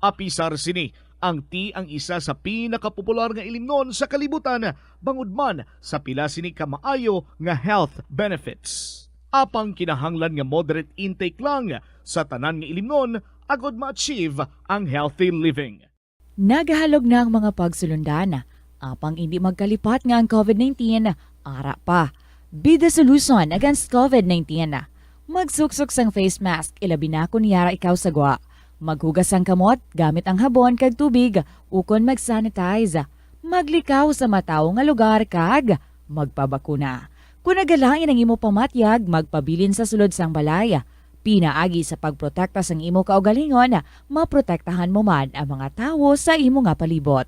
Apisar sini, ang tea ang isa sa pinakapopular nga ilimnon sa kalibutan, bangod man sa pila sini ka maayo nga health benefits. Apang kinahanglan nga moderate intake lang sa tanan nga ilimnon agod ma-achieve ang healthy living. Nagahalog na ang mga pagsulundan, apang indi magkalipat nga ang covid nineteen ara pa. Be the solution against covid nineteen. Magsuksok sang face mask, ilabi na kon yara ikaw sa gwa. Maghugas sang kamot gamit ang habon kag tubig, ukon mag-sanitize. Maglikaw sa matawo nga lugar kag magpabakuna. Kon nagalain ang imo pamatyag, magpabilin sa sulod sang balay. Pinaagi sa pagprotekta sang imo kaugalingon, maprotektahan mo man ang mga tawo sa imo nga palibot.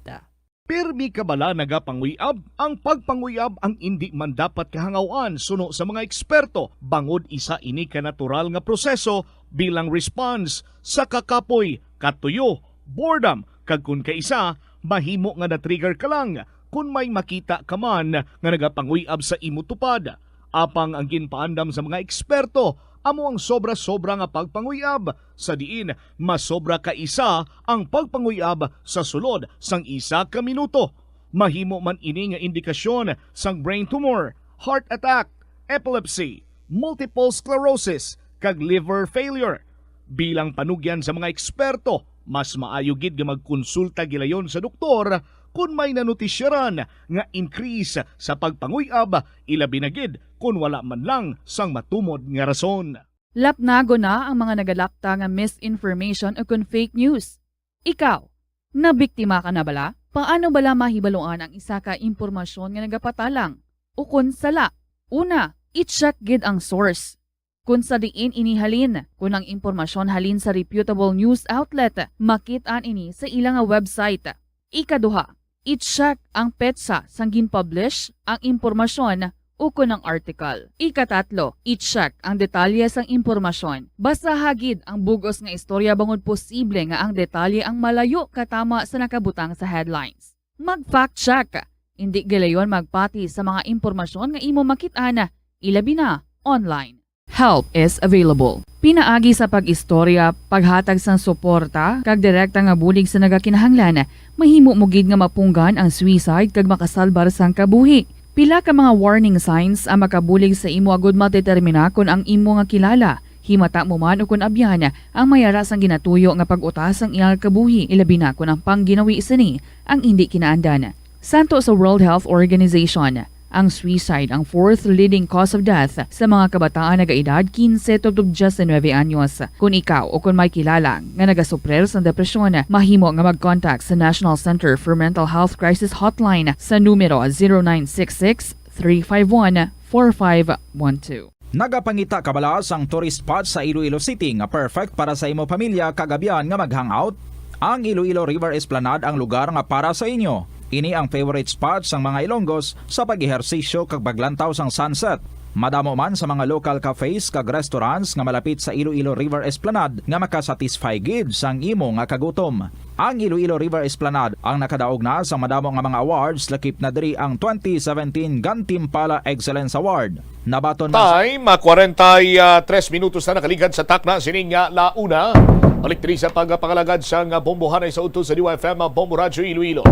Pirmi ka bala nagapanguyab? Ang pagpanguyab ang indi man dapat kahangaw-an suno sa mga eksperto, bangod isa ini ka natural nga proseso bilang response sa kakapoy, katuyo, boredom, kag kon kaisa, mahimo nga na-trigger ka lang kon may makita ka man nga nagapanguyab sa imo tupad. Apang ang ginpaandam sa mga eksperto amo ang sobra-sobra nga pagpanguyab, sa diin masobra ka isa ang pagpanguyab sa sulod sang isa ka minuto. Mahimo man ini nga indikasyon sang brain tumor, heart attack, epilepsy, multiple sclerosis, kag liver failure. Bilang panugyan sa mga eksperto, mas maayo gid nga magkonsulta gilayon sa doktor kon may nanutisyaran nga increase sa pagpanguyab, ilabi na gid kon wala man lang sang matumod nga rason. Lapnagon na ang mga nagalakta nga misinformation o kon fake news. Ikaw, nabiktima ka na bala? Paano bala mahibaluan ang isa ka impormasyon nga nagapatalang o kon sala? Una, i-check gid ang source. Kon sa diin ini halin, kon ang impormasyon halin sa reputable news outlet, makit-an ini sa ila nga website. Ikaduha, i-check ang petsa sang gin-publish ang impormasyon ukon ang article. Ikatatlo, i-check ang detalye sang impormasyon. Basaha gid ang bug-os nga istorya bangod posible nga ang detalye ang malayo katama sa nakabutang sa headlines. Mag-fact check. Indi gilayon magpati sa mga impormasyon nga imo makit-an, ilabi na online. Help is available. Pinaagi sa pag-istorya, paghatag sang suporta, kag direkta nga bulig sa nagakinahanglan, mahimo mo gid nga mapunggan ang suicide kag makasalbar sang kabuhi. Pila ka mga warning signs ang makabulig sa imo agud madetermina kon ang imo nga kilala, himata mo man ukon abyan, ang may ara sang ginatuyo nga pag-uta sang iya nga kabuhi, ilabi na kon ang pangginawi sini ang indi kinaandan. Santo sa World Health Organization, ang suicide ang fourth leading cause of death sa mga kabataan nagaedad quince tubtob diecinuebe anyos. Kon ikaw o kon may kilala nga nagasuprir sang depresyon, mahimo nga mag-contact sa National Center for Mental Health Crisis Hotline sa numero zero nine six six, three five one, four five one two. Nagapangita ka bala sang tourist spot sa Iloilo City nga perfect para sa imo pamilya kag abyan nga mag-hangout? Ang Iloilo River Esplanade ang lugar nga para sa inyo. Ini ang favorite spot sang mga Ilonggos sa pag-ehersisyo kag paglantaw sang sunset. Madamo man sa mga local cafes kag restaurants nga malapit sa Iloilo River Esplanade nga makasatisfy gid sang imo nga kagutom. Ang Iloilo River Esplanade ang nakadaog na sa madamo nga mga awards, lakip na diri ang twenty seventeen Gantimpala Excellence Award. Nabaton man sa Time, ah, kwarenta y tres minutos na nakaligad sa takna sining, ah, la una. Balik diri sa pagpangalagad sang, ah, Bombohanay sa udto sa D Y F M, ah, Bombo Radyo Iloilo.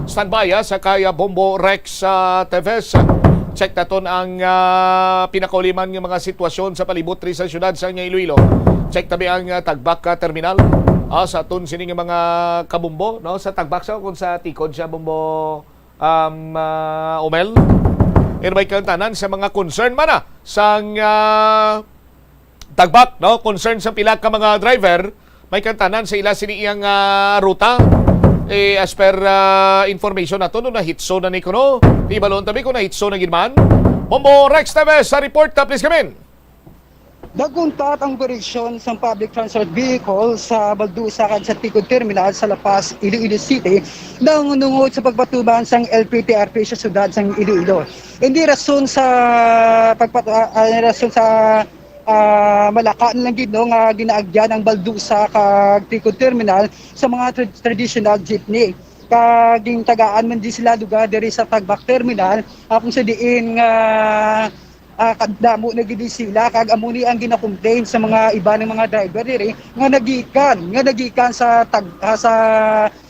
Standby, ah, sa kay, ah, Bombo Rex, ah, Teves. Check naton ang, ah, pinakauliman nga mga sitwasyon sa palibot diri sa siyudad sang Iloilo. Check tabi ang, ah, Tagbak, ah, terminal. Ah, sa aton sini nga mga kabombo, no? Sa Tagbak sa, kung sa tikod siya, Bombo, um, ah, Omel. Anyway, kantanan sa mga concern man, ah, sang, ah, Tagbak, no? Concern sa pila ka mga driver, may kantanan sa ila sini iyang, ah, ruta. Eh, as per, ah, information nato, no, nahitso na ni kuno. Di balon tabi kung nahitso na gid man. Bombo Rex Teves sa report, ah, please come in. Nag-untat ang operasyon sang public transport vehicle sa Baldusa kag sa Tikod Terminal sa La Paz, Iloilo City, nangungod sa pagpatuman sang L P T R P sa siyudad sang Iloilo. Hindi rason sa pagpat-, ah, ah, rason sa, ah, Malaka na lang gid, no, nga ginaagyan ang Baldusa kag Tikod Terminal sa mga tra-, traditional jeepney. Kag gintagaan man di sila lugar diri sa Tagbak Terminal, ah, kung sa diin nga, ah, kadamo na gid sila, kag amo ni ang gina-complain sa mga iba ng mga driver diri nga nagikan, nga nagikan sa Tag-, ah, sa,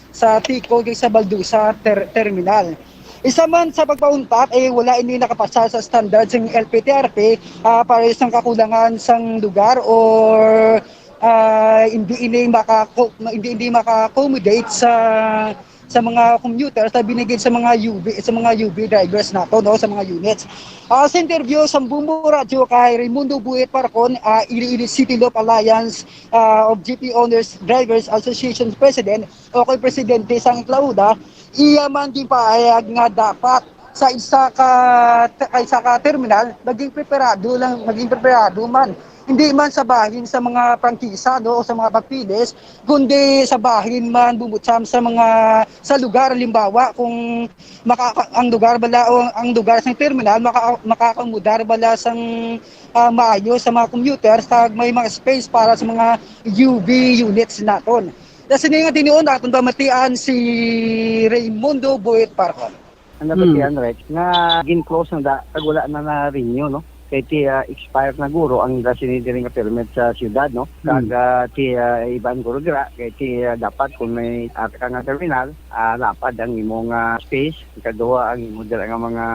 sa Tikod kag sa Baldusa ter-, terminal. Isa man sa pagpauntat, eh, wala ini nakapasa sa standard sang L P T R P, ah, para sa kakulangan sang lugar or, ah, hindi ini maka-, hindi, hindi maka-accommodate sa, sa mga commuters, labi na gid sa mga U V, sa mga U V drivers nato, no, sa mga units. Ah, sa interview sa Bombo Radyo kay Raimundo Buet Parcon, ah, Iloilo City Loop Alliance, ah, of Jeepney Owners Drivers Association President, o kay Presidente sang Clauda, iya man ginpahayag nga dapat sa isa ka, sa isa ka terminal, maging preparado lang, maging preparado man Hindi man sa bahin sa mga prangkisa, no, o sa mga papeles, kundi sa bahin man, Bumbucham, sa mga, sa lugar. Halimbawa, kung maka-, ang lugar bala o ang lugar sa terminal maka-, makakomodar bala sang, ah, maayo sa mga commuters, kag may mga space para sa mga U V units naton. Sa sini nga tinuon, aton pamatian si Raymundo Boyet Parcon. Ang Hmm. nabatian, Rex, nga gin-close na da, kag wala na na-renew, no? Kay ti, ah, expired na guro ang ila sini diri nga permit sa siyudad, no? Kag, Hmm. ah, ti, ah, iban guro dira, kay ti, ah, dapat kung may ara ka nga terminal, ah, lapad ang imong, ah, space. Ikaduha, ang imo dira nga mga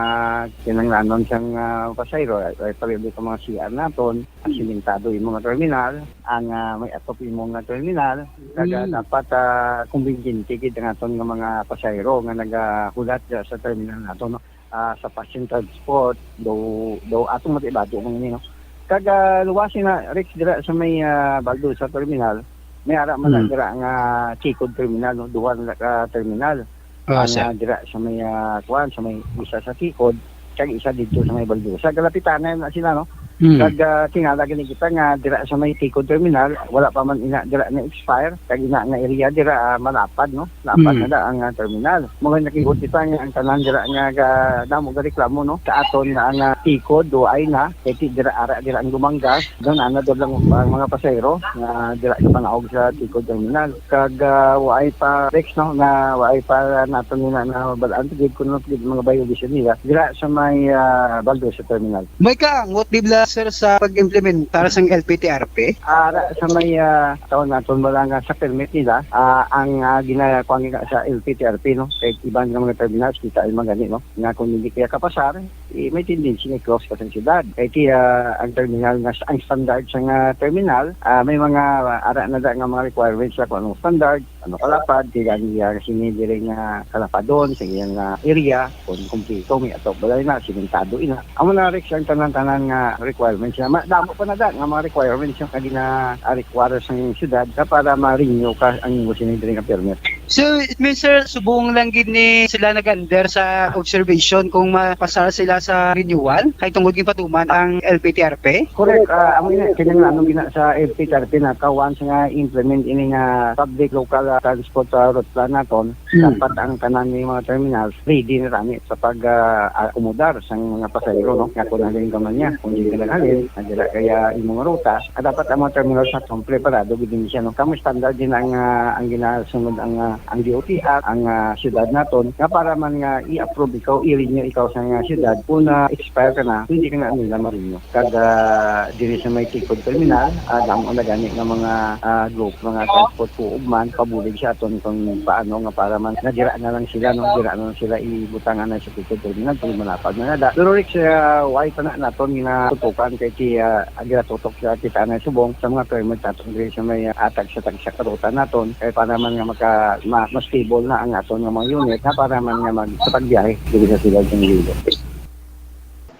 kinahanglanon sang, ah, pasahero, ay, ay, palibre ka mga C R naton, Hmm. asimentado imo nga terminal, ang, ah, may atop imo nga terminal, kag, ah, Hmm. dapat, ah, kumbinyente gid ang aton nga mga pasahero nga nagahulat dira sa terminal nato, no? Ah, sa passenger transport, daw, daw atong matibado man ini, no? Kag, ah, luwas na, Rex, dira sa may, ah, Baldosa terminal, may ara man na Hmm. dira nga Ticod terminal, no? Duha na ka terminal. Ah, Ang, sir. ah, dira sa may, ah, kuwan, sa may isa sa Ticod, kag isa dito sa may Baldosa. Kalapitan na sila, no? Hmm. Kag, ah, tingala gani kita nga dira sa may Ticod terminal, wala pa man ina dira na-expire, kag ina nga area dira, ah, malapad, no? Lapad Hmm. na da ang, ah, terminal. Mga nakikot kita nga ang tanan dira nga ga-, damo gareklamo, no? Sa aton nga ang, ah, Ticod, duay na, kay ti-, dira ara dira ang Dumangas, doon ana doon lang ang mga pasahero nga dira gapanaog sa Ticod terminal. Kag, ah, waay pa, Rex, no, nga waay pa nato nila na balaan gid kung ano gid mga violation nila dira sa may, ah, Baldosa terminal. May kaangot, di ba, sir, sa pag-implementar sang L P T R P? Ara sa may, ah, taon naton wala nga sa permit nila, ah, ang, ah, ginakuha nga sa L P T R P, no, kay iban nga mga terminals kita ay magani, no, nga kung hindi kaya kapasar, eh, may tendency nga close ka sa siyudad. Kay ti, ah, ang terminal nga s-, ang standard sa nga terminal, ah, may mga, ah, ara na da nga mga requirements sa kung anong standard, ano kalapad, kay gani, ah, sini diri nga kalapadon sa iyang, ah, area, kung kumpleto, may ato balay na, simentado ina. Amo na, Rex, ang tanan-tanan nga requirements na. Ma-, damo pa na da nga mga requirements yung kagina, ah, require sa siyudad na para ma-renew ka ang imo sini diri nga permit. So, it means, sir, subong lang gid ni sila nag-under sa observation kung mapasar sila sa renewal kay tungod gid patuman ang L P T R P? Correct. Ah, amo ina, kinahanglan gina sa L P T R P na ka once nga implement ini nga public local, ah, transport, ah, route plan naton, Hmm. dapat ang tanan ni mga terminals ready na tani sa pag, ah, akomodar sang mga pasahero, no? Nga kung halin ka man niya, kung di ka naghalin, nadira kaya imong ruta, ah, dapat ang mga terminals naton preparado gid din siya, no? Kamo standard din ang, ah, ang ginasunod ang, ah, ang D O T Act, ang, ah, siyudad naton, nga para man nga i-approve ikaw, i-renew ikaw sa nga siyudad, kung na-expire ka na, hindi ka na nila ma-renew. Kag, ah, diri sa may Ticod Terminal, ah, damo na gani nga mga, ah, group, mga transport kuog man, pabulig sa aton kung paano nga para man, nadira na lang sila, no? Dira na lang sila ibutang anay sa Ticod Terminal, kung malapad na nada. Pero, Rick, sa why pa na naton nga tutukan kay ti, ah, ginatutok sa kita anay subong sa mga permit naton diri sa may, ah, atag sa tagsa karuta naton, kay para man nga maka-, ma-, mas stable na ang aton nga mga unit, na para man nga mag-, sa pagbiyahe diri sa Silaw sa Iloilo.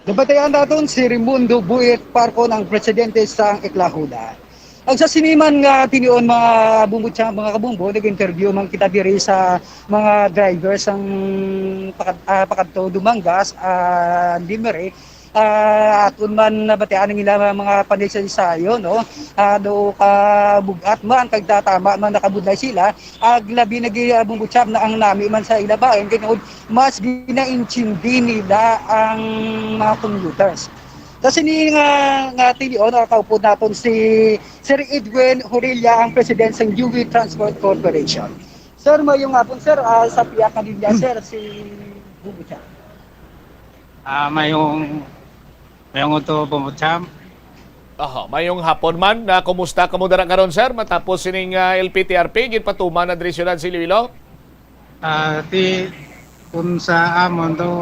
Nabatian naton si Raimundo Buit Parcon, ang presidente sang Eklahula. Ang sa sini man nga tinion, mga bumbo, mga kabumbo, nag-interview man kita diri sa mga driver sang pakad-, ah, pakadto Dumangas, ah, Lemery. Ah, aton man nabatian ang ila mga panagsaysay, no? Ah, do ka bug-at man, kag tatama man nakabudlay sila, ag labi na gi-, ah, bumbo, na ang nami man sa ila bahin, kay tungod mas ginaintindi nila ang mga commuters. Sa sini nga, nga tinion, ah, kaupod naton si Sir Edwin Horilla, ang president sang U V Transport Corporation. Sir, mayong hapon, sir. Ah, sa pihak nga linya, sir, si Bubucha. Ah, mayong, mayong udto, Bubucha. Aha, mayong hapon man. Na, kumusta kamo dira karon, sir? Matapos sining, ah, L P T R P, ginpatuman na diri siyudad sa Iloilo? Ah, ti, kung sa amon daw,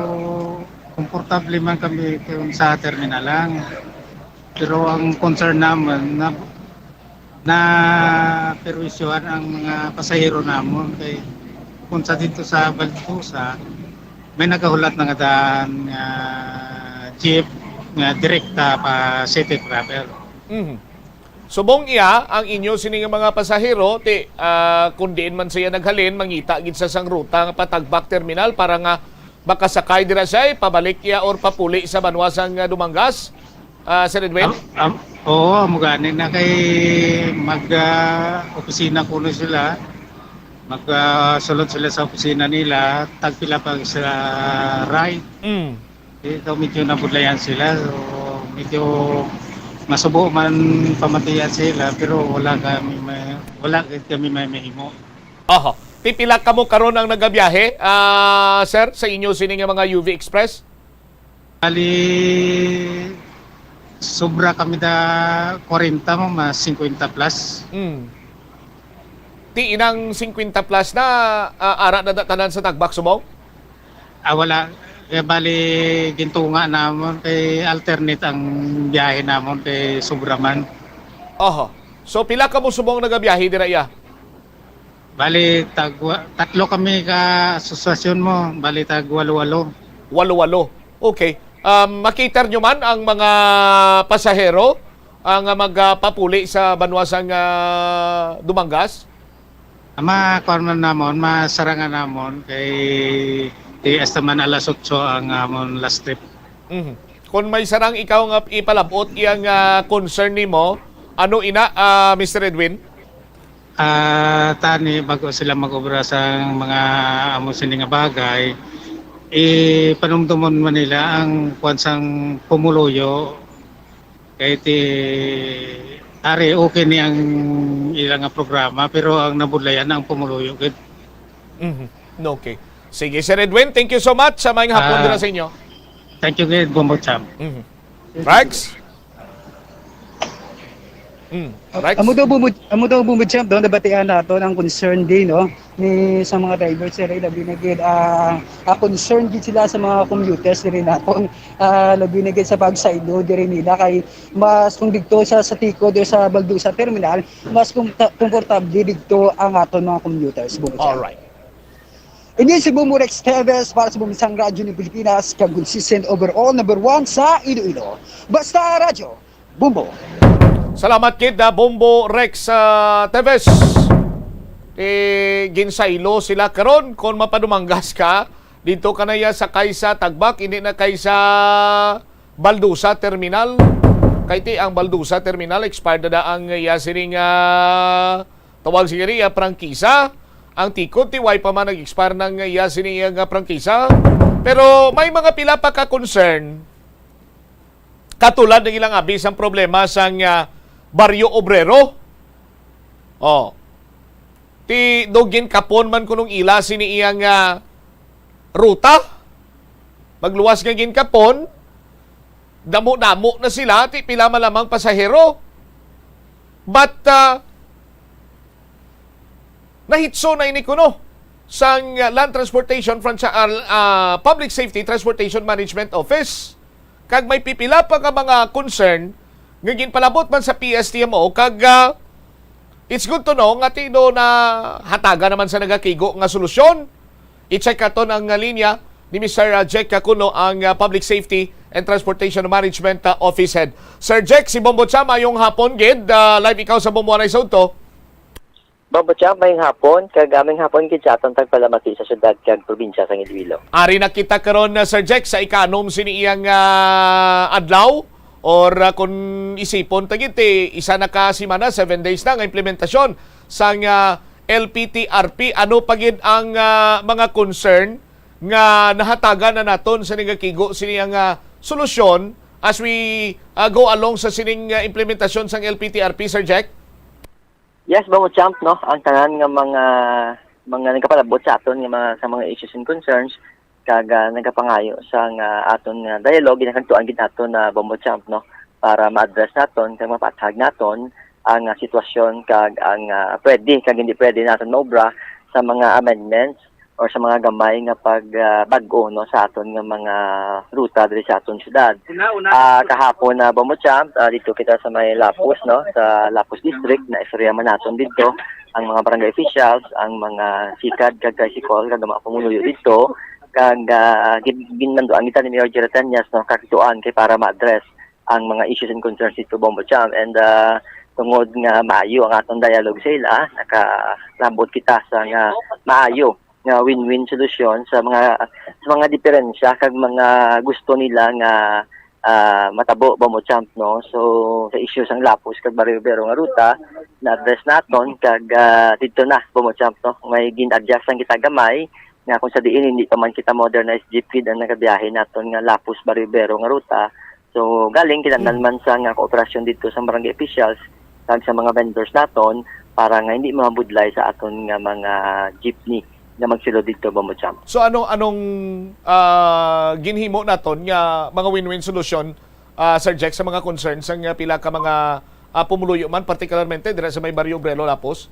komportable man kami kung sa terminal lang. Pero ang concern naman, na, na perwisyohan ang mga pasahero namon kay kung sa dito sa Baltusa, may nagahulat na nga daan nga jeep nga direkta pa City Travel. Mhm. Subong iya ang inyo sini nga mga pasahero, ti, ah, kung diin man siya naghalin, mangita gid sa sang ruta nga patagbak terminal para nga makasakay dira siya, eh, pabalik iya or papuli sa banwa sang, ah, Dumangas, ah, Sir Edwin? Am-, am-, Oo, amo gani na kay mag, ah, opisina kuno sila. Mag, ah, sulod sila sa opisina nila, tagpila pa sa ride. Mm. Di daw medyo nabudlayan sila. So, medyo masubo man pamatian sila, pero wala kami may, wala gid kami may mahimo. Aha. Ti pila kamo karon ang nagabiyahe, ah, sir, sa inyo sini nga mga U V Express? Bali, sobra kami da kwarenta mo, mas singkwenta plus. Mm. Ti inang singkwenta plus na, ah, ara na da tanan sa Tagbak, Subong? Ah, wala. Kaya bali, gintunga namon kay alternate ang biyahe namon kay sobra man. Oho. So, pila ka mo subong nagabiyahe dira iya? Bali, tagwa, tatlo kami ka asosasyon mo. Bali, tag walo-walo. Walo-walo. Okay. Um, makita nyo man ang mga pasahero ang, ah, magpapuli sa banwa sang, ah, Dumangas? Ama, kuwan man namon, masarangan namon kay di hasta man alas otso ang amon last trip. Mhm. Kung may sarang ikaw nga ipalabot iyang, ah, concern nimo, ano ina, ah, Mister Edwin? Ah, tani, bago sila mag-obra sa mga amo sini nga bagay, ipanumdumon man nila ang kuwan sang pumuluyo. Kay ti, ari, okay ni ang ila nga programa, pero ang nabudlayan ang pumuluyo gid. Mhm. Okay. Sige, Sir Edwin, thank you so much. Sa maayong hapon Ah, dira sa inyo. Thank you gid, Bombo Champ. Mhm. Rex? Mm. Rex? Amo daw, Bombo, amo daw, Bombo Champ, daw nabatian nato ang concern din, no? Ni sa mga drivers, sir, eh, labi na gid, ah, ah, concern gid sila sa mga commuters diri naton. Ah, labi na gid sa pagsaylo diri nila kay mas kung didto sa, sa tikod o sa Baldusa Terminal, mas kumta-, komportable didto ang aton mga commuters, Bombo Champ. Alright. Ini si Bombo Rex Teves para sa Bumbansang Radyo ng Pilipinas, kag consistent overall number one sa Iloilo. Basta Radyo, Bombo. Salamat gid, ah, Bombo Rex, ah, Teves. Eh, ginsaylo sila karon. Kon mapadumanggas ka, dito ka na iya sa kaysa Tagbak, hindi na kaysa Baldusa Terminal. Kay ti ang Baldusa Terminal, expired na, na ang iya sining, ah, tawag siguro iya prangkisa. Ang tikod ti way pa man nag-expire nang iya sini iya nga prangkisa. Pero may mga pila pa ka concern. Katulad ng ilang abi sang problema sang, ah, Baryo Obrero. Oh. Ti do ginkapon man kunong ila sini iya nga ruta. Magluwas nga ginkapon, damo-damo na sila, ti pila man lamang pasahero. But, ah, nahitso na ini kuno sang, ah, Land Transportation Franchi-, ah, ah, Public Safety Transportation Management Office. Kag may pipila pa nga mga concern nga ginpalabot man sa P S T M O, kag, ah, it's good to know nga ti do na hatagan naman sa nagakigo nga solusyon. I-check aton ang, ah, linya ni Mister Jack Caculo, ang, ah, Public Safety and Transportation Management, ah, Office Head. Sir Jack, si Bombo Cha, mayong hapon gid. Ah, live ikaw sa Bombo Anay Sudto. Bombo Cha, mayong hapon, kag, ah, mayong hapon gid sa aton tagpalamati sa syudad kag probinsya sang Iloilo. Ari na kita karon, ah, Sir Jack, sa ikanom sini iyang, ah, adlaw, or, ah, kung isipon ta gid, eh, isa na ka semana, seven days na nga implementasyon sang, ah, L P T R P. Ano pa gid ang, ah, mga concern nga nahatagan na naton sa nagakigo sini ang, ah, solusyon as we, ah, go along sa sining, ah, implementasyon sang L P T R P, Sir Jack? Yes, Bombo Champ, no? Ang tanan nga mga, mga nagapalabot sa aton nga mga, sa mga issues and concerns, kag, ah, nagapangayo sa nga aton nga dialogue, ginakagtuan gid naton na Bombo Champ, no? Para ma-address naton, kag mapaathag naton ang, ah, sitwasyon, kag ang, ah, pwede, kag hindi pwede naton maobra sa mga amendments or sa mga gamay nga pag, ah, bag-o, no, sa aton nga mga ruta diri sa aton syudad. Una, una. Ah, kahapon na, Bombo Champ, ah, dito kita sa may Lapus, no, sa Lapus District, na istorya man naton dito ang mga barangay officials, ang mga sikad kag tricycle kag mga pumuluyo dito, kag, ah, gin-, ginmanduan kita ni Mayor Jerry Tañas, no, kagtuan kay para ma-address ang mga issues and concerns dito, Bombo Champ. And, ah, tungod nga maayo ang atong dialogue sa ila, nakalabot kita sa nga maayo nga win-win solusyon sa mga, sa mga diferensya kag mga gusto nila nga, ah, matabo, Bombo Champ, no? So, sa isyu sang Lapus kag Barrio Obrero nga ruta, na-address naton, kag, ah, didto na, Bombo Champ, no? May gin-adjust lang kita gamay, nga kung sa diin hindi pa man kita modernized jeep gid ang nagabiyahe naton nga Lapus Barrio Obrero nga ruta. So, galing kinahanglan Mm. man sa nga kooperasyon didto sa barangay officials kag sa mga vendors naton para nga hindi mabudlay sa aton nga mga jeepney nga magsulod didto, Bombo Champ. So, ano, anong, ah, ginhimo naton nga mga win-win solution, ah, Sir Jack, sa mga concerns sang, ah, pila ka mga, ah, pumuluyo man, partikularmente dira sa may Barrio Obrero, Lapus?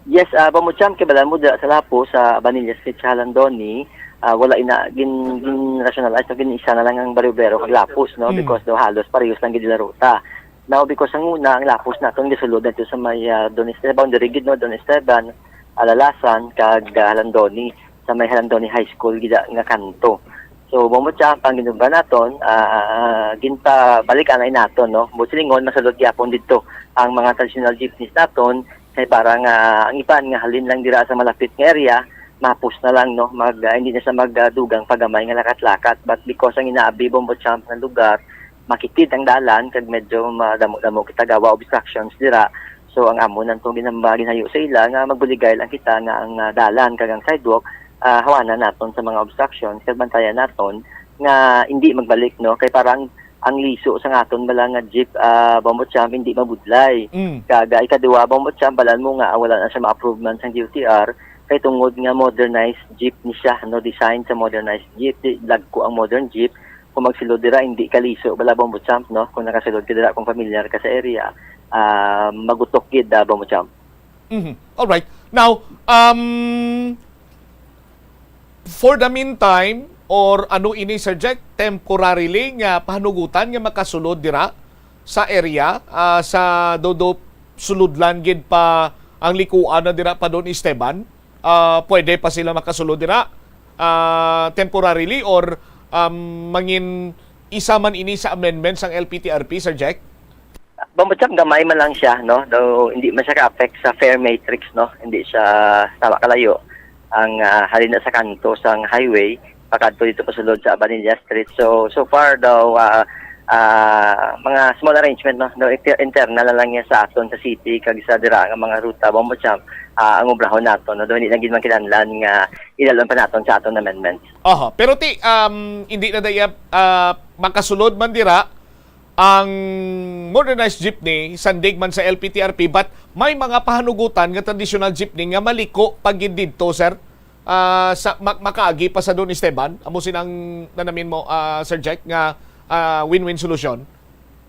Yes, ah, Bombo Champ, kay balaan mo dira sa Lapus, sa Abanilla Street sa Halandoni, ah, wala ina, gin, gin-rationalize, no, gin-isa na lang ang Barrio Obrero kag Lapus, no, Mm. because daw halos parehas lang gid sila ruta. Now, because ang una, ang Lapus naton gisulod na ito sa may, ah, Don Esteban, diri gid, no, Don Esteban, Alalasan, kag, ah, Halandoni, sa may Halandoni High School gid nga kanto. So, Bombo Champ, ang ginubra naton, ah, ginpabalik anay naton, no? Buot silingon, masulod gyapon didto ang mga traditional jeepneys naton, kay para nga ang iban nga halin lang dira sa malapit nga area, mahapos na lang, no? Mag, ah, hindi na siya magdugang pa gamay nga lakat-lakat. But because ang inaabi, Bombo Champ, nga lugar, makitid ang dalan, kag medyo madamo-damo kita gawa obstructions dira. So, ang amon lang to ginamba-, ginhayo sa ila nga magbuligay lang kita nga ang, ah, dalan kag ang sidewalk, ah, hawanan naton sa mga obstructions, kag bantayan naton nga hindi magbalik, no? Kay parang ang liso sa aton bala nga jeep, ah, Bombo Champ, hindi mabudlay. Mm. Kag, ah, ikaduha, Bombo Champ, balaan mo nga, ah, wala na siya ma-approve man sang D O T R, kay tungod nga modernized jeep ni siya, no, design sa modernized jeep, di, lagko ang modern jeep, kung magsulod dira, hindi ka liso bala, Bombo Champ, no? Kung nakasulod ka dira, kung familiar ka sa area, ah, magutok gid, ah, Bombo Champ. Mhm. Alright. Now, um, for the meantime, or ano ini, Sir Jack, temporarily nga pahanugutan nga makasulod dira sa area, ah, sa do, do sulod lang gid pa ang likuan na dira pa Don Esteban? Ah, pwede pa sila makasulod dira, ah, temporarily, or, um, mangin isa man ini sa amendment sang L P T R P, Sir Jack? Bombo Champ, gamay man lang siya, no? Though, hindi man siya ka-affect sa fare matrix, no? Hindi siya tama kalayo. Ang, ah, halin na sa kanto sang highway, pakadto dito pasulod sa Abanilla Street. So, so far daw, ah, ah, mga small arrangement, no? Though, inter-, internal na lang yan sa aton, sa city, kag sa dira nga mga ruta, Bombo Champ, ah, ang obrahon nato, no? Though, hindi lang gid man kinahanglan nga ilalon pa naton sa aton amendments. Aha, pero ti, um, hindi na daya, ah, makasulod man dira ang modernized jeepney, sandig man sa L P T R P, but may mga pahanugutan nga traditional jeepney nga maliko pa gid didto, sir. Ah, sa, ma-, makaagi pa sa Don Esteban, amo sinang nanamin mo, ah, Sir Jack, nga, ah, win-win solution?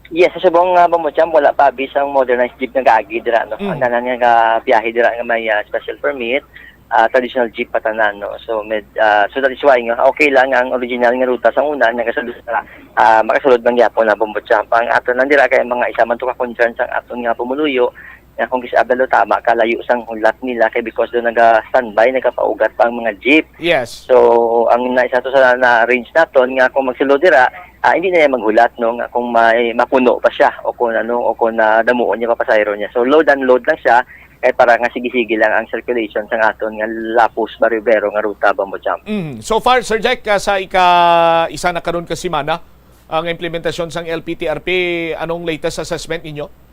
Yes, sa subong nga, Bombo Champ, wala pa abi sang modernized jeep nga gaagi dira, no? Mm. Ang tanan nga biyahe dira nga may, ah, special permit, ah, traditional jeep pa tanan, no? So, med-, ah, so that is why nga okay lang ang original nga ruta sa una, nagasulod sa, ah, makasulod man gyapon na, Bombo Champ. Ang aton lang dira kay mga isa man to ka concern sang aton nga pumuluyo, nga kung kis-, abalo tama ka, layo sang hulat nila kay because do naga-standby, nagapaugat pa ang mga jeep. Yes. So, ang na isa to sa na-arrange naton nga kung magsulod dira, ah, hindi na niya maghulat, no, nga kung may mapuno pa siya o kung ano, o kung nadamuon niya pa pasahero niya. So, load and load lang siya, kay para nga sige-sige lang ang circulation sa aton nga Lapus Barrio-Obrero nga ruta, Bombo Champ. Mm. So far, Sir Jack, ah, sa ika-isa na karon ka semana ang implementasyon sang L P T R P, anong latest assessment ninyo?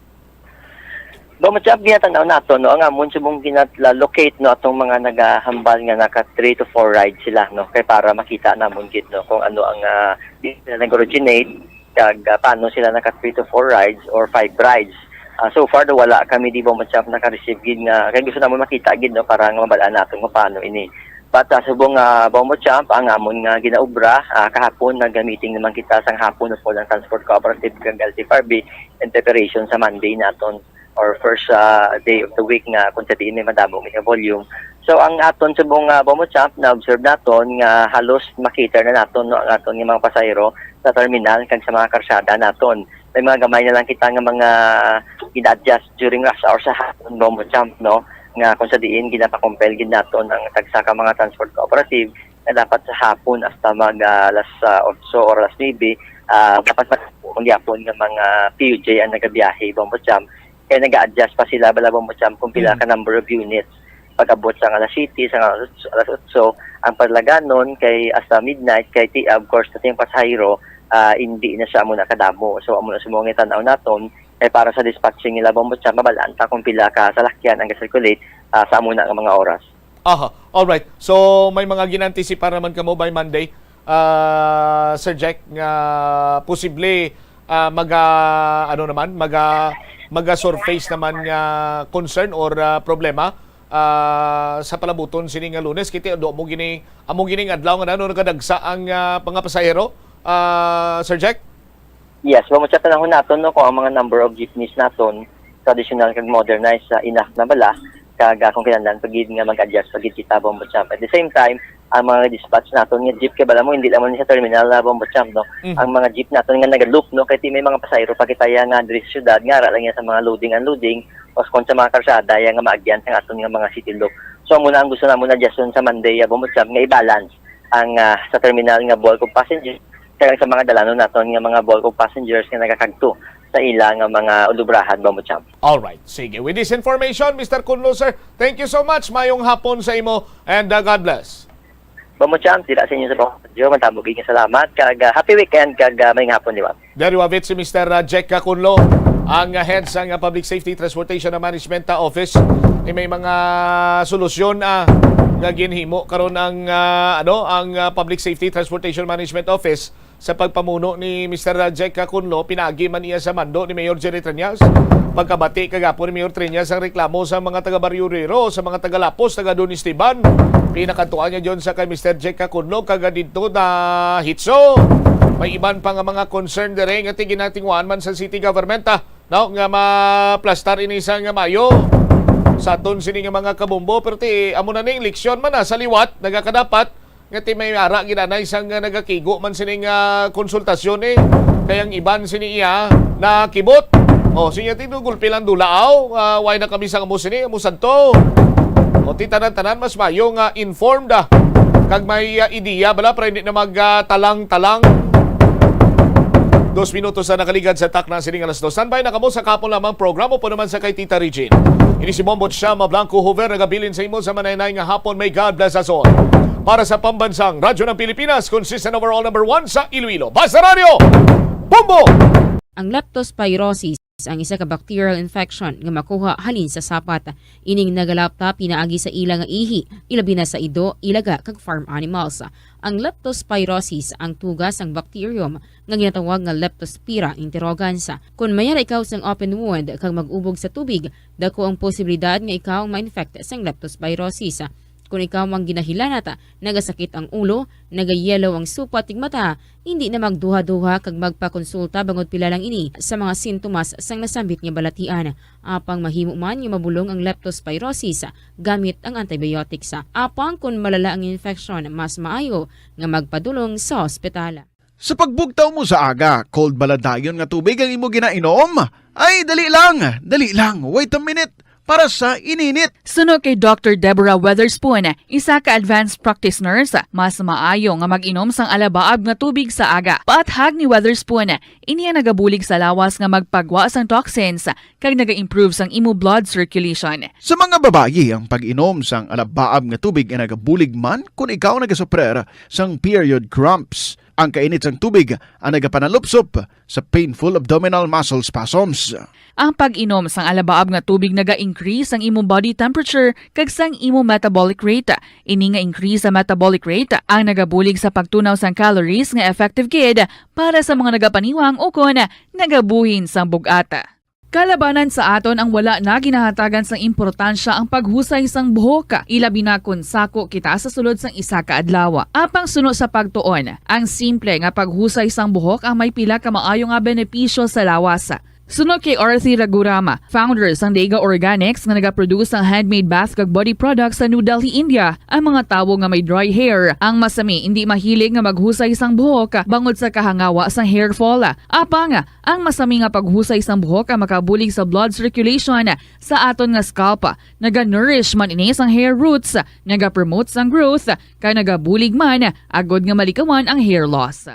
Bombo Champ, ginatanaw nato, no, ang amon subong ginat-, locate, no, atong mga nagahambal nga naka three to four rides sila, no, kay para makita namon gid, no, kung ano ang, ah, di sila nag-originate, kag, ah, paano sila naka three to four rides or five rides. Ah, so far, do, wala kami di, Bombo Champ, naka-receive gid nga, kay gusto namon makita gid, no, para nga mabal-an nato kung paano ini. But, ah, subong, ah, Bombo Champ, ang amon nga ginaobra, ah, kahapon, nag-meeting naman kita sang hapon, no, po, ng Transport Cooperative kag L T F R B in preparation sa Monday naton or first, ah, day of the week nga kung sa diin may madamo nga volume. So, ang aton subong, ah, Bombo Champ, na-observe naton nga halos ma-cater na naton, no, ang aton nga mga pasahero sa terminal kag sa mga karsada naton. May mga gamay na lang kita nga mga gina-adjust during rush hour sa hapon, Bombo Champ, no, nga kung sa diin ginapakumpel gid naton ang tagsa ka mga transport cooperative nga dapat sa hapon hasta mag, ah, alas, ah, otso or alas nuebe, ah, dapat mag-, gyapon nga mga P U J ang nagabiyahe, Bombo Champ. Kaya nag-a-adjust pa sila, bala, Bombo Champ, kung pila Mm. ka number of units. Pag-abot sa alas siyete, sa alas, alas otso, ang padalaganon kay hasta midnight, kay ti-, of course, nating pasahero, ah, hindi na siya amo na kadamo. So, amo na sa mga tan-aw naton, eh, para sa dispatching nila, Bombo Champ, mabalaan ta kung pila ka salakyan ang ga-circulate, ah, sa amo na nga mga oras. Aha, all right. So, may mga ginantisipar naman kamo by Monday, ah, Sir Jack, nga posible, ah, maga, ano naman, maga, maga-surface naman nga concern or, ah, problema, ah, sa palabuton sini nga Lunes. Kiti ado mo gini, amo gining adlaw nga nano nagadagsa ang, ah, mga pasahero, ah, Sir Jack? Yes, Bombo Champ, tan-awon naton, no, kung ang mga number of jeepneys naton, traditional kag modernized, ah, enough na bala, kag, ah, kung kinahanglan pa gid nga mag-adjust pa gid kita, Bombo Champ. At the same time, ang mga dispatch naton nga jeep, kay bala mo, hindi lamang sa terminal, ah, Bombo Champ, no? Mhm. Ang mga jeep naton nga nagaloop, no, kay ti may mga pasahero pa kita ya nga diri sa syudad, nga ara lang yan sa mga loading, unloading, o kung sa mga karsada, ya nga maagyan sa aton nga mga city loop. So, amo na ang gusto namon adjuston sa Monday, ah, Bombo Champ, nga i-balance ang, ah, sa terminal nga bulk of passengers, kag sa mga dalanon naton nga mga bulk of passengers nga nagakagto sa ila nga mga ulubrahan, Bombo Champ. All right. Sige. With this information, Mister Kunlo, sir, thank you so much. Mayong hapon sa imo and, uh, God bless. Bombo Champ, dira sa inyo sa Bombo Radyo, madamo gid nga salamat, kag, uh, happy weekend, kag, uh, mayong hapon, di ba? There you have it, si Mister, uh, Jack Kunlo, ang, uh, head sang, uh, Public Safety Transportation and Management, uh, Office. Eh, may mga solusyon, uh, nga ginhimo karon ang, uh, ano, ang, uh, Public Safety Transportation Management Office sa pagpamuno ni Mister Jack Cacunlo, pinaagi man iya sa mando ni Mayor Jerry Treñas. Pagkabati kagapon ni Mayor Treñas ang reklamo sa mga taga Barrio Obrero, sa mga taga Lapos, taga Don Esteban. Pinakadtuan niya dyan sa kay Mister Jack Cacunlo, kaga didto na hitso. May iban pa nga mga concern dire nga ti-, ginatinguhaan man sa city government, ah, no, nga maplastar ini sa nga Mayo. Sa aton sini nga mga kabombo, pero ti, amo na ning leksyon man, ah, sa liwat, nagakadapat, nga ti may ara gid anay sang, ah, nagakigo man sini nga konsultasyon, eh. Kay ang iban sini iya nakibot. O, siya ti gulpi lang dula, aw, ah, why na kami sang amo sini, amo sadto. O, ti tanan-tanan mas mayo nga informed, ah, kag may, ah, ideya bala, para hindi na mag, ah, talang-talang. Dos minutos na nakaligad sa takna sini nga alas dos. Standby na kamo sa kahapon lamang programa po naman sa kay Tita Regine. Ini si Bombo Chama Blanco Hoover, nagabilin sa imo sa manaynayan nga hapon. May God bless us all. Para sa Pambansang Radyo ng Pilipinas, consistent overall number one sa Iloilo. Basta Radyo, Bombo! Ang leptospirosis ang isa ka bacterial infection nga makuha halin sa sapat. Ining nagalapta pinaagi sa ila nga ihi, ilabi na sa ido, ilaga, kag farm animals. Ang leptospirosis ang tuga sang bacterium nga ginatawag nga Leptospira interrogans. Kon may ara ikaw sang open wound kag mag-ubog sa tubig, dako ang posibilidad nga ikaw ma-infect sang leptospirosis. Kon ikaw ang ginahilanat, nagasakit ang ulo, nagayellow ang supat kag mata, hindi na magduha-duha kag magpakonsulta bangod pila lang ini sa mga sintomas sang nasambit nga balatian. Apang mahimo man nga mabulong ang leptospirosis gamit ang antibiotics. Apang kon malala ang infeksyon, mas maayo nga magpadulong sa ospital. Sa pagbugtaw mo sa aga, cold bala dayon nga tubig ang imo ginainom? Ay, dali lang, dali lang, wait a minute, para sa ininit. Suno kay Doctor Deborah Weatherspoon, isa ka advanced practice nurse, mas maayo nga mag-inom sang alabaab nga tubig sa aga. Paathag ni Weatherspoon, ini ang nagabulig sa lawas nga magpagwa sang toxins kag naga-improve sang imo blood circulation. Sa mga babayi, ang pag-inom sang alabaab nga tubig ay nagabulig man kon ikaw nagasuprer sang period cramps. Ang kainit sang tubig ang nagapanalupsop sa painful abdominal muscle spasms. Ang pag-inom sang alabaab nga tubig naga-increase sang imo body temperature kag sang imo metabolic rate. Ini nga increase sa metabolic rate ang nagabulig sa pagtunaw sang calories nga effective gid para sa mga nagapaniwang ukon nagabuhin sang bug-at. Kalabanan sa aton ang wala na ginahatagan sang importansya ang paghusay sang buhok, ilabi na kon sako kita sa sulod sang isa ka adlaw. Apang suno sa pagtuon, ang simple nga paghusay sang buhok ang may pila ka maayo nga benepisyo sa lawas. Suno kay Arthi Ragurama, founder sang Dega Organics nga nagaproduce sang handmade bath kag body products sa New Delhi, India, ang mga tawo nga may dry hair ang masami indi mahilig nga maghusay sang buhok bangod sa kahangawa sang hair fall. Apang, ang masami nga paghusay sang buhok ang makabulig sa blood circulation sa aton nga scalp. Naga-nourish man ini sang hair roots, nagapromote sang growth, kag nagabulig man agod nga malikawan ang hair loss.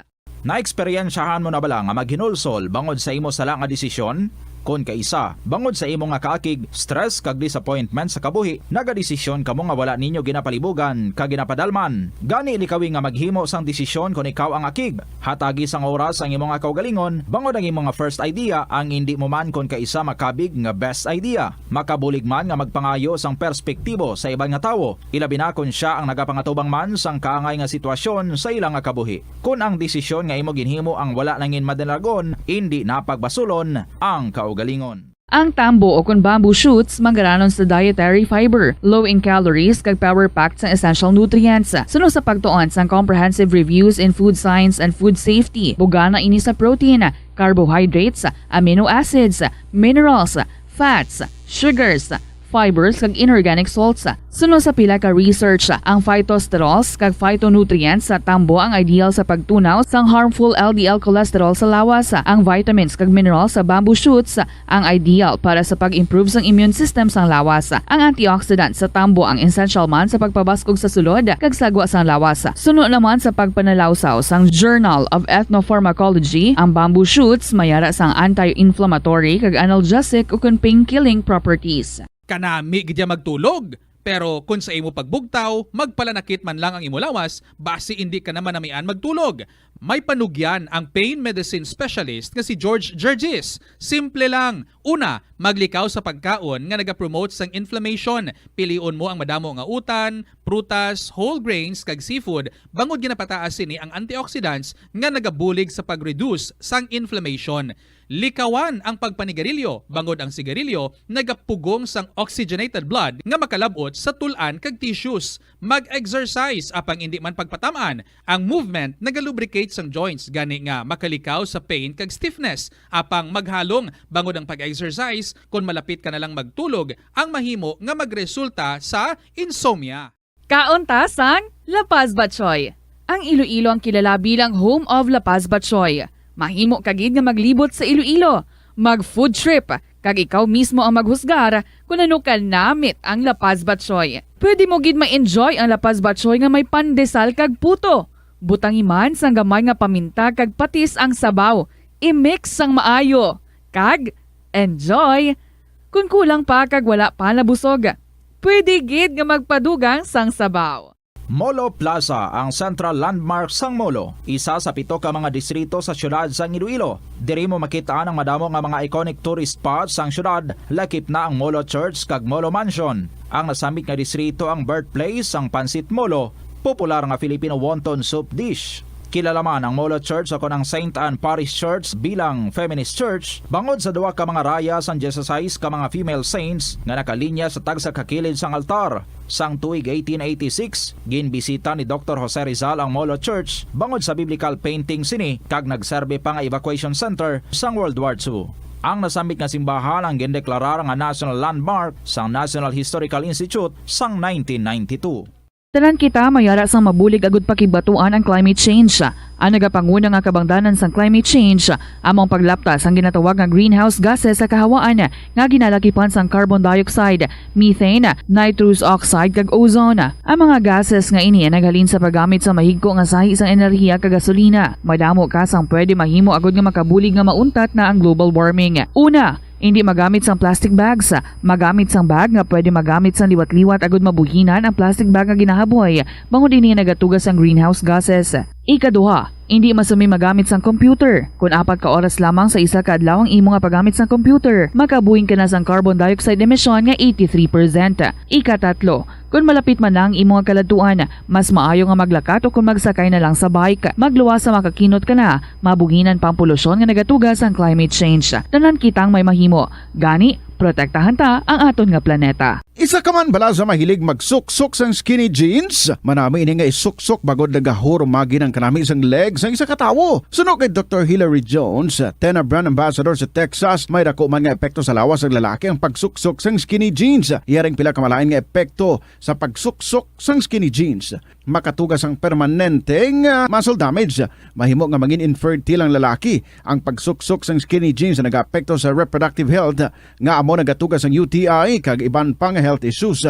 Naeksperyensyahan mo na bala nga maghinulsol bangod sa imo sala nga desisyon? Kon kaisa, bangod sa imo nga kaakig, stress kag disappointment sa kabuhi, nagadesisyon kamo nga wala ninyo ginapalibugan kag ginapadalman. Gani, likawi nga maghimo sang desisyon kon ikaw ang akig. Hatagi sang oras ang imo nga kaugalingon, bangod ang imo nga first idea ang indi mo man kon kaisa makabig nga best idea. Makabulig man nga magpangayo sang perspektibo sa iban nga tawo, ilabi na kon sia ang nagapangatubang man sang kaangay nga sitwasyon sa ila nga kabuhi. Kon ang desisyon nga imo ginhimo ang wala nangin madalagon, indi na pagbasulon ang kaugalingon. Ang tambo o kon bamboo shoots manggaranon sa dietary fiber, low in calories, kag power-packed sang essential nutrients. Suno sa pagtuon sang Comprehensive Reviews in Food Science and Food Safety, bugana ini sa protein, carbohydrates, amino acids, minerals, fats, sugars, fibers, kag inorganic salts. Suno sa pila ka research, ang phytosterols kag phytonutrients sa tambo ang ideal sa pagtunaw sang harmful L D L cholesterol sa lawas. Ang vitamins kag minerals sa bamboo shoots ang ideal para sa pag-improve sang immune system sang lawas. Ang antioxidant sa tambo ang essential man sa pagpabaskog sa sulod kag sagwa sang lawas. Suno naman sa pagpanalawsaw sang Journal of Ethnopharmacology, ang bamboo shoots may ara sang anti-inflammatory kag analgesic ukon pain-killing properties. Kanami gid ya magtulog, pero kon sa imo pagbugtaw, magpalanakit man lang ang imo lawas, basi indi ka na manamian magtulog. May panugyan ang pain medicine specialist nga si George Gergis. Simple lang. Una, maglikaw sa pagkaon nga nagapromote sang inflammation. Pilion mo ang madamo nga utan, prutas, whole grains, kag seafood, bangod ginapataas sini ang antioxidants nga nagabulig sa pag-reduce sang inflammation. Likawan ang pagpanigarilyo, bangod ang sigarilyo nagapugong sang oxygenated blood nga makalab-ot sa tul-an kag tissues. Mag-exercise, apang indi man pagpatam-an. Ang movement nagalubricate sang joints, gani nga makalikaw sa pain kag stiffness. Apang maghalong, bangod ang pag-exercise, kon malapit ka na lang magtulog, ang mahimo nga magresulta sa insomnia. Kaon ta sang La Paz Batchoy. Ang Iloilo ang kilala bilang home of La Paz Batchoy. Mahimo ka gid nga maglibot sa Iloilo, mag-food trip, kag ikaw mismo ang maghusgar kon ano kanamit ang La Paz Batchoy. Pwede mo gid ma-enjoy ang La Paz Batchoy nga may pandesal kag puto. Butangi man sang gamay nga paminta kag patis ang sabaw. I-mix sang maayo, kag enjoy! Kon kulang pa kag wala pa nabusog, pwede gid nga magpadugang sang sabaw. Molo Plaza, ang central landmark sang Molo, isa sa pito ka mga distrito sa siyudad sang Iloilo. Diri mo makit-an ang madamo nga mga iconic tourist spots sang siyudad, lakip na ang Molo Church kag Molo Mansion. Ang nasambit nga distrito ang birthplace sang Pancit Molo, popular nga Filipino wonton soup dish. Kilala man ang Molo Church o kon ang Saint Anne Parish Church bilang feminist church bangod sa duha ka mga raya sang dieciséis ka mga female saints nga nakalinya sa tagsa ka kilid sang altar. Sang tuig eighteen eighty-six, ginbisita ni Doktor Jose Rizal ang Molo Church bangod sa biblical painting sini kag nagserbi pa nga evacuation center sang World War Two. Ang nasambit nga simbahan ang gindeklarar nga national landmark sang National Historical Institute sang nineteen ninety-two. Tanan kita may ara sang mabulig agud pakigbatuan ang climate change. Ang nagapanguna nga kabangdanan sang climate change amo ang paglapta sang ginatawag nga greenhouse gases sa kahawaan nga ginalakipan sang carbon dioxide, methane, nitrous oxide, kag ozone. Ang mga gases nga ini ang naghalin sa paggamit sa mahigko nga sahi sang enerhiya kag gasolina. Madamo ka sang pwede mahimo agud nga makabulig nga mauntat na ang global warming. Una, indi magamit sang plastic bags. Magamit sang bag nga pwede magamit sang liwat-liwat agud mabuhinan ang plastic bag nga ginahaboy, bangod ini nagatuga sang greenhouse gases. Ikaduha, indi masumi magamit sang computer. Kon apat ka oras lamang sa isa ka adlaw ang imo nga paggamit sang computer, makabuhin ka na sang carbon dioxide emission nga eighty-three percent. Ikatatlo, kon malapit man na ang imo nga kaladtuan, mas maayo nga maglakat o kon magsakay na lang sa bike. Magluwas sa makakinot ka na, mabuhinan pa ang polusyon nga nagatuga sang climate change. Tanan kitang may mahimo. Gani, protektahan ta ang aton nga planeta. Isa ka man bala sa mahilig magsuksok sang skinny jeans? Manami ini nga isuksok bangod nagahurumagi ang kanami sang leg sang isa ka tawo. Suno kay Doktor Hilary Jones, Tena brand ambassador sa Texas, may dako man nga epekto sa lawas sang lalaki ang pagsuksok sang skinny jeans. Iya ring pila ka malain nga epekto sa pagsuksok sang skinny jeans. Makatuga sang permanente nga muscle damage. Mahimo nga mangin infertile ang lalaki. Ang pagsuksok sang skinny jeans nagaapekto sa reproductive health, nga amo nagatuga sang U T I kag iban pa nga health issues.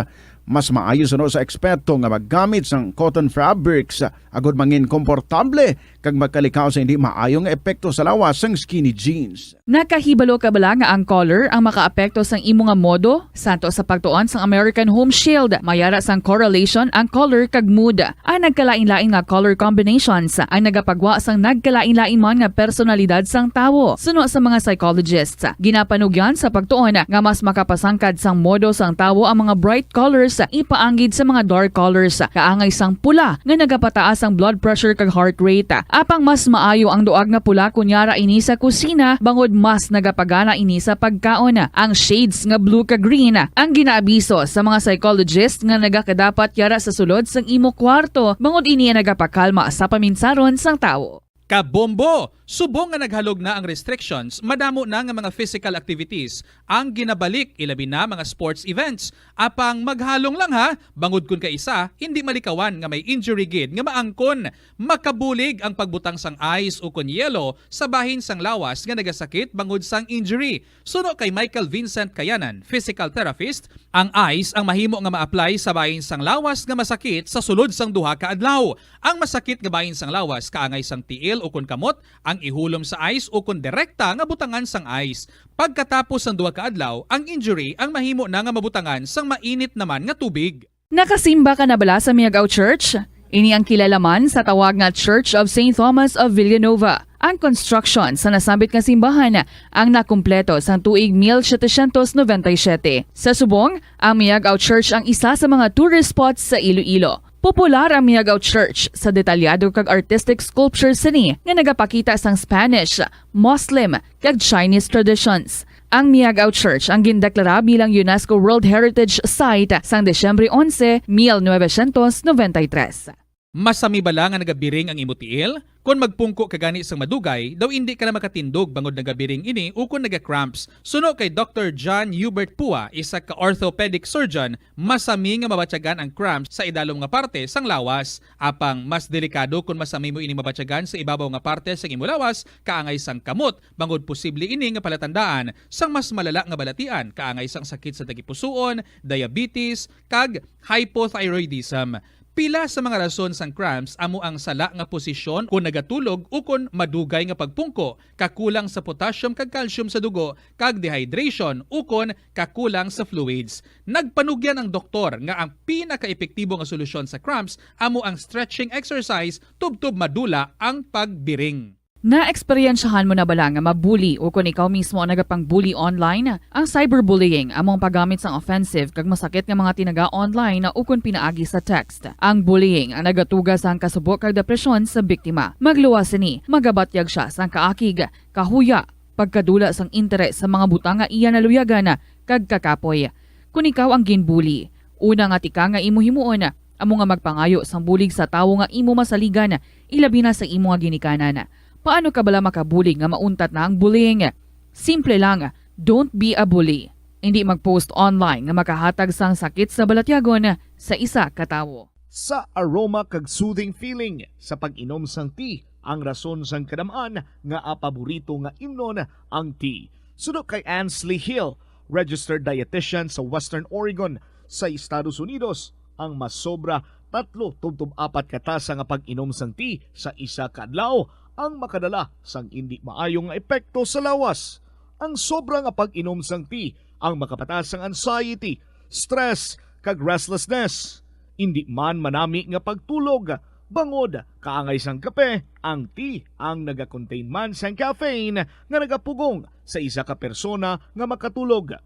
Mas maayo suno sa eksperto nga maggamit sang cotton fabrics agod mangin komportable kag makalikaw sa hindi maayo nga epekto sa lawas sang skinny jeans. Nakahibalo ka bala nga ang color ang makaapekto sang imo nga modo? Santo sa pagtuon sang American Home Shield, may ara sang correlation ang color kag mood. Ang nagkalain-lain nga color combinations ang nagapagwa sang nagkalain-lain man nga personalidad sang tawo. Suno sa mga psychologists, ginapanugyan sa pagtuon nga mas makapasangkad sang modo sang tawo ang mga bright colors ipaanggid sa mga dark colors, kaangay sang pula nga nagapataas ang blood pressure kag heart rate. Apang mas maayo ang duag nga pula kon yara ini sa kusina, bangod mas nagapagana ini sa pagkaon. Ang shades nga blue kag green ang ginaabiso sa mga psychologist nga nagakadapat yara sa sulod sang imo kwarto, bangod ini ang nagapakalma sa paminsaron sang tawo. Kabombo! Subong nga naghalog na ang restrictions, madamo na nga mga physical activities ang ginabalik, ilabi na mga sports events. Apang maghalong lang ha, bangod kon kaisa, hindi malikawan nga may injury gid nga maangkon. Makabulig ang pagbutang sang ice ukon yelo sa bahin sang lawas nga nagasakit bangod sang injury. Suno kay Michael Vincent Kayanan, physical therapist, ang ice ang mahimo nga ma-apply sa bahin sang lawas nga masakit sa sulod sang duha ka adlaw. Ang masakit nga bahin sang lawas kaangay sang tiil ukon kamot ang ihulom sa ice ukon direkta nga butangan sang ice. Pagkatapos sang duha ka adlaw, ang injury ang mahimo na nga mabutangan sang mainit naman nga tubig. Nakasimba ka na bala sa Miagao Church? Ini ang kilala man sa tawag nga Church of Saint Thomas of Villanova. Ang construction sa nasambit nga simbahan ang nakumpleto sang tuig mil setecientos noventa y siete. Sa subong, ang Miagao Church ang isa sa mga tourist spots sa Iloilo. Popular ang Miagao Church sa detalyado kag artistic sculptures sini nga nagapakita sang Spanish, Muslim, kag Chinese traditions. Ang Miagao Church ang gindeklara bilang UNESCO World Heritage Site sang Disyembre onse, mil novecientos noventa y tres. Masami bala nga nagabiring ang imo tiil? Kon magpungko ka gani sang madugay, daw indi ka na makatindog bangod nagabiring ini ukon naga-cramps. Suno kay Doktor John Hubert Pua, isa ka orthopedic surgeon, masami nga mabatyagan ang cramps sa idalom nga parte sang lawas. Apang mas delikado kon masami mo ini mabatyagan sa ibabaw nga parte sang imo lawas, kaangay sang kamot, bangod posible ini nga palatandaan sang mas malala nga balatian, kaangay sang sakit sa tagipusoon, diabetes, kag hypothyroidism. Pila sa mga rason sang cramps amo ang sala nga posisyon kon nagatulog ukon madugay nga pagpungko, kakulang sa potassium kag calcium sa dugo, kag dehydration ukon kakulang sa fluids. Nagpanugyan ang doktor nga ang pinakaepektibo nga solusyon sa cramps amo ang stretching exercise tubtob madula ang pagbiring. Naeksperyensyahan mo na bala nga mabuli ukon ikaw mismo ang nagapang-bully online? Ang cyberbullying amo ang paggamit sang offensive kag masakit nga mga tinaga online ukon pinaagi sa text. Ang bullying ang nagatuga sang kasubo kag depresyon sa biktima. Magluwas sini, magabatyag sia sang kaakig, kahuya, pagkadula sang interes sa mga butang nga iya naluyagan, kag kakapoy. Kon ikaw ang ginbuli, una nga tikang nga imo himuon amo nga magpangayo sang bulig sa tawo nga imo masaligan, ilabi na sa imo nga ginikanan. Paano ka bala makabulig nga mauntat na ang bullying? Simple lang, don't be a bully. Indi mag-post online nga makahatag sang sakit sa balatyagon sa isa ka tawo. Sa aroma kag soothing feeling sa pag-inom sang tea ang rason sang kadam-an nga paborito nga imnon ang tea. Suno kay Ansley Hill, registered dietitian sa Western Oregon sa Estados Unidos, ang masobra tatlo tubtob apat ka tasa nga pag-inom sang tea sa isa ka adlaw ang makadala sang indi maayo nga epekto sa lawas. Ang sobra nga pag-inom sang tea ang makapataas sang anxiety, stress, kag restlessness. Indi man manami nga pagtulog, bangod kaangay sang kape, ang tea ang nagakontain man sang caffeine nga nagapugong sa isa ka persona nga makatulog.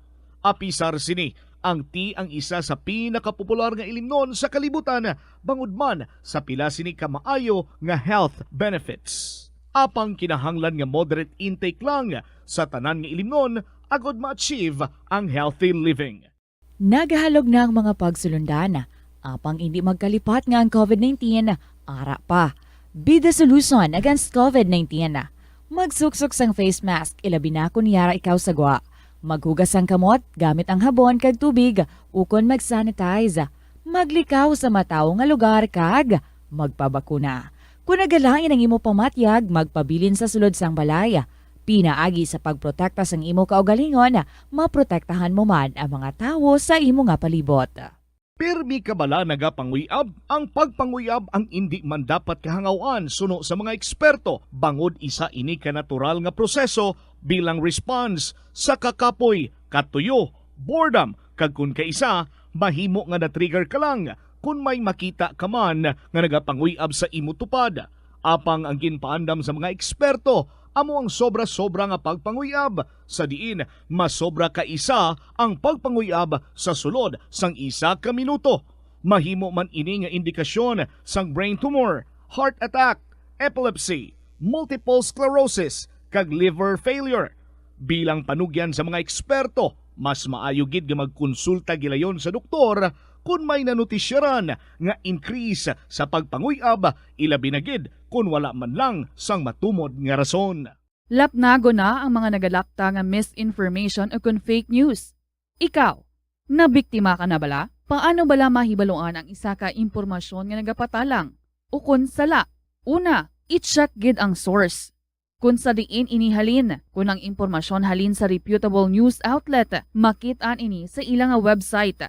Apisar sini, ang tea ang isa sa pinakapopular nga ilimnon sa kalibutan, bangod man sa pila sini ka maayo nga health benefits. Apang kinahanglan nga moderate intake lang sa tanan nga ilimnon agod ma-achieve ang healthy living. Nagahalog na ang mga pagsulundan, apang indi magkalipat nga ang COVID nineteen ara pa. Be the solution against COVID nineteen. Magsuksok sang face mask, ilabi na kon yara ikaw sa gwa. Maghugas sang kamot gamit ang habon kag tubig, ukon mag-sanitize. Maglikaw sa matawo nga lugar kag magpabakuna. Kon nagalain ang imo pamatyag, magpabilin sa sulod sang balay. Pinaagi sa pagprotekta sang imo kaugalingon, maprotektahan mo man ang mga tawo sa imo nga palibot. Pirmi ka bala nagapanguyab? Ang pagpanguyab ang indi man dapat kahangaw-an suno sa mga eksperto, bangod isa ini ka natural nga proseso bilang response sa kakapoy, katuyo, boredom, kag kon kaisa, mahimo nga na-trigger ka lang kon may makita ka man nga nagapanguyab sa imo tupad. Apang ang ginpaandam sa mga eksperto amo ang sobra-sobra nga pagpanguyab, sa diin masobra ka isa ang pagpanguyab sa sulod sang isa ka minuto. Mahimo man ini nga indikasyon sang brain tumor, heart attack, epilepsy, multiple sclerosis, kag liver failure. Bilang panugyan sa mga eksperto, mas maayo gid nga magkonsulta gilayon sa doktor kon may nanutisyaran nga increase sa pagpanguyab, ilabi na gid kon wala man lang sang matumod nga rason. Lapnagon na ang mga nagalapta nga misinformation o kon fake news. Ikaw, nabiktima ka na bala? Paano bala mahibaluan ang isa ka impormasyon nga nagapatalang o kon sala? Una, i-check gid ang source. Kon sa diin ini halin, kon ang impormasyon halin sa reputable news outlet, makit-an ini sa ila nga website.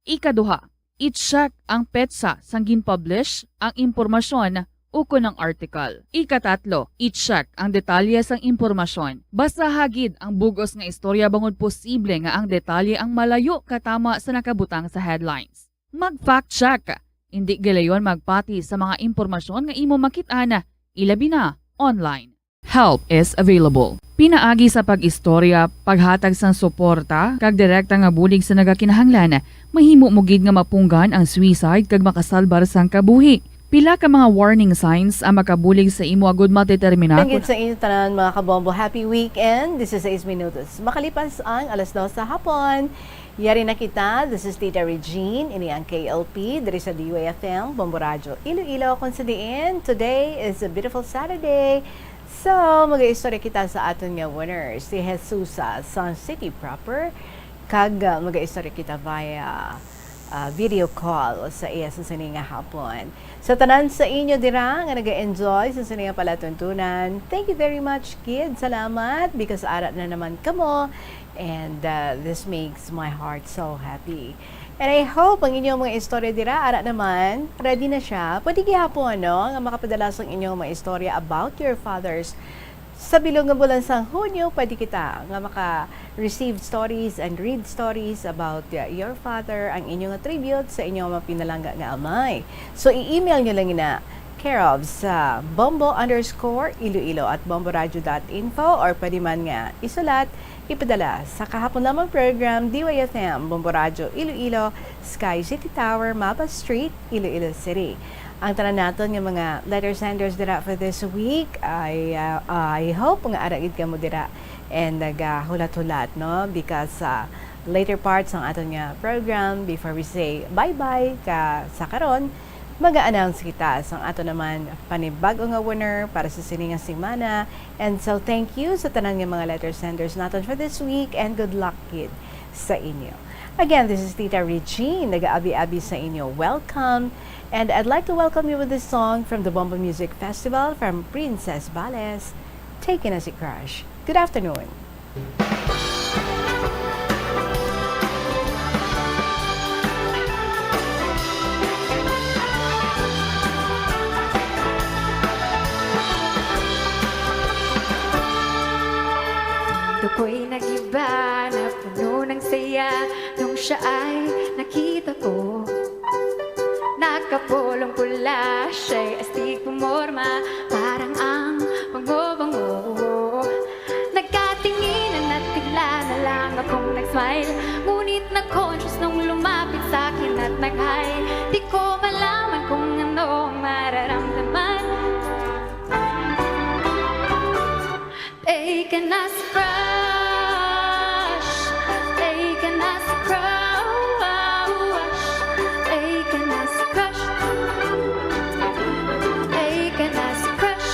Ikaduha, i-check ang petsa sang gin-publish ang impormasyon ukon ang article. Ikatatlo, i-check ang detalye sang impormasyon. Basaha gid ang bug-os nga istorya bangod posible nga ang detalye ang malayo katama sa nakabutang sa headlines. Mag-fact check. Indi gilayon magpati sa mga impormasyon nga imo makit-an, ilabi na online. Help is available. Pinaagi sa pag-istorya, paghatag sang suporta, kag direkta nga bulig sa nagakinahanglan, mahimo mo gid nga mapunggan ang suicide kag makasalbar sang kabuhi. Pila ka mga warning signs ang makabulig sa imo agud madetermina Thank you kon sa inyo tanan, mga kabombo. Happy weekend. This is Ace Minutos. Makalipas ang alas dos sa hapon, yari na kita. This is Tita Regine. Ini ang K L P, diri sa D Y F M, Bombo Radyo, Iloilo, kung sa diin. Today is a beautiful Saturday. So, mag-istorya kita sa aton nga winner, si Jesusa sa City Proper. Kag, ah, mag-istorya kita via, ah, video call sa iya sa sini nga hapon. Sa tanan sa inyo dira nga nag-enjoy sa sini nga palatuntunan, thank you very much, kid. Salamat because ara na naman kamo. And, ah, this makes my heart so happy. And I hope ang inyong mga istorya dira, ara naman, ready na siya. Pwede gihapon, no, nga makapadala sang inyong mga istorya about your fathers. Sa bilog nga bulan sang Hunyo, pwede kita nga maka-receive stories and read stories about, uh, your father, ang inyong tribute sa inyong mga pinalangga nga amay. So, i-email nyo lang ina, care of sa bombo underscore iloilo at bomboradio dot info, or pwede man nga isulat, ipadala sa kahapon lamang program, D Y F M, Bombo Radyo, Iloilo, Sky City Tower, Mapa Street, Iloilo City. Ang tanan naton nga mga letter senders dira for this week, I, uh, I hope nga ara gid kamo dira and nagahulat-hulat, no? Because, uh, later parts ang aton nga program, before we say bye-bye ka sa karon, mag-a-announce kita sang ato naman panibag-o nga winner para sa sini nga semana. And so, thank you sa tanan nga mga letter senders naton for this week, and good luck gid sa inyo. Again, this is Tita Regine, nag-aabi-abi sa inyo. Welcome. And I'd like to welcome you with this song from the Bombo Music Festival from Princess Bales, Taken as a Crush. Good afternoon. Ako'y nag-iba na puno ng saya nung siya ay nakita ko. Nakapulong pula siya'y astig pumorma, parang ang bango-bango. Nagkatinginan at bigla na lang akong nag-smile. Ngunit na-conscious nung lumapit sa akin at nag-hi. Di ko malaman kung ano ang mararamdaman. Taken as a crush, taken as a crush, taken as a crush, taken as a crush.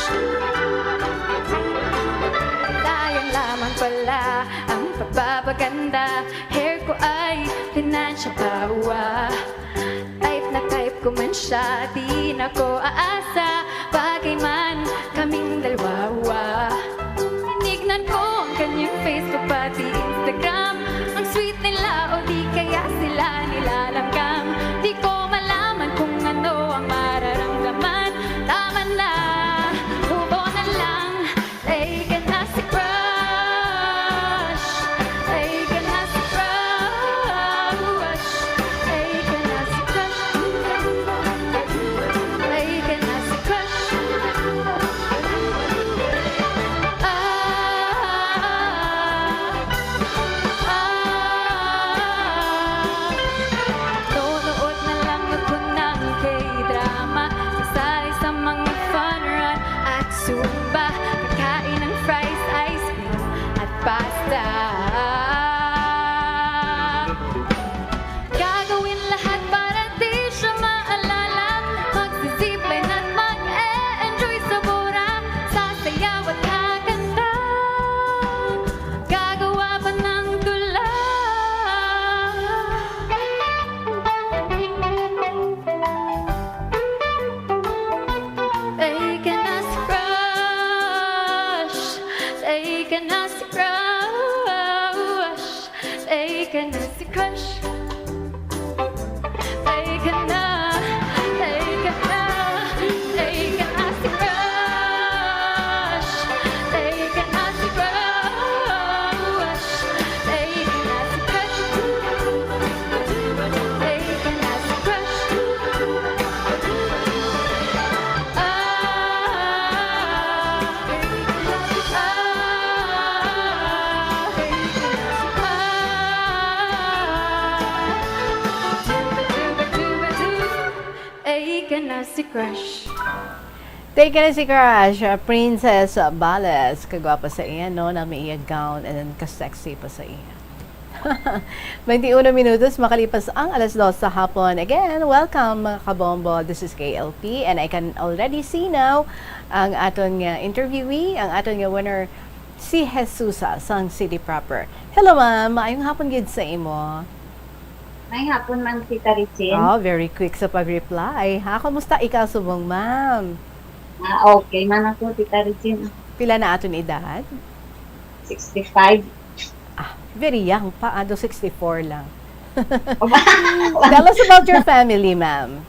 Sayang lamang pala ang pagpapaganda. Hair ko ay pinansya pa, wa. Type na type ko man siya, di na ko aasa. Bagay man kaming dalawa, wa. Tinignan ko ang kanyang Facebook pati Instagram. Ang sweet nila, o di kaya sila nilalamdam. Di Taken as a crush. Taken na, taken na, taken as a crush. Taken as a crush. Taken as a crush. Taken as a crush. Taken na si Crush. Taken na si Crush, uh, Princess Bales. Kagwapa sa iya, no? Na may iya gown and then ka-sexy pa sa iya. Twenty-one minutos makalipas ang alas dos sa hapon. Again, welcome, mga kabombo. This is K L P, and I can already see now ang aton nga interviewee, ang aton nga winner, si Jesusa sang City Proper. Hello, ma'am. Maayong hapon gid sa imo. Maayong hapon, Ma'am Tita Regine. Oh, very quick sa pag-reply. Ha, kumusta ikaw subong, ma'am? Ah, okay man ako, Tita Regine. Pila na aton edad? Sixty-five. Ah, very young pa, ano, sixty-four lang. Tell us about your family, ma'am.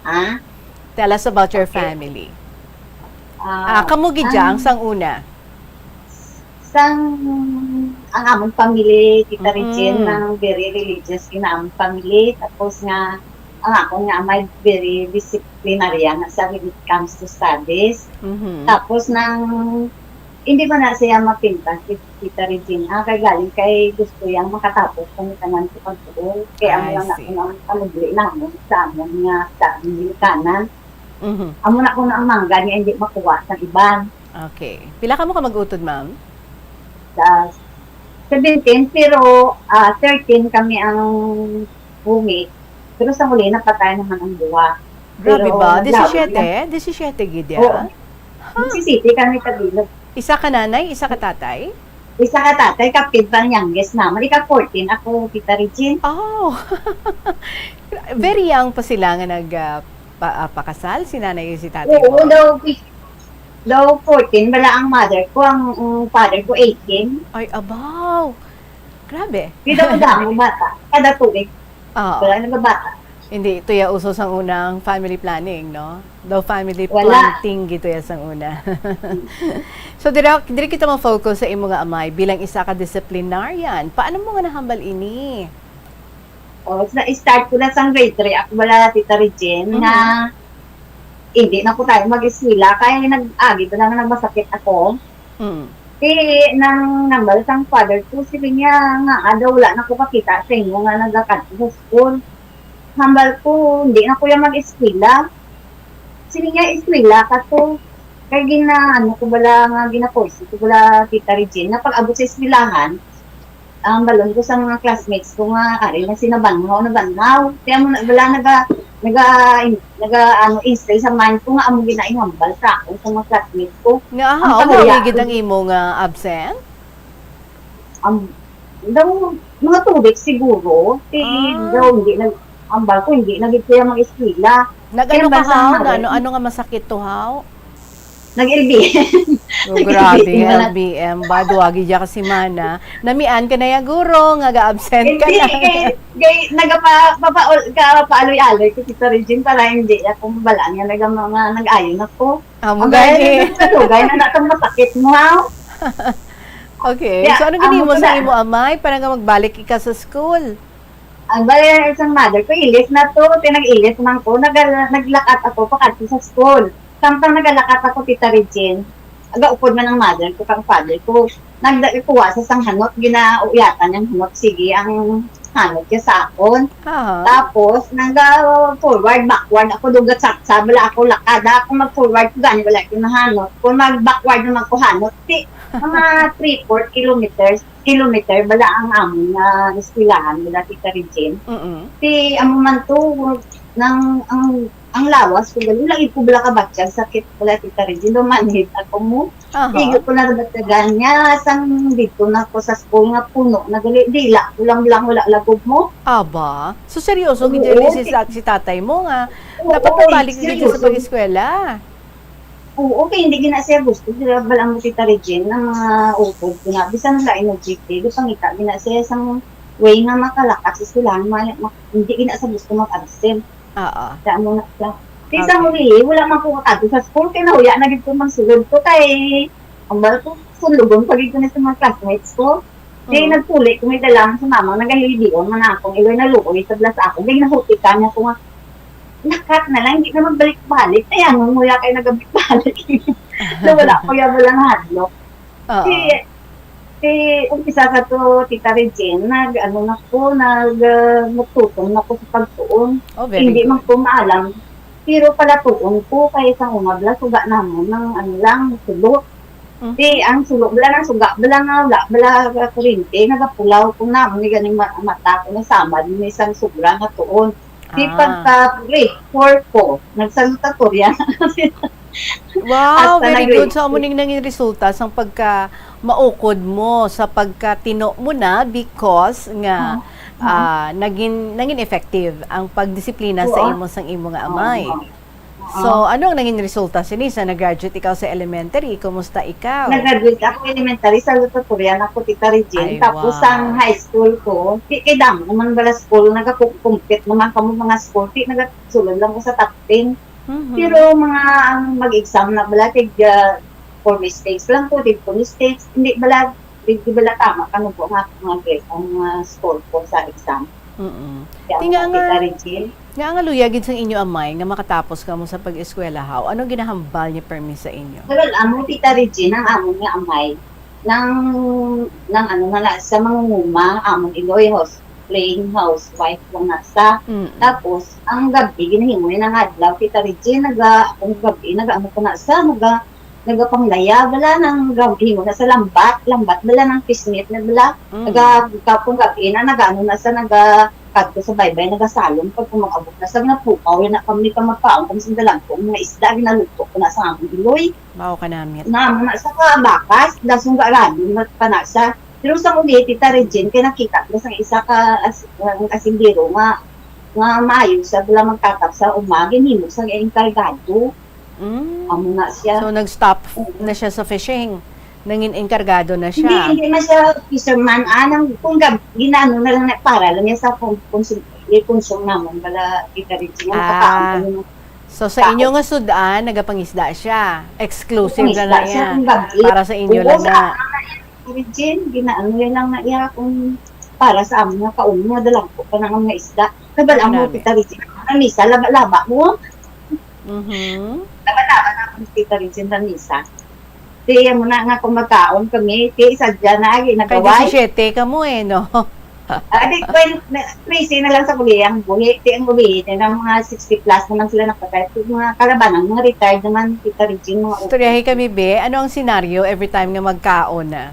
Ha? Tell us about your Okay. family. Ah, Ah, kamo gid ang dyan, sang una? Sang, ang among family, Tita Regine, Mm-mm. nang very religious in among family. Tapos nga, ang akon nga amay very disciplinarian na sa when it comes to studies. Mhm. Tapos nang Hindi man na siya mapintas si Tita Regina, kay galing kay gusto yang makatapos kami tanan sa pagtuon. Kay amo I lang na see. Ang panubli namon sa amon nga sa Anglicanan. Mhm. Amo na kuno ang mangga niya hindi makuha sa iban. Okay. Pila kamo ka mag-utod, ma'am? Sa seventeen, pero, ah, thirteen kami ang bumi. Pero sa huli, napatay naman ang duwa. Grabe Pero ba? naglaom Disisiete? na. Disisiete gid ya? Oo. Ha? Disisiete kami kabilog. Isa ka nanay, isa ka tatay? Isa ka tatay, kapit pa ang youngest naman. Ika fourteen, ako, Tita Regine. Oh! Very young pa sila nga nag, ah, pa, ah, pakasal, si nanay ug si tatay Oo, mo? daw, daw fourteen, wala ang mother ko, ang, ang father ko, eighteen. Ay, abaw! Grabe. Di daw damo bata. Kada tuig. Oo. Wala na ba bata? Hindi, ito ya uso sang unang family planning, no? Daw family Wala. planting gito ya sang una. So, dira, diri kita ma-focus sa imo nga amay bilang isa ka disciplinarian. Paano mo nga nahambal ini? Oh, sa start ko na sang grade three, ako wala, Tita Regine, Mhm. nga hindi na ko tayo mag-eskwela. Kaya nag-agi ko na nga nagmasakit ako. Mm. Ti, nang nambal sang father ko, sige niya nga, ah, daw wala na ko kakita sa inyo nga nagakadto sa school. Hambal ko, hindi na ko ya mag-eskwela. Sige niya, eskwela ka to. Kay gina-, ano ko bala nga, gina-force ko bala, Tita Regine, nga pag-abot sa eskwelahan, ang balon ko sa mga classmates ko nga, ari na si nabanhaw, nabanhaw. Kaya mo na, wala naga, naga, naga, ano, instill sa mind ko nga amo ginainhambal sa akon sa mga classmates ko. Nga, Ang aha, pamilya umawi gid ko. ang imo nga absent? Ang, daw, mga two weeks siguro, si, Ah. daw, hindi nag-, ambal ko, hindi na gid siya mag-eskwela. Nag-ano Kaya ka, basta haw? nga, Nga ano, ano nga masakit to, haw? Nag-L B M. Oh, Nag-L B M grabe, na. L B M ba? Duwagi dya ka semana. Namian ka na ya, guro, nga ga-absent ka Hindi, na. kay, kay, nagapa-, papa-, ka-, paaloy-aloy ko si Regine para hindi ako mabalaan nga naga-, mga nag-ayon ako. Amo Ang gani. bayan, nagsalugay na natong masakit mo, ha? Okay. Kaya, So, ano amo ginimo ko sa na. imo amay para nga magbalik ika sa school? Ang bali sang mother ko, ilis na to. Ti nag-ilis man ko, nag-, naglakat ako pakadto sa school. Samtang nagalakat ako, Tita Regine, agaupod man ang mother ko kang father ko. Nagda-, kuha sa sang hanot, ginauyatan niyang hanot. Sige, ang hanot niya sa akon. Aha. Tapos, naga-forward, backward ako, dugat sa, sa, wala ako lakada. Kung mag-forward ko, gani, wala ko nahanot. Kung mag-backward naman ko, hanot. Ti, mga three, four kilometers, kilometer, bala ang amon nga eskwelahan, bala, Tita Regine. Mm-mm. Ti, amo man to, nang, ang, ang lawas ko, gali, lagi ko bala kabatyag, sakit bala, Tita Regine, lumanhid ako mo. Aha. Igo ko na nabatyagan niya, sang dito na ko sa school nga puno, nagali, dila ko lang, lang, wala lagob mo. Aba, so seryoso gid Oo, diri si, ti- si tatay mo nga Oo, dapat mabalik gid siya sa seryoso. pag-eskwela. Oo, kay hindi gina siya gusto, di ba, bala mo si Tita Regine, ang mga upod ko na, bisan wala energy, di pangita, gina siya sang way nga makalakat sa eskwelahan, ma-, ma-, hindi gina sa gusto mag-absent. Oo. Kaya mo na siya. Kaysa Okay. Muli, wala man ko kakadto sa school, kay nahuya na gid ko magsulod ko kay ang bal ko, sundugon pa gid ko na sa mga classmates ko. Kay Mm. nagpuli ko, may dalang sa mama, nagahilion man akong iloy na luoy sa blas ako. Kay nahutikan niya ko nga, nakat na lang, hindi na magbalik-balik. Kaya mo muya kay nagabalik-balik. So, wala ko yung wala nga hadlok. Oo. Si, si, umpisa sa to, Tita Regine, nag, ano na ko, nag, ah, nagtutom na ko sa pagtuon. Oh, very Hindi good. man ko maalam. Pero palatuon ko, kay isang umabla, suga namon ng, ano lang, sulo. Mhm. Di, ang sulo, bala ng suga, bala nga, wala, bala nga kurente, nagapulaw ko namon, ni ganing ma-, mata ko, nasamad, ni isang sobra nga tuon. Di Ah. pagka grade four ko, nagsalutatorya. Wow, Hasta very nag-grade good. So, amo ning nangin resulta sang pagka maukod mo, sa pagkatino mo na because nga Oo. ah, nagin nagin effective ang pagdisiplina sa Oo. Imo sang imo nga amay. Oo. So, ano ang nangin resulta sini sa nag-graduate ikaw sa elementary? Kumusta ikaw? Nag-graduate ako elementary, salutatorian ako, Tita Regine. Ay, Tapos wow. Sang high school ko, di kay damo naman bala school, nagakumpit naman kamo mga school, di nagasulod lang ko sa top ten. Mhm. Pero mga ang mag-exam na bala, tig ah, four mistakes lang ko, tig two mistakes, hindi bala, di, di bala tama kano po nga mga grade ang mga score ko sa exam. Mm-mm. Kaya Tinga mga nga, Tita Regine, nga nga luya gid sang inyo amay nga makatapos kamo sa pag-eskwela, how? Ano ginahambal niya permi sa inyo? Well, amo, Tita Regine, ang amon nga amay, nang, nang ano na na, sa mangunguma, amon iloy, house, playing housewife lang na sa. Mm. Tapos, ang gabi, ginahimo na nga adlaw, Tita Regine, naga, akong gabi, naga, ano ko na sa, naga, nagapanglaya, bala, nang gabi, mo na sa lambat, lambat, bala, nang pisngit na, bala, Mm. naga, kapong gabi na, naga, ano na sa, naga, kadto sa baybay, nagasalong, pag kung mag-abot na sa, napukaw, yun na kami, pag magpaon, kami sa dalang ko, mga isda, ginaluto ko na sa amon iloy. Mao ka namit. Na, mga sa kabakas, dasong garadon na panasa. Pero sa uli, Tita Regine, kay nakita ko sa isa ka as, ang asindero nga, nga maayo sa bala magtatap sa uma, ginhimo sa enkargado. Mm. Amo na siya. So, nag-stop Oo. na siya sa fishing. Nangin enkargado na Hindi, siya. Hindi na siya fisherman. Anang, kung gab, ginano na lang na para lang niya sa kung, kung, kung, kung namon, bala, Tita Regine, ang Ah. pagkaon ko ng So, sa inyo nga sud-an, nagapangisda siya. Exclusive na Pangisda na siya niya. Kung gabi. Para sa inyo Oo, lang sa na. akin, Regine, ginaano niya lang na iya kung para sa amin nga kaon nga dalag ko pa nga mga isda. Kabal Ano mo, namin? Tita Regine, ang misa, laba-laba mo. Mhm. Laba-laba na akong Tita Regine sa misa. Di, yan mo na nga kung magkaon kami, di, isa dyan na, agi, Kay nagaway. disisiete ka mo eh, no? Ah, di, kwen-, na, trese na lang sa uli, ang buhi, di, ang uli, di, ang mga sixty plus naman sila napatay. Yung mga kalabanan, mga retired naman, Tita Regine, mga Istoryahe kami, be. Ano ang senaryo every time nga magkaon na?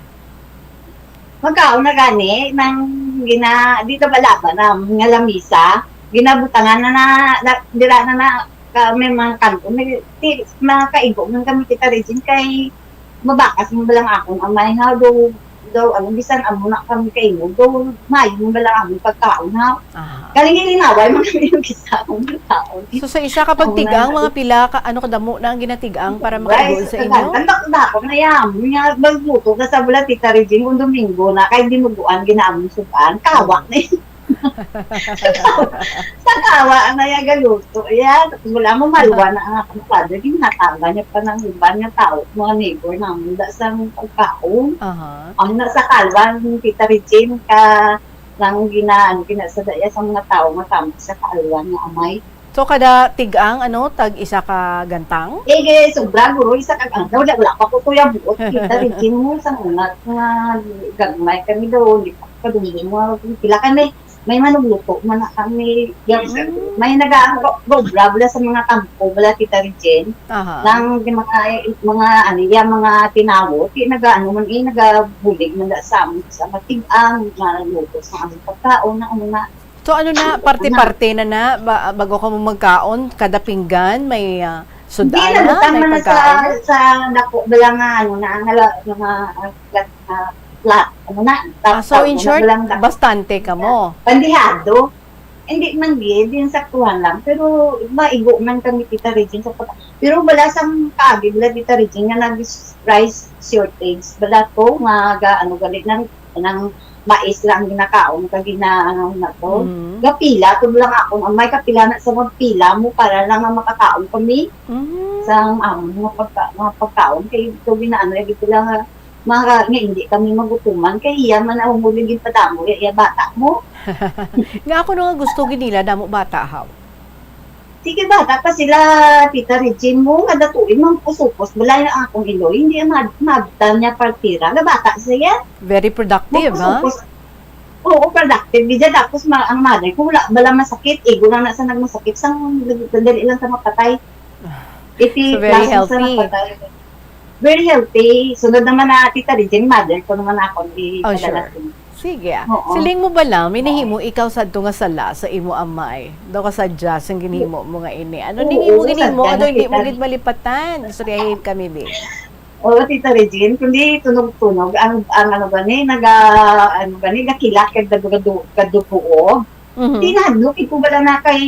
Magkaon na gani, nang gina, di ka balaba na, nga lamisa, ginabutangan na na, na, dira na na, ka, may mga kanto, may, ti, makaigo man kami, Tita Regine, kay mabakas mo lang akong amay, ha, do, do, ano, bisan amo na kami kaimo, do, mayo mo lang among pagkaon, ha. Ah. Galing ilinaway mo kami yung isa akong pagkaon. So, sa isa ka pagtigang, mga pila ka, ano kadamo na ang ginatigang para makaigo sa inyo? Ang dako-dako na yan. Nga, magluto ka sa bala, Tita Regine, kung Domingo na, kay dinuguan, ginaamong sudan, kawa na yun. Sa kawa na yan, galuto. Yan, tapos wala mo, malwa na ang akong father, ginataba niya pa ng iban nga tao, mga neighbor namin, da sa pagkaon. Aha. Ang nasa kalwa, ni Tita Regine, ka, nang gina, ano, ginasada iya sa mga tao nga tama sa kaalwan nga amay. So, kada tigang, ano, tag isa ka gantang? Eh, eh, sobra, guro, isa ka gantang. Wala, wala pa ko, kuya, buot. Kita rin, mo, sa mga, mga gagmay kami daw, hindi pa kadungdong, mga pila kami. May manugluto man na kami. Yes, Mm. May naga-, go-, gobra bala sa mga kampo, bala, Tita Regine. Aha. Nang di mga, mga, ano, iya, mga tinawo, di naga, ano man, eh, nagabulig man da sa amin, sa matigang, maluto sa aming pagkaon, na, ano na. So, ano na, parte-parte na na, ba, bago ka mo magkaon, kada pinggan, may ah, Hindi, sud-an na, nabutang may man na sa, pagkaon? Sa dako, bala nga, ano na, nga, la-, nga, ah, flat, ah, flat, ano na. Ah, so, in Ano, short, bala nga, bastante ka mo. Bandihado. Hindi man gid, din saktuhan lang. Pero maigo man kami, Tita Regine, sa pagka-, pero wala sang kaagi, wala, Tita Regine, nga nag-rice shortage. Wala to, nga ga-, ano, galit ng, ng, mais lang ginakaon kag gina-, ano na to. Mm. Gapila to lang ako, ang may kapila na sa magpila mo para lang nga makakaon kami Mm. sa amon nga pagka-, nga pagkaon. Kay ito ginaano, eh, ito lang nga, mga, nga hindi kami magutuman. Kay iya man ang huli ginpadamo, iya, iya bata mo. Nga ako no nga gusto gid nila, damo bata, haw? Sige, bata pa sila, Tita Regine, mo, kada tuig, mangkusukos, balay na akong iloy, hindi ang mad-, madtal niya partira, nga bata siya. Very productive, ha? Mangkusukos. Oo, productive, gid siya. Tapos, ma-, ang mother ko, wala, wala masakit, igo lang na sa nagmasakit, sang, dali lang sa mapatay. Iti So, very klase sa healthy. napatay. Very healthy. Sunod naman na, Tita Regine, mother ko naman ako, di Oh, sure. kadalasin. Sige, ah. Oo. Siling mo bala, may Oo. nahimo ikaw sadto nga sala sa imo amay? Daw ka sadya sang ginhimo mo nga ini. Ano Oo, ning imo ginhimo? sadya Ano na hindi mo kita. gid malipatan? Istoryahin kami, bi. Oo, Tita Regine, kundi tunog-tunog ang, ang ano gani, naga, ano gani, gakilat kag dadugadugo. Mhm. Di nahadlok ko bala na kay,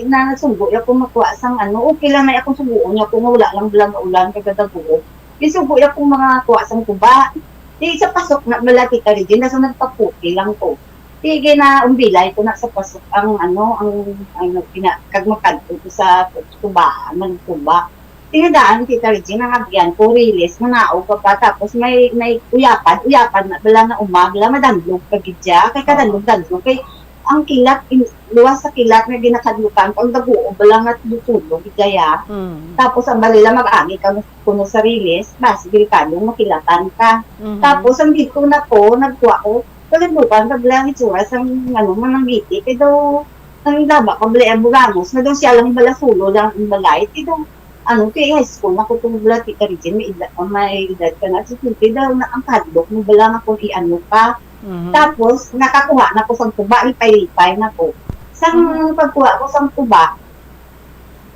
na nasugo ya ko makuha sang ano, okay lang na akong suguon ya ko nga wala lang bala nga ulan kag dadugo. Isugo ya ko mga kuha sang tuba. Di sa pasok na bala, Tita Regine, na sa nagpaputi lang ko. Di gina-umbilay ko na sa pasok ang ano, ang, ang pina-, kag makadto ko sa tubaan, nagtuba. Tinadaan, Tita Regine, ang abyan ko, rilis, mangaog ka pa, tapos may, may uyapad, uyapad na bala nga umag, la, madanlog ka gid siya, kay Oo. kadanlog-danlog, kay ang kilat, in-, luwas sa kilat nga ginakadlukan, pag daguob bala nga tulo-tulo gid kaya. Mm. Tapos ang balila mag-agi ka kuno sa rilis, basi delikado makilatan ka. Mhm. Tapos ang dito na ko, nagkuha ko, kaladlukan ka bala ang itsura sang, ano, mananggiti, kay daw, ang daba ka bala ang burangos, nga daw siya lang bala sulo lang ang balay, kay daw, ano, kay high school na ko itong bala, Tita Regine, may edad, may edad ka na, so, siyempre daw, na, ang kadlok mo bala nga kung i-ano ka. Mhm. Tapos, nakakuha na ko sang tuba, lipay-lipay na ko. Sang Mhm. pagkuha ko sang tuba,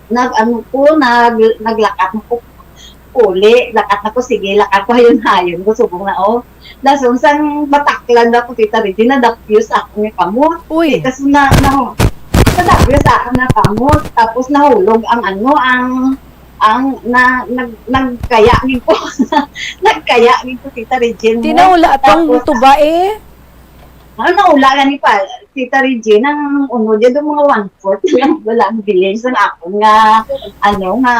nag-ano ko, nag-, naglakat na ko. Uli, lakat na ko, sige, lakat ko, hayon-hayon ko, subong na, oh. Dason sang bataklan na ko, Tita Regine, nadapyos ako nga kamot. Uy. Kasi na, na, nadapyos ako nga kamot. Tapos nahulog ang ano, ang, ang, na, nag-, nagkaya gid ko. Nagkaya gid ko, Tita Regine, mo. Tinaula tong Tapos, tuba, eh. Ano, naula gani pa, Tita Regine, ang unod, yung mga one-fourth lang, wala ang bilhin sa akon nga, ano, nga,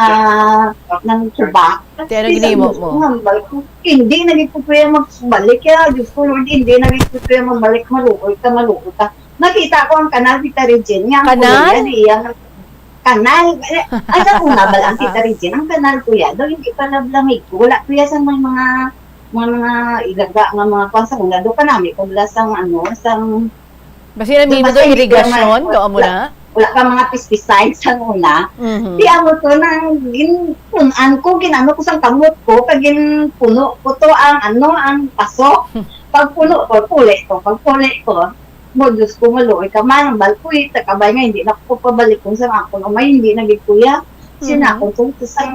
nang tuba. Ti, ano Tapos, ginimo ang mo? Hambal ko, hindi na gid ko kaya magbalik, kaya, Diyos ko, Lord, hindi na gid ko kaya magbalik, maluoy ka, maluoy ka. Nakita ko ang kanal, Tita Regine, nga ang Kanal? kulay niya, di iya, kanal. Eh, ang sa una, bala ang Tita Regine, ang kanal, kuya, daw hindi pa nablamig ko. Wala, kuya, sa may mga, mga, mga ilaga nga mga kwan sa una, daw kanami ko, bala sang, ano, sang Basi na Di mimo ba to sa irigasyon, wala, do amo wala, na? wala pa mga pesticides ang una. Mhm. Di amo to nang gin-, kun-an ko, gin-ano ko sang kamot ko, kag ginpuno ko to ang, ano, ang paso. Pagpuno ko, puli ko, pagpuli ko, mo, Diyos ko, maluoy ka man, ang balkoy, takabay nga, hindi na ko pabalik kung sa akon, umay, hindi na gid, kuya. Mhm. Sinakon ko, tapos ang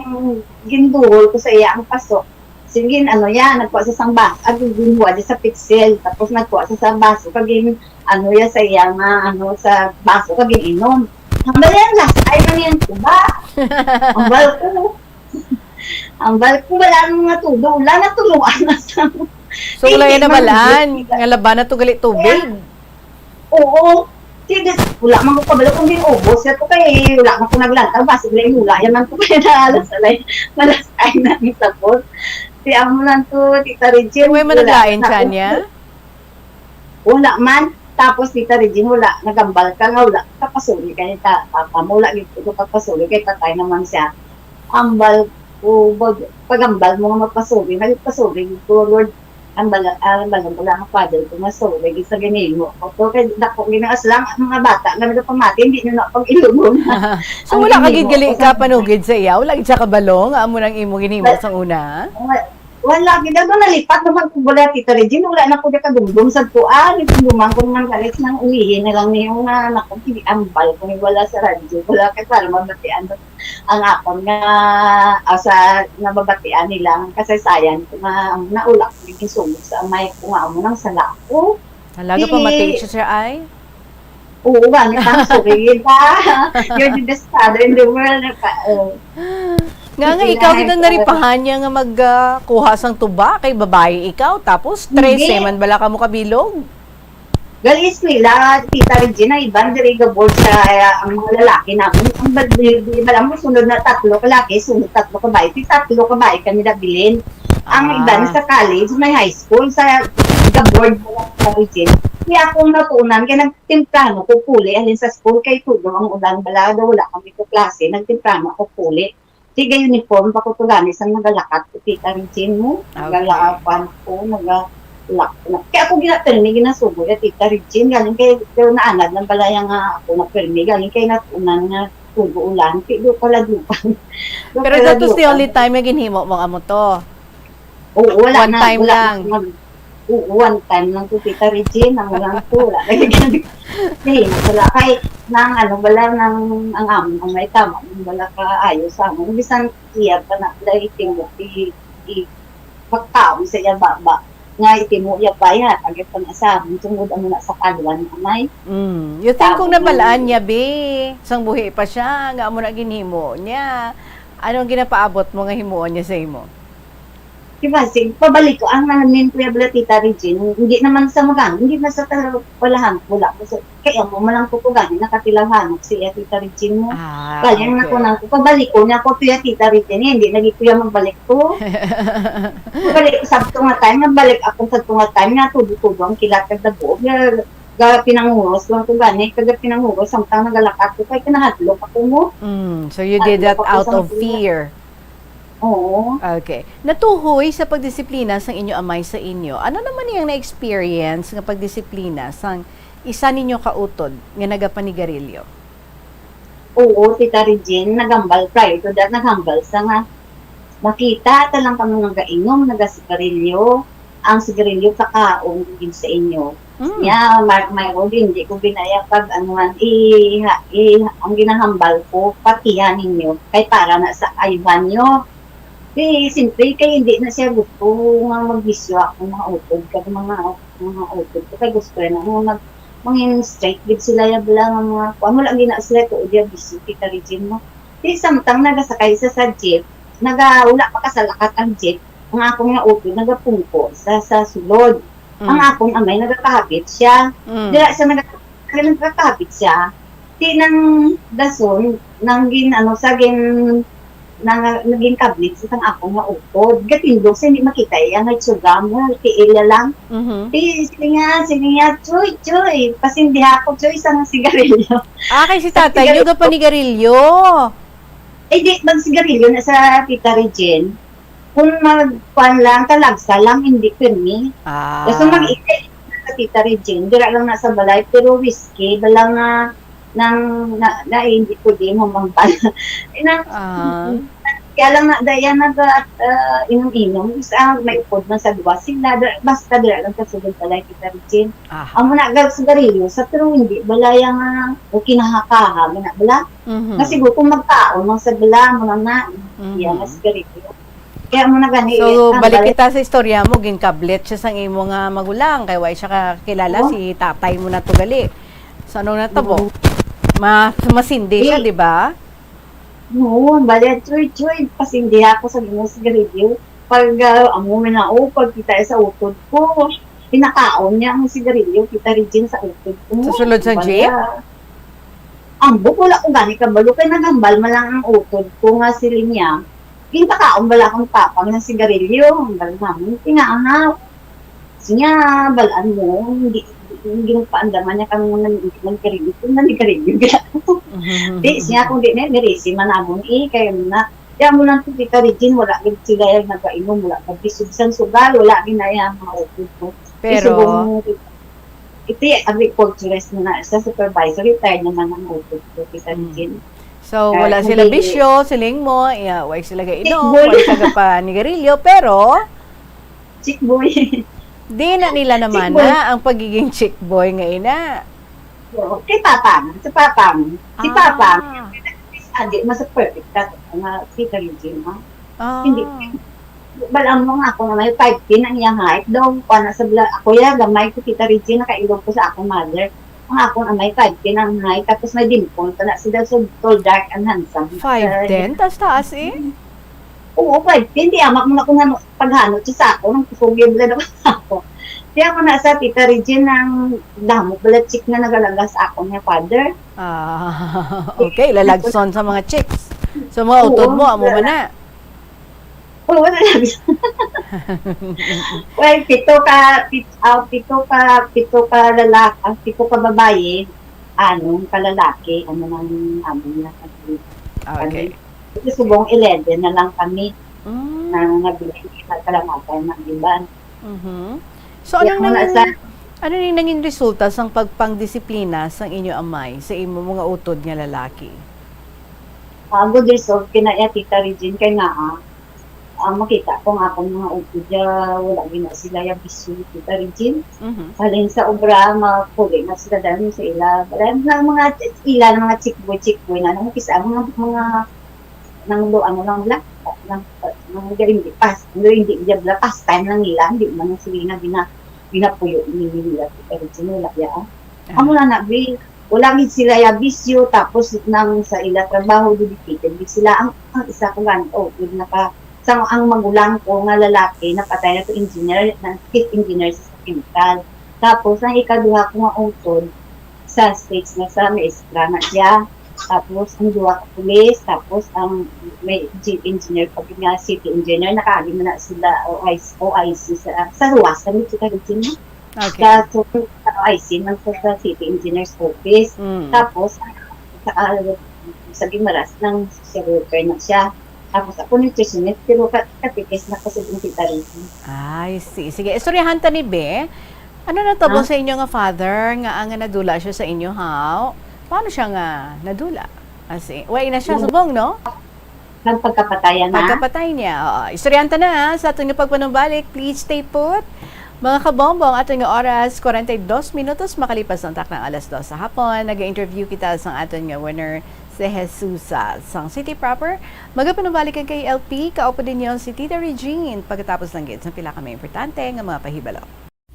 ginduhol ko sa iya ang paso. Sige, ano yan, nagkuha sa sang bas-, ah, ginhuwa di sa pitsil. Tapos nagkuha sa sang baso, kag gin-, ano yan sa iya nga, ano, sa baso, kag gin-inom. Hambal yan, last time na yan, diba? Hambal ko. Hambal ko, wala nang mga tudo. Wala na, tuluan na sa So, wala Hindi yan nabalaan. man. Nga laban na to gali tubig. Kaya, Oo. Sige, wala man ko kabalo kung gin-ubos. Siya to kay wala man ko naglantaw. Basi wala yung wala. Yan man ko kaya naalas alay. Malas tayo na ang tapos. Si amo lang to, Tita Regine, Pero may wala managlain na siya ako. niya? Wala man. Tapos, Tita Regine, wala. Nagambal ka nga wala. Kapasuli kay ta-, papa mo. Wala, gid ko kapasuli kay patay naman siya. Ambal ko, bag-, pagambal mo nga magpasuli. Nagpasuli, gid ko, Lord. Ang bala-, ang balang ko lang ang father ko nga sorry, gid sa ginimo ko. So, kay dako gid ang aslang, ang mga bata nga nagapamati, hindi nyo na pag-ilugon. So, Ang wala ka ginimo gid gali ko sa ka panugid sa iya? Wala gid siya kabalo nga amo nang imo ginimo Wal-, sa una? wa-, wala gid. Ano, nalipat naman ko, wala, Tita Regine, wala na ko nakadumdum sa kuan. Itong dumang ko naman galit nang ulihin na lang niyo nga, naku, hindi ambal ko, wala sa radyo, wala kay para mabatian ang akon nga, ah, sa nababatian nila nga kasaysayan ko nga naulak gid yung sumog sa amay ko nga amo nang sala ko. Halaga pa Di mati siya, sir, ay? Oo, gani pa, sorry pa. You're the best father in the world. Pa, oh. Nga, nga, Sige ikaw na, gid ang ay, naripahan niya nga mag, ah, kuha sang tuba kay babayi ikaw, tapos trese Hindi. man bala ka mo kabilog? Gali eskwela, Tita Regina, iban diri ga-board sa, ah, ang mga lalaki namon. Ang bad-, di, di ba lang mo, sunod na tatlo ka laki, sunod tatlo ka bayi. Ti tatlo ka bayi kami nabilin. Ang iban sa college, may high school, sa ga-board mo lang, Tita Regina. Kaya akong natunan, kaya nagtemprano ko puli, halin sa school, kay tulo ang ulan, bala, daw wala kami ko klase, nagtemprano ako puli. Di ga uniform pa ko to gani sang nagalakat ko, Tita Regine, mo. Okay. Nagalapan ko, nagalak-, kaya ako gina-, pirmi ginasugo ya, Tita Regine. Galing kay, pero naanad ng balaya nga ako na pirmi. Galing kay natunan nga tugo ulan. Ti do pala dukan. Do Pero pala that was the dukan. only time nga ginhimo mo amo to? Oo, wala One na, time wala lang. na mag-, oo, one time lang to, Tita Regine, ang lang to, wala na yung Hey, wala kay, nang ano, wala nang, ang amon, ang may tama, ang wala ka ayos sa amon. Bisan iya pa na, wala itimo, i, i, pagkaon sa iya baba, nga itimo iya bayat, agad pa na sa amon, tungod ang na sa kalwan, amay. Mm. You think Tama kung na. nabalaan niya, be, sang buhi pa siya, nga amo na ginhimo niya, anong ginapaabot mo nga himuon niya sa imo? Diba, sig-, pabalik ko, ang namin, Kuya Bla, Tita Regine, hindi naman sa magang, hindi na sa ta-, walahan, wala ko sa, kaya mo malang ko po gani, nakatilaw hanap si Tita Regine mo. Ah, Kaya okay. na ko nang, pabalik ko niya ko, Kuya Tita Regine, hindi lagi kuya magbalik ko. Pabalik ko sa tunga time, nagbalik ako sa tunga time, nga tubo-tubo ang kilat kag dabuog, nga ga pinanguros lang ko gani, kaga pinanguros, samtang nagalakat ko, kay kinahadlok ako mo. Mm, so you did Hadlok that ako out sa of mga fear? Oo. Okay. Natuhoy sa pagdisiplina sang inyo amay sa inyo, ano naman iyang na-experience nga pagdisiplina sang isa ninyo ka utod nga nagapanigarilyo? Oo, Tita Regine, nagambal prior to that, nagambal sa nga makita ta lang kamo nga gainom, nagasigarilyo, ang sigarilyo kakaon gid sa inyo. Mm. Nya, mark my word, hindi ko binaya pag anuhan, i-, i-, ang ginahambal ko, patihan ninyo, kay para na sa ayuhan nyo. Di, siyempre, kay hindi na siya gusto nga magbisyo ako mga utod, kag mga, mga utod ko, kay gusto na nga mag-, mangin straight gid sila ya bala nga mga, kuwan, wala gina sila to, di, bisyo, Tita Regine mo. Di, samtang nagasakay sa, sa jeep, naga, wala pa kasalakat ang jeep, ang akong nga utod, nagapungko sa, sa sulod. Ang Mm. akong amay, nagakabit siya. Mm. Dira siya nag-, nagakabit siya. Di nang dason, nang gin-, ano, sa gin-, nang, naging kablit sa sang akong nga utod. Gatindog siya, hindi makita iya nga itsura mo, tiil niya lang. Mhm. Di, sige nga, sige nga, "Choy, Choy, pasindiha ko, Choy, sa sigarilyo." Ah, kay si tatay niyo Sigarilyo. gapanigarilyo. Eh, di, magsigarilyo na sa Tita Regine. Kung mag-, kuwan lang, talagsa lang, hindi pirmi. Ah. Gusto mag-ikay sa Tita Regine, dira lang na sa balay, pero whiskey, bala nga, nang, na, na, eh, hindi pwede mo mambal. Eh, na, Ah. kaya lang na, daya nag, ah, inom-inom, sa may upod man sa duwa sila, dira, basta dira lang sa sulod balay, Tita Regine. Ah. Amo na, gag sigarilyo, sa pero hindi, balaya nga, o kinahakaha, mo na, bala? Mhm. Nga siguro kung magkaon man sa bala, mo na na, Mhm. iya, mas garito. Kaya mo na gani, So, eh, ang balik balik- kita sa istorya mo, ginkablit siya sang imo nga magulang, kay wa siya kakilala, Oo. si tatay mo na to gali. So, anong natabo? Oo. Ma-, masindi siya, Eh. di ba? Oo, bali, "Choy, Choy, pasindi ako sa imo sigarilyo." Pag, ah, amo man na, oh, pagkita sa utod ko, pinakaon niya ang sigarilyo, Tita Regine, sa utod ko. Sa sulod sa Bala. jeep? Ambot, wala ko gani kabalo, kay naghambal man lang ang utod ko nga siling niya, "Ginpakaon bala akong papa nga sigarilyo?" Ang bala namin, tinaahaw. Siya, balaan mo, hindi, hindi ginpaandaman niya kami nga nag-, nagkarilyo. Kung nagkarilyo, Mhm. Di, siya, kung di na, nirisi man namon, eh, kaya mo na, kaya mo lang, Tita Regine, wala gid sila yung nagkainom, wala gid bisog sang sugal, wala gid na yung mga utod ko. Pero Isubong, iti agriculturist na na, sa supervisor, retired naman ang utod ko, Tita Mm. Regine. So, Kaya wala sila hindi bisyo, siling mo, iya, way sila gainom, Chick boy. way sila gapanigarilyo, pero Chick boy. di na nila Chick namana boy. ang pagiging chick boy nga ina. Oo, kay Papang, si Papang. Si Ah. Papang, adi, mas perfect ka, nga si Regine, ha? Ah. Hindi. Balaan mo nga ako na may five ten ang iyang height. Daw, kuwan na sa bla-, ako ya, gamay ko, Tita Regine, nakailog ko sa akong mother. Ang akong amay, five ten ang height, tapos may dimple pa na siya, so tall, dark, and handsome. Five ten? Taas-taas eh. Oo, five ten. Di amak mo na kung ano, paghano siya sa ako, nang kusog yung blood ako sa ako. Di ako na sa Tita Regine ang damo pala chick na nagalaga sa akon nga father. Ah, okay, lalagson sa mga chicks. So, mga Oo, utod mo, amo man na. Oo, wala lang. Well, pito ka, pit-, ah, pito ka, pito ka lalaki, ah, pito ka babayi, anong ka lalaki, ano nang amo na. Okay. Kasi subong eleven na lang kami Mm. na nabilin sa kalamatan ng iban. Mhm. So, Kaya anong wala nangin-, sa ano ning nangin resulta sang pagpangdisiplina sang inyo amay sa imo mga utod nga lalaki? Ah, good result kina iya, Tita Regine, kay nga, ah, ah, makita ko nga akong mga utod ya, wala gina sila ya bisyo, Tita Regine. Mhm. Halin sa obra, mapuli na sila dahil sa ila. Wala na mga ila, mga chick boy, chick boy na, nang kisa, mga, mga, nang lo, ano lang, lang, lang, lang, hindi pas, hindi, hindi, hindi, pastime lang nila, hindi man sila na gina-, ginapuyo nila, Tita Regine, wala ya. Ah. Amo na na, Bi, wala gid sila ya bisyo, tapos nang sa ila trabaho, dedicated gid sila. Ang, ang isa ko gani, oh, gid naka, sa ang magulang ko nga lalaki, napatay na to engineer, na chief engineer sa chemical. Tapos, ang ikaduha ko nga utod, sa States na sa maestra na siya. Tapos, ang duha ka pulis, tapos ang may chief engineer pa gid nga city engineer, nakaagi man na sila O I C, O I C sa, sa Ruas, sa Mexico Region. Okay. Sa, so, sa I C, nang sa, sa City Engineer's Office. Mm. Tapos, sa, sa Guimaras, nang social worker na siya. Tapos ako nutritionist, pero ka-, katikis na kasi yung tita rin. Ay, si-, sige. Istoryahan ta ni Be. Ano natabo Ah? sa inyo nga father nga ang nadula siya sa inyo, haw? Paano siya nga nadula? As in, way na siya, Yung subong, no? Nagpagkapatayan na. Pagkapatay niya, oo. Istoryahan ta na, ha, sa aton nga pagpanumbalik. Please stay put. Mga kabombo, ang aton nga oras, kwarenta y dos minutos makalipas ang taknang alas dos sa hapon. Nag-interview kita sa aton nga winner, si Jesusa, sang City Proper. Magapanumbalik ang K L P, kaupod ninyo si Tita Regine. Pagkatapos lang gid sa pila ka mga importante nga mga pahibalo.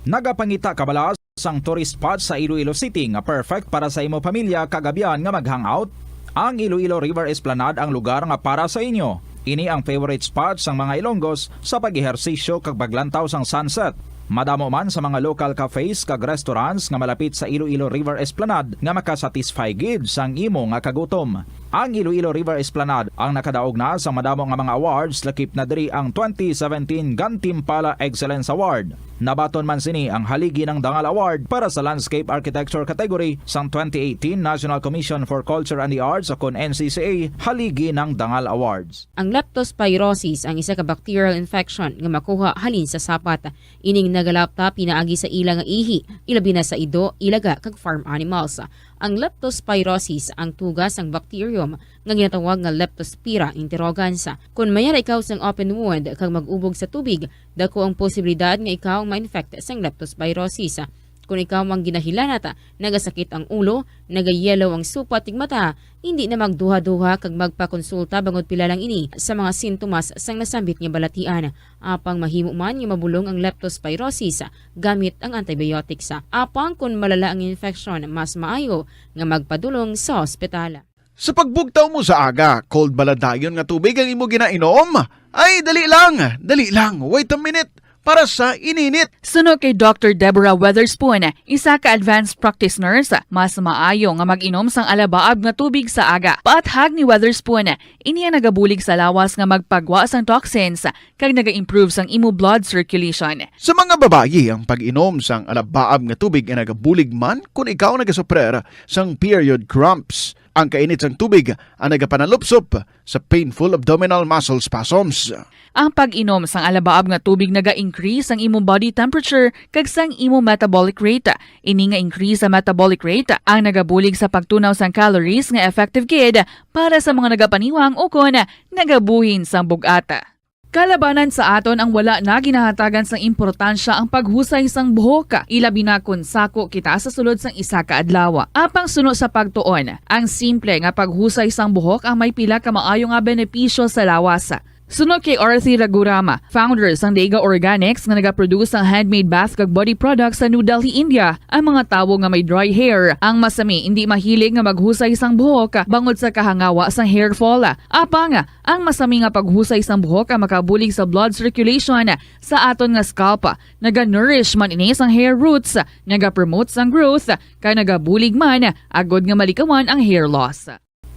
Nagapangita ka bala sang tourist spot sa Iloilo City nga perfect para sa imo pamilya kag abyan nga mag-hangout? Ang Iloilo River Esplanade ang lugar nga para sa inyo. Ini ang favorite spot sang mga Ilonggos sa pag-ehersisyo kag paglantaw sang sunset. Madamo man sa mga local cafes kag restaurants nga malapit sa Iloilo River Esplanade nga makasatisfy gid sang imo nga kagutom. Ang Iloilo River Esplanade ang nakadaog na sa madamo nga mga awards, lakip na diri ang twenty seventeen Gantimpala Excellence Award. Nabaton man sini ang Haligi ng Dangal Award para sa Landscape Architecture category sang twenty eighteen National Commission for Culture and the Arts, o kon N C C A, Haligi ng Dangal Awards. Ang leptospirosis ang isa ka bacterial infection nga makuha halin sa sapat. Ining nagalapta pinaagi sa ila nga ihi, ilabi na sa ido, ilaga, kag farm animals. Ang leptospirosis ang tuga sang bacterium nga ginatawag nga Leptospira interrogans. Kon may ara ikaw sang open wound kag mag-ubog sa tubig, dako ang posibilidad nga ikaw ma-infect sang leptospirosis. Kon ikaw ang ginahilanat, nagasakit ang ulo, nagayellow ang supat kag mata, hindi na magduha-duha kag magpakonsulta bangod pila lang ini sa mga sintomas sang nasambit nga balatian. Apang mahimo man nga mabulong ang leptospirosis gamit ang antibiotics. Apang kon malala ang infeksyon, mas maayo nga magpadulong sa ospital. Sa pagbugtaw mo sa aga, cold bala dayon nga tubig ang imo ginainom? Ay, dali lang, dali lang, wait a minute, para sa ininit. Suno kay Doctor Deborah Weatherspoon, isa ka advanced practice nurse, mas maayo nga mag-inom sang alabaab nga tubig sa aga. Paathag ni Weatherspoon, ini ang nagabulig sa lawas nga magpagwa sang toxins kag naga-improve sang imo blood circulation. Sa mga babayi, ang pag-inom sang alabaab nga tubig ay nagabulig man kon ikaw nagasuprer sang period cramps. Ang kainit sang tubig ang nagapanalupsop sa painful abdominal muscle spasms. Ang pag-inom sang alabaab nga tubig naga-increase sang imo body temperature kag sang imo metabolic rate. Ini nga increase sa metabolic rate ang nagabulig sa pagtunaw sang calories nga effective gid para sa mga nagapaniwang ukon nagabuhin sang bug-at. Kalabanan sa aton ang wala na ginahatagan sang importansya ang paghusay sang buhok, ilabi na kon sako kita sa sulod sang isa ka adlaw. Apang suno sa pagtuon, ang simple nga paghusay sang buhok ang may pila ka maayo nga benepisyo sa lawas. Suno kay Arthi Raghuram, founder sang Dega Organics nga nagaproduce sang handmade bath kag body products sa New Delhi, India, ang mga tawo nga may dry hair ang masami indi mahilig nga maghusay sang buhok bangod sa kahangawa sang hair fall. Apang ang masami nga paghusay sang buhok ang makabulig sa blood circulation sa aton nga scalp. Naga-nourish man ini sang hair roots, naga-promote sang growth, kag nagabulig man agod nga malikawan ang hair loss.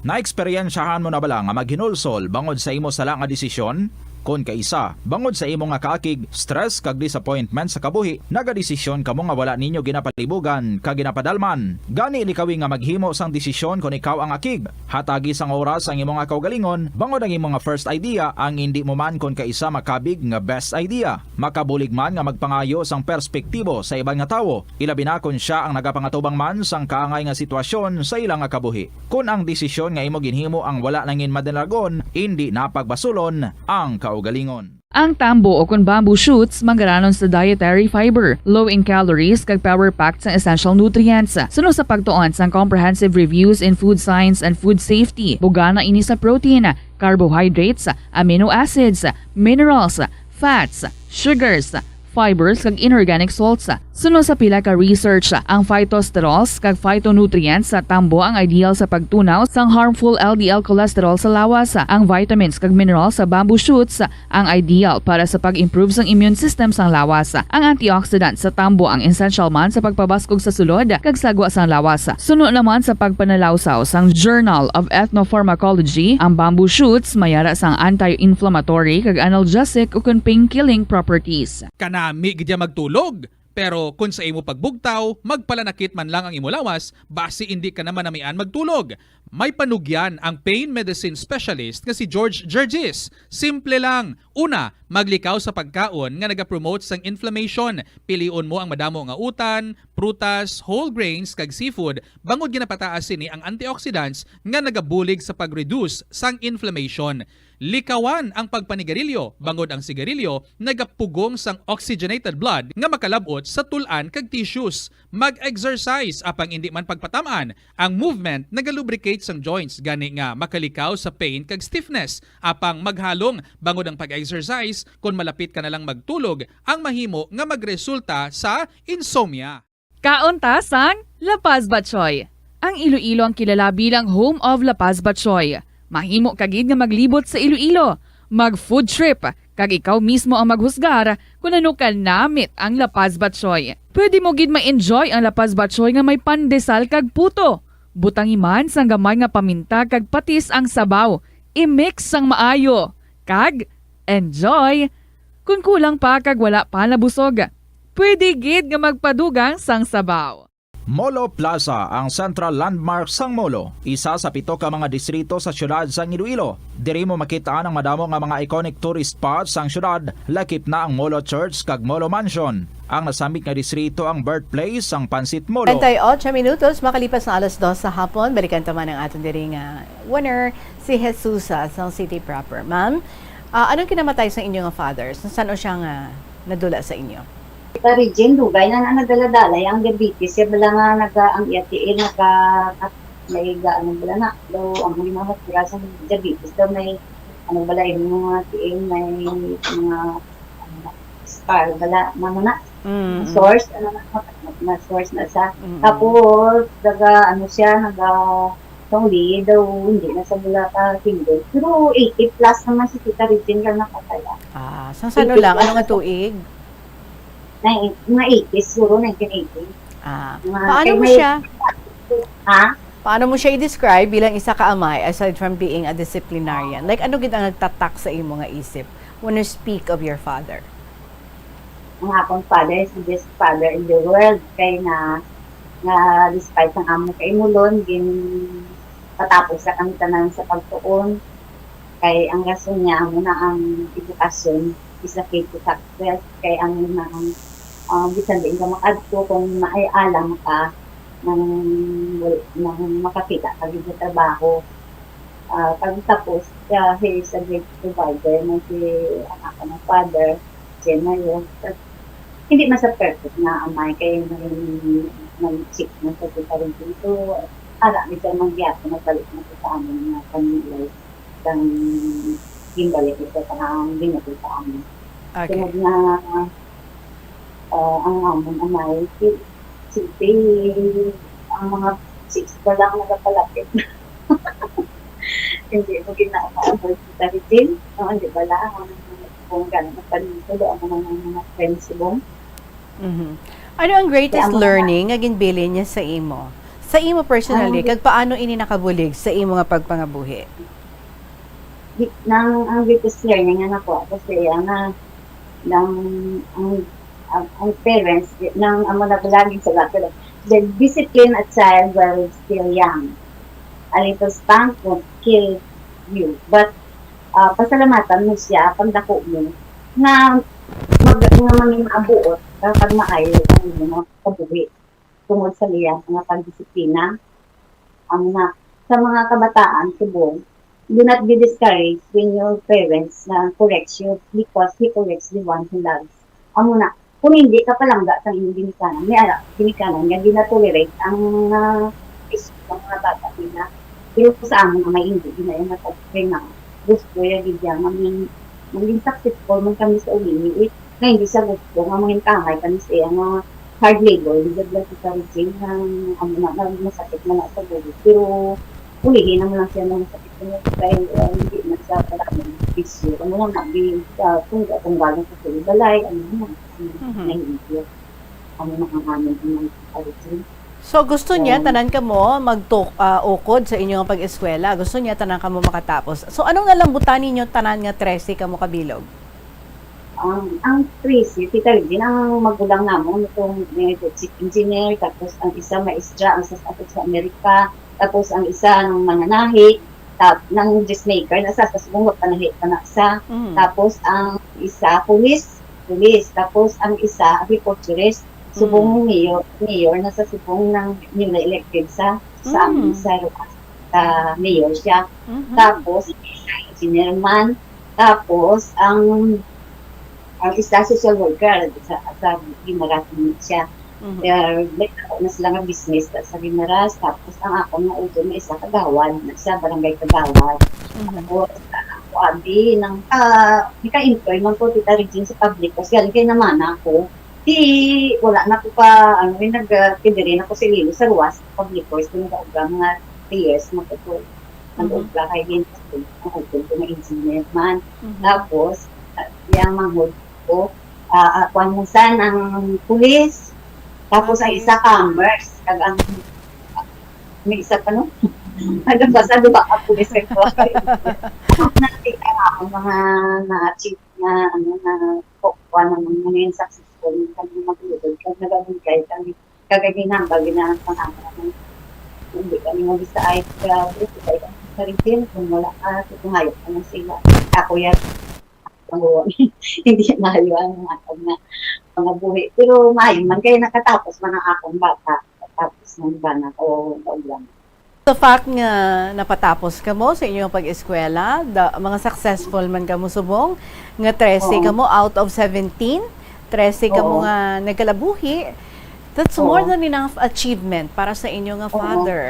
Naeksperyensyahan mo na bala nga maghinulsol bangod sa imo sala nga desisyon? Kon kaisa, bangod sa imo nga kaakig, stress kag disappointment sa kabuhi, nagadesisyon kamo nga wala ninyo ginapalibugan kag ginapadalman. Gani likawi nga maghimo sang desisyon kon ikaw ang akig. Hatagi sang oras ang imo nga kaugalingon, bangod ang imo nga first idea ang indi mo man kon kaisa makabig nga best idea. Makabulig man nga magpangayo sang perspektibo sa iban nga tawo, ilabi na kon sia ang nagapangatubang man sang kaangay nga sitwasyon sa ila nga kabuhi. Kon ang desisyon nga imo ginhimo ang wala nangin madalagon, indi na pagbasulon ang kaugalingon. Ang tambo o kon bamboo shoots manggaranon sa dietary fiber, low in calories, kag power-packed sang essential nutrients. Suno sa pagtuon sang comprehensive reviews in food science and food safety, bugana ini sa protein, carbohydrates, amino acids, minerals, fats, sugars, fibers, kag inorganic salts. Suno sa pila ka research, ang phytosterols kag phytonutrients sa tambo ang ideal sa pagtunaw sang harmful L D L cholesterol sa lawas. Ang vitamins kag minerals sa bamboo shoots ang ideal para sa pag-improve sang immune system sang lawas. Ang antioxidant sa tambo ang essential man sa pagpabaskog sa sulod kag sagwa sang lawas. Suno naman sa pagpanalawsaw sang Journal of Ethnopharmacology, ang bamboo shoots may ara sang anti-inflammatory kag analgesic ukon pain-killing properties. Kanami gid ya magtulog. Pero kon sa imo pagbugtaw, magpalanakit man lang ang imo lawas, basi indi ka na manamian magtulog. May panugyan ang pain medicine specialist nga si George Gergis. Simple lang. Una, maglikaw sa pagkaon nga nagapromote sang inflammation. Pilion mo ang madamo nga utan, prutas, whole grains, kag seafood, bangod ginapataas sini ang antioxidants nga nagabulig sa pag-reduce sang inflammation. Likawan ang pagpanigarilyo, bangod ang sigarilyo nagapugong sang oxygenated blood nga makalab-ot sa tul-an kag tissues. Mag-exercise, apang indi man pagpatam-an. Ang movement nagalubricate sang joints, gani nga makalikaw sa pain kag stiffness. Apang maghalong, bangod ang pag-exercise, kon malapit ka na lang magtulog, ang mahimo nga magresulta sa insomnia. Kaon ta sang La Paz Batchoy. Ang Iloilo ang kilala bilang home of La Paz Batchoy. Mahimo ka gid nga maglibot sa Iloilo, mag-food trip, kag ikaw mismo ang maghusgar kon ano ka namit ang La Paz Batchoy. Pwede mo gid ma-enjoy ang La Paz Batchoy nga may pandesal kag puto. Butangi man sang gamay nga paminta kag patis ang sabaw. I-mix sang maayo. Kag enjoy! Kon kulang pa kag wala pa nabusog, pwede gid nga magpadugang sang sabaw. Molo Plaza, ang central landmark sang Molo, isa sa pito ka mga distrito sa siyudad sang Iloilo. Diri mo makit-an ang madamo nga mga iconic tourist spots sang siyudad, lakip na ang Molo Church kag Molo Mansion. Ang nasambit nga distrito ang birthplace sang Pancit Molo. Treinta y ocho minutos makalipas na alas dos sa hapon, balikan ta man ang aton diri nga winner, si Jesusa sang City Proper. Ma'am, ah, anong kinamatay sa inyo nga father? San-o siya nga nadula sa inyo? Tita Regine, dugay na na nagdala-dala ang diabetes. Siya bala nga naga, ang iya tiil naga, may ga, ano bala na, daw ang mga hospital sa diabetes daw may, ano bala, yung mga tiil, may mga, ano, scar bala, mga na, Mm. Source, ano na, na source na sa. Mm. Tapos, naga, ano siya, naga, sa uli, daw, hindi na sa mula ka single. Pero eighty plus naman si Tita Regine nga nakataya. Ah, sang sano lang? Ano nga tuig? Nine-, mga eighties, siguro nineteen eighty. Ah, mga paano kay mo may siya? Ha? Paano mo siya i-describe bilang isa ka amay aside from being a disciplinarian? Like, ano gid ang nagtatak sa imo nga isip when you speak of your father? Ang akong father is the best father in the world. Kay na, nga despite ang among kaimulon, gin patapos sa kami tanan sa pagtuon. Kay ang rason niya, amo na ang edukasyon is the key to success. Kay ang, ang, ang bisan di ka makadto kung naay alam ka, nang, nang makakita ka gid sa trabaho. Ah, pagtapos, siya, he is a great provider, man si ang akong father, General. Hindi man sa perfect na amay, kay may, may check man sa kita rin dito. Ara, may siya mangyapon, nagbalik na sa amon nga pamilya. Kang Gimbalik ito sa ang ginatita amin. Okay. Tungod nga, ah, ang amon amay, si, si, ang mga chicks pa lang nagapalapit. Hindi mo ginagawa sa Regine. No, hindi ba lang ang kung gano'n ang panitulo ang mga, mga friends mo? Mhm. Ano ang greatest Kaya mo- learning nga ginbilin niya sa imo? Sa imo personally, Ang- kag paano ini nakabulig sa imo nga pagpangabuhi? Di, nang ang greatest learning nga nakuha ko sa iya nga nang ang, ang, ang parents nang amo na lagi sa lahat, the discipline a child while still young. A little spank won't kill you, but ah, pasalamatan mo siya pagdako mo nga mag, nga manginaabuot ka pag maayo ang imong mga kabuhi tungod sa iya nga pagdisiplina. Ang mga, sa mga kabataan subong, do not be discouraged when your parents na corrects you, because he corrects the one who loves. Amo na, kung hindi ka palangga sa inyong ginikanan, may ara ginikanan nga ginatolerate ang, ah, isyu sa mga bata nila. Pero sa amon nga may hindi ginayon nga tagpre nga gusto ya gid ya nga maging, maging successful man kami sa ulihi, eh, nga hindi siya gusto nga mangintangay kami sa iya nga hard labor, di ba, sa regime nga, ano na, nga masakit man na sa buhok. Pero ulihi naman lang siya nga masakit sa buhok kay, ah, hindi na siya talagang bisyo. Ano lang, nabi, sa tungga-tungga lang sa balay, ano na, Mhm. nahihigit. Ano na ang amin ang mga regime. So gusto niya Um, tanan kamo magtuk ah, ukod sa inyong pag-eskwela. Gusto niya tanan kamo makatapos. So anong nalambutan ninyo tanan nga trese kamo kabilog? Ang, ang trese, Tita Regine, ang magulang namon itong may chief engineer, tapos ang isa maestra, ang sa, sa Amerika, tapos ang isa ng mananahi, tap, ng dressmaker, na sa, sa subong panahi pa na sa, Mhm. tapos ang isa, police, police, tapos ang isa, agriculturist, subong Mhm. mayor, mayor na sa subong ng newly elected sa, sa, Mhm. sa, sa mayor siya. Mhm. Tapos, isa engineer man. Tapos, ang, ang isa social worker sa, sa Guimaras siya. Mhm. Eh, may ako na sila nga business sa Guimaras. Tapos, ang ako nga utod na isa kagawad, na isa barangay kagawad. Mhm. Tapos, ako abi, nang, ah, nika-employ man ko, Tita Regine, sa public. Kasi galing kay namana ko, di, wala na ko pa, ano, yung nag, ah, pwede rin ako sa Iloilo, sa Ruas, public works, yung nag-obra mga three years na ko to. Mhm. Nag-obra kay din, ang utod ko na engineer man. Mhm. Tapos, ah, yung manghod ko, ah, ah, kuwan mo san, ang pulis. Tapos, ang Okay. isa, commerce. Kag ang, may isa pa, no? Ano ba sa diba, ang pulis ay ko? Tapos, nakita nga ang mga na-achieve na, ano, na kukuha ng mga successful kami maglulod. Kag nagabigay kami, kag ginambag na ang pangako ng hindi kami mag-isa ay, grabe, kita ay ang sa regime, kung wala ka, sa tungayo ka ng sila. Ako yan, ang hindi maayo ang mga, mga, mga buhi. Pero maayo man, kaya nakatapos man ang akong bata. Tapos ng bana ko, kaulan. The fact nga napatapos kamo sa inyong pag-eskwela, da, mga successful man kamo subong, nga trese Oo. kamo out of seventeen, trese kamo Oo. nga nagkalabuhi, that's more Oo. than enough achievement para sa inyo nga Oo. father,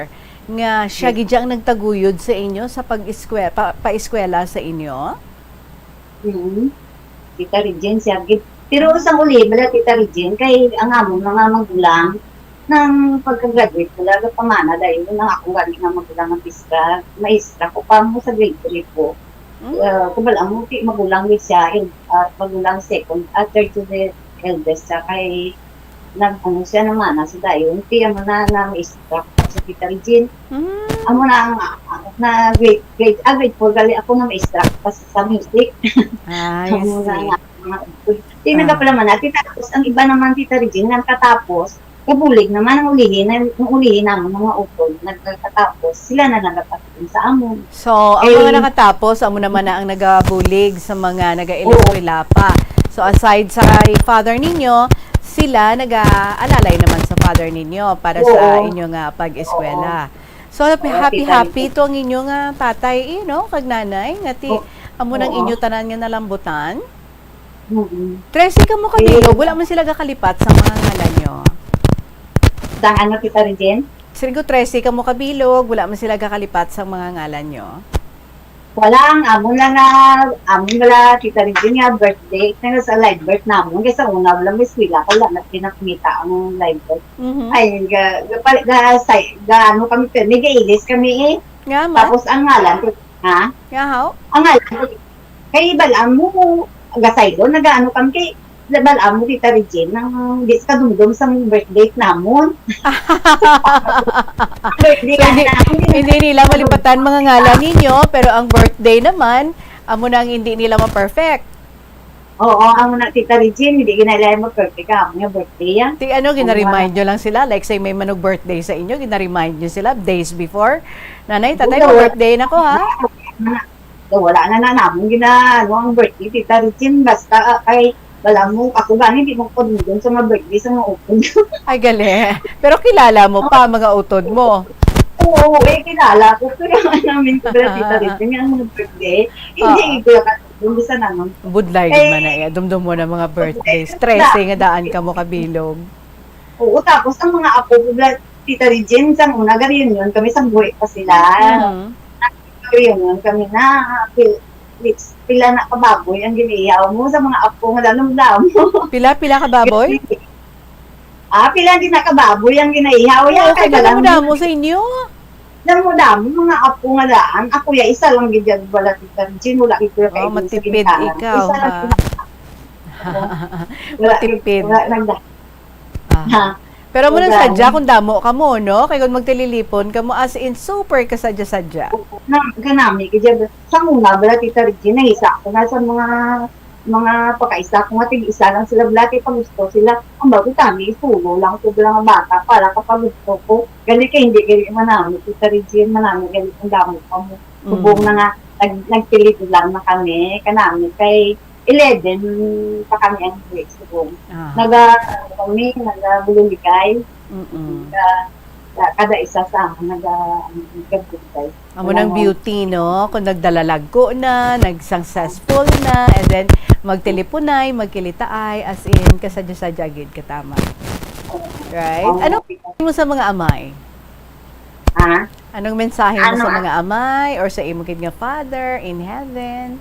nga siya Yes. gid ang nagtaguyod sa inyo sa pag-eskwela, pa, paeskwela sa inyo? Mm. Tita Regine, siya gid. Pero sa uli, bala, Tita Regine, kay ang among mga magulang, nang pagka-graduate ko, laga pamana dahil yung mga akong gani nga magulang nga maestra, maestra ko pa mo sa grade three ko. Mm. Uh, kabala mo, ti magulang ni siya, el-, ah, magulang second, ah, third to the eldest siya, kay nag, ano siya, namana sa dayon, ti amo na, na maestra ko pa sa Tita Regine. Mm. Amo na ang, ah, na grade, grade, ah, grade four, gali ako na maestra ko pa sa, sa music. I Amo na see. nga, mga, ti Ah. nagapalaman natin. Tapos, ang iba naman, Tita Regine, nang katapos, kabulig naman ang ulihin, ang, ang ulihin naman, mga utod, nagkatapos, sila na nagapatikin sa amon. So, ang mga Eh, nakatapos, amo naman na ang nagabulig sa mga nagaeskwela pa. So, aside sa kay father ninyo, sila nag-aalalay naman sa father ninyo para sa Oo. inyo nga pag-eskwela. So, happy, Oo, happy, Tita happy to ang inyo nga tatay, eh, no? Kag nanay, nga ti, Oo. amo nang Oo. inyo tanan nga nalambutan. Mm-mm. Trese kamo Eh, kabilog, wala man sila gakalipat sa mga ngalan nyo. Dang ano, Tita Regine? Siling ko, trese kamo kabilog, wala man sila gakalipat sa mga ngalan nyo. Wala, ang amon lang nga, amon wala, Tita Regine, nga birthday, nga sa live birth namon, kay sa una, wala may eskwela, wala na pinakita ang live birth. Mhm. Ay, ga, ga, pal-, ga, say, ga, ano kami, pero may gailis kami eh. Nga, ma? Tapos ang ngalan ko, ha? Nga, how? Ang ngalan ko, kay bal-am mo, gasaylo, nagaano kami, kay bal-am mo, Tita Regine, nang di sa kadumdom sa birthday namon. Birthday So, hindi, namon, hindi nila malipatan mga ngalan ninyo, pero ang birthday naman, amo na ang hindi nila ma-perfect. Oo, ang na, Tita Regine, hindi ginailayan mo perfect ang nga birthday yan. Ti ano, Ang gina-remind mga nyo lang sila? Like, say, may manog birthday sa inyo, gina-remind nyo sila days before? Nanay, tatay, Wala, mo wala. birthday na ko, ha? Wala, wala na na namin gina, ano, ang birthday, Tita Regine. Basta, ah, kay, wala mo, ako gani, di mo ko dun sa mga birthday, sa mga utod. Ay, gali. Pero kilala mo pa, mga utod mo. Oo, eh, kilala ko. Pero ang namin ko pala, Tita Regine, ang mga birthday, hindi, Oo. ko yung katulong sa naman. Budlay Kay, gid man na iya. Dumdum mo na mga birthdays. Trese nga daan ka mo kabilog. Oo, tapos ang mga apo ko, bla-, Tita Regine, sang una, ga-reunion kami, sang buhi pa sila. Mhm. Reunion kami na, pil-, pil-, pila na kababoy ang giniihaw mo sa mga apo nga damdamo. Pila, pila kababoy? Ah, pila din na kababoy ang ginaihaw. Oo, Yan, kay kaya lang damo-damo sa inyo. Damo-damo, mga apo nga daan. Ako ya, isa lang gid yan, wala, Tita Regine, wala gid ko Oh, kaibig sa matipid ginikanan. ikaw, Isa lang ha? gid. Wala, Matipid. wala nagda-, Aha. ha? Pero amo nang Wala. sadya kung damo ka mo, no? Kay kung magtililipon ka mo, as in, super kasadya-sadya. Oo, na, ganami, kaya sa una, wala, Tita Regine, isa ako na sa mga, mga pakaisa ko nga, tig-isa lang sila, wala, kay pagusto sila. Ang bago kami, isulo lang ko, wala nga bata, para kapagusto ko. Gali kay hindi, gali manami, Tita Regine, manami, gali kung damo ka mo. Subong Mm. na nga, nag-, nagpilid lang na kami, kanami, kay eleven pa kami ang break, subong. Ah. Naga, ano kami, naga-bululigay. Mm-mm. Naga, ka-, kada isa sa amon, naga, ano, naga-bululigay. Amo Wala nang nga. beauty, no? Kung nagdalalagko na, nag-successful na, and then magteleponay, magkilitaay, as in, kasadya-sadya gid, katama. Oo. Right? Oo. Ano mo sa mga amay? Ha? Anong mensahe mo Ano, sa ah? mga amay or sa imo gid nga Father in heaven?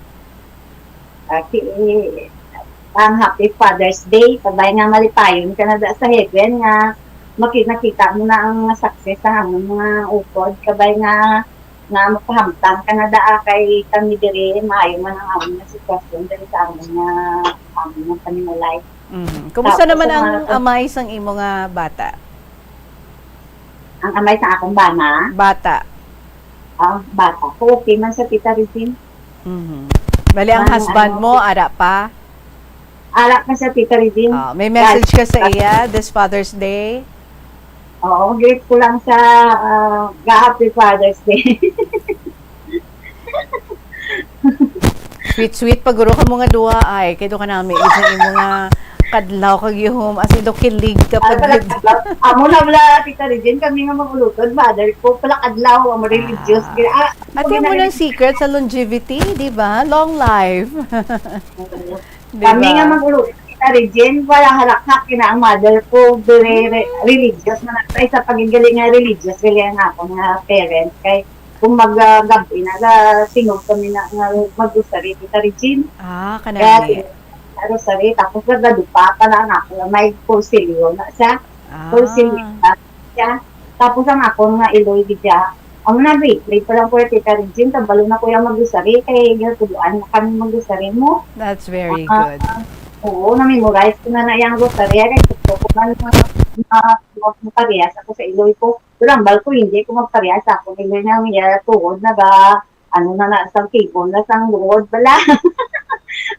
Ah, si, ang Happy Father's Day, kabay nga malipayon ka na da sa heaven nga maki-, nakita mo na ang success sa amon mga utod, kabay nga, nga makahamtang ka na da, ah, kay kami diri, maayo man ang amon nga sitwasyon diri sa amon nga, amon nga paninulay. Mhm. Kumusta Tapos naman sa ang mga amay sang imo nga bata? Ang amay sa akong bana? Bata. Ah, bata ko, okay man sa Tita Regine. Mhm. Bali, ang Ang husband ano, mo, ara pa? Ara pa sa Tita Regine. Ah, may message ka sa Gal-, iya this Father's Day? Oo, greet ko lang sa, ah, ga-, Happy Father's Day. Sweet, sweet pa guro kamo nga duha ay. Kay do ka nami, sa imo nga kadlaw kag gihom, as in, do kilig ka pa Ano pala, gid. Amo na wala, Tita Regine, kami nga mag-ulutod, mother ko, pala kadlaw, ang religious. Ah. Gina-, ah, Ate, amo gina-, nang secret sa longevity, di ba? Long life. Oo. Di Kami ba? nga mag-ulutod, Tita Regine, wala halakhak, kina ang mother ko, very re-, Hmm. religious na nagtry sa pagigaling nga religious, gali ang akon nga parents. Kay kung mag, ah, gab-i na, ga-, tingog kami na, nga mag-rosary, Tita Regine. Ah, Kaya kanami. ting-, rosary, tapos nagadupa pa lang ako, may kursilyo na siya. Ah. Kursilyo na siya. Tapos ang ako nga iloy gid siya. Amo na, grade three pa lang ko, Tita Regine, kabalo na ko yung mag-rosary, kay ginatuloan na kami mag-rosary mo. That's very Ah, good. Oo, na-memorize ko na na yung rosary, kay gusto ko man ma-, ma-, ma-, maparehas ako sa iloy ko. Pero ang bal ko, hindi ko magparehas ako, hindi na niya tuhod, naga, ano na na, sang table na, sang lungod pala.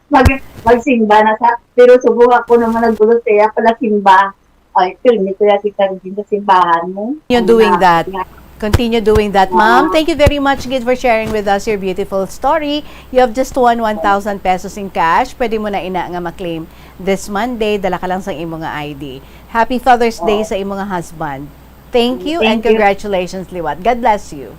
Mag-, magsimba na sa, pero subong ako naman naggulo siya pala simba. Ay, pirmi ko yan, Tita Regine, sa simbahan mo. Continue Ano doing na, that. na. Continue doing that, ma'am. Ah. Thank you very much, gid, for sharing with us your beautiful story. You have just won one thousand pesos in cash. Pwede mo na ina nga ma-claim this Monday. Dala ka lang sa imo nga I D. Happy Father's Day Oo. sa imo nga husband. Thank you and Thank you. congratulations liwat. God bless you.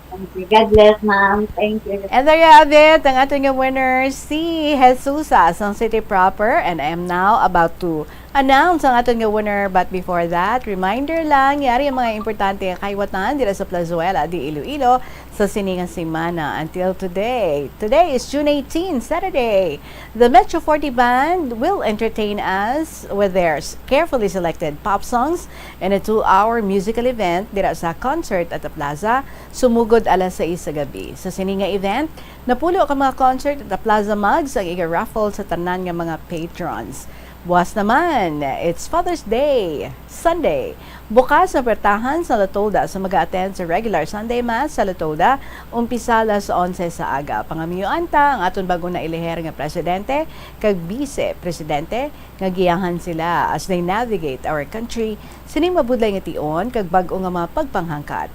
Thank you. God bless, ma'am. Thank you. And there you have it, ang aton nga winner, si Jesusa sang City Proper. And I am now about to Announce ang aton nga winner, but before that, reminder lang, yari ang mga importante nga kayawatan dira sa Plazuela de Iloilo sa sini nga semana until today. Today is June eighteen, Saturday. The Metro forty Band will entertain us with their s-, carefully selected pop songs in a two-hour musical event dira sa Concert at the Plaza, sumugod alas sais sa gabi. Sa sini nga event, napulo ka mga Concert at the Plaza mugs ang iga-raffle sa tanan nga mga patrons. Buwas naman, it's Father's Day, Sunday. Bukas ang puwertahan sa Latolda sa mag-a-attend sa regular Sunday Mass sa Latolda, umpisa alas onse sa aga. Pangamyoan ta ang aton bag-o nailiher nga presidente kag bise presidente nga giyahan sila as they navigate our country sining mabudlay nga tion kag bag-o nga mga pagpanghangkat.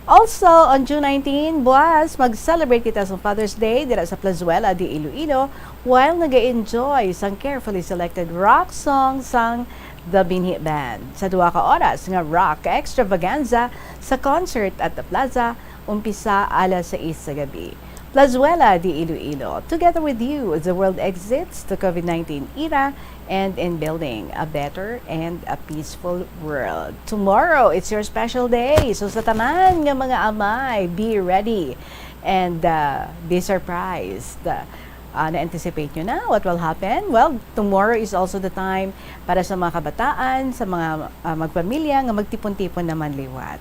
Also, on June nineteen, buwas, mag-celebrate kita sa Father's Day dira sa Plazuela de Iloilo, while nag-enjoy sang carefully selected rock song sang The Binhi Band sa duha ka oras nga rock extravaganza sa Concert at the Plaza, umpisa alas sais sa gabi. Plazuela de Iloilo, together with you as the world exits the COVID nineteen era and in building a better and a peaceful world. Tomorrow, it's your special day. So sa tanan nga mga amay, be ready and, uh, be surprised. Uh, na-anticipate nyo na what will happen? Well, tomorrow is also the time para sa mga kabataan, sa mga, uh, magpamilya nga magtipon-tipon naman liwat.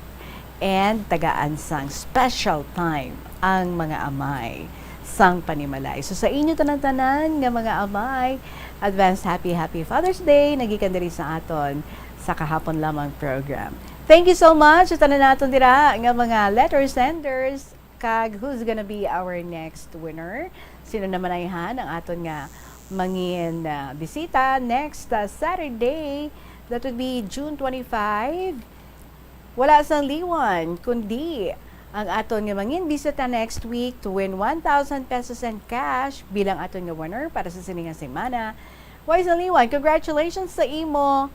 And tagaan sang special time ang mga amay sang panimalay. So sa inyo tanan-tanan nga mga amay, advance happy, happy Father's Day nagikan diri sa aton sa kahapon lamang program. Thank you so much sa tanan naton dira nga mga letter senders. Kag who's gonna be our next winner? Sino naman ayhan ang aton nga mangin, ah, bisita next, ah, Saturday? That would be June twenty-five. Wala sang liwan, kundi ang aton nga mangin bisita next week to win one thousand pesos and cash bilang aton nga winner para sa sini nga semana. Wala sang liwan, congratulations sa imo,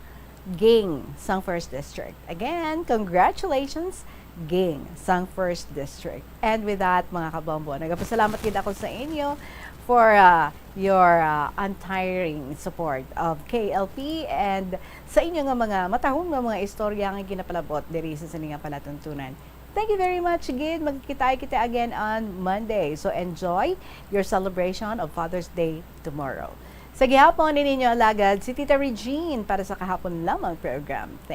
Ging, sang First District. Again, congratulations, Ging, sang First District. And with that, mga kabombo, nagapasalamat gid ako sa inyo for, uh, your, uh, untiring support of K L P and sa inyo nga mga matahom nga mga istorya nga ginapalabot diri sa sini nga palatuntunan. Thank you very much gid. Magkita kita again on Monday. So enjoy your celebration of Father's Day tomorrow. Sa gihapon, ini inyo alagad si Tita Regine para sa kahapon lamang program.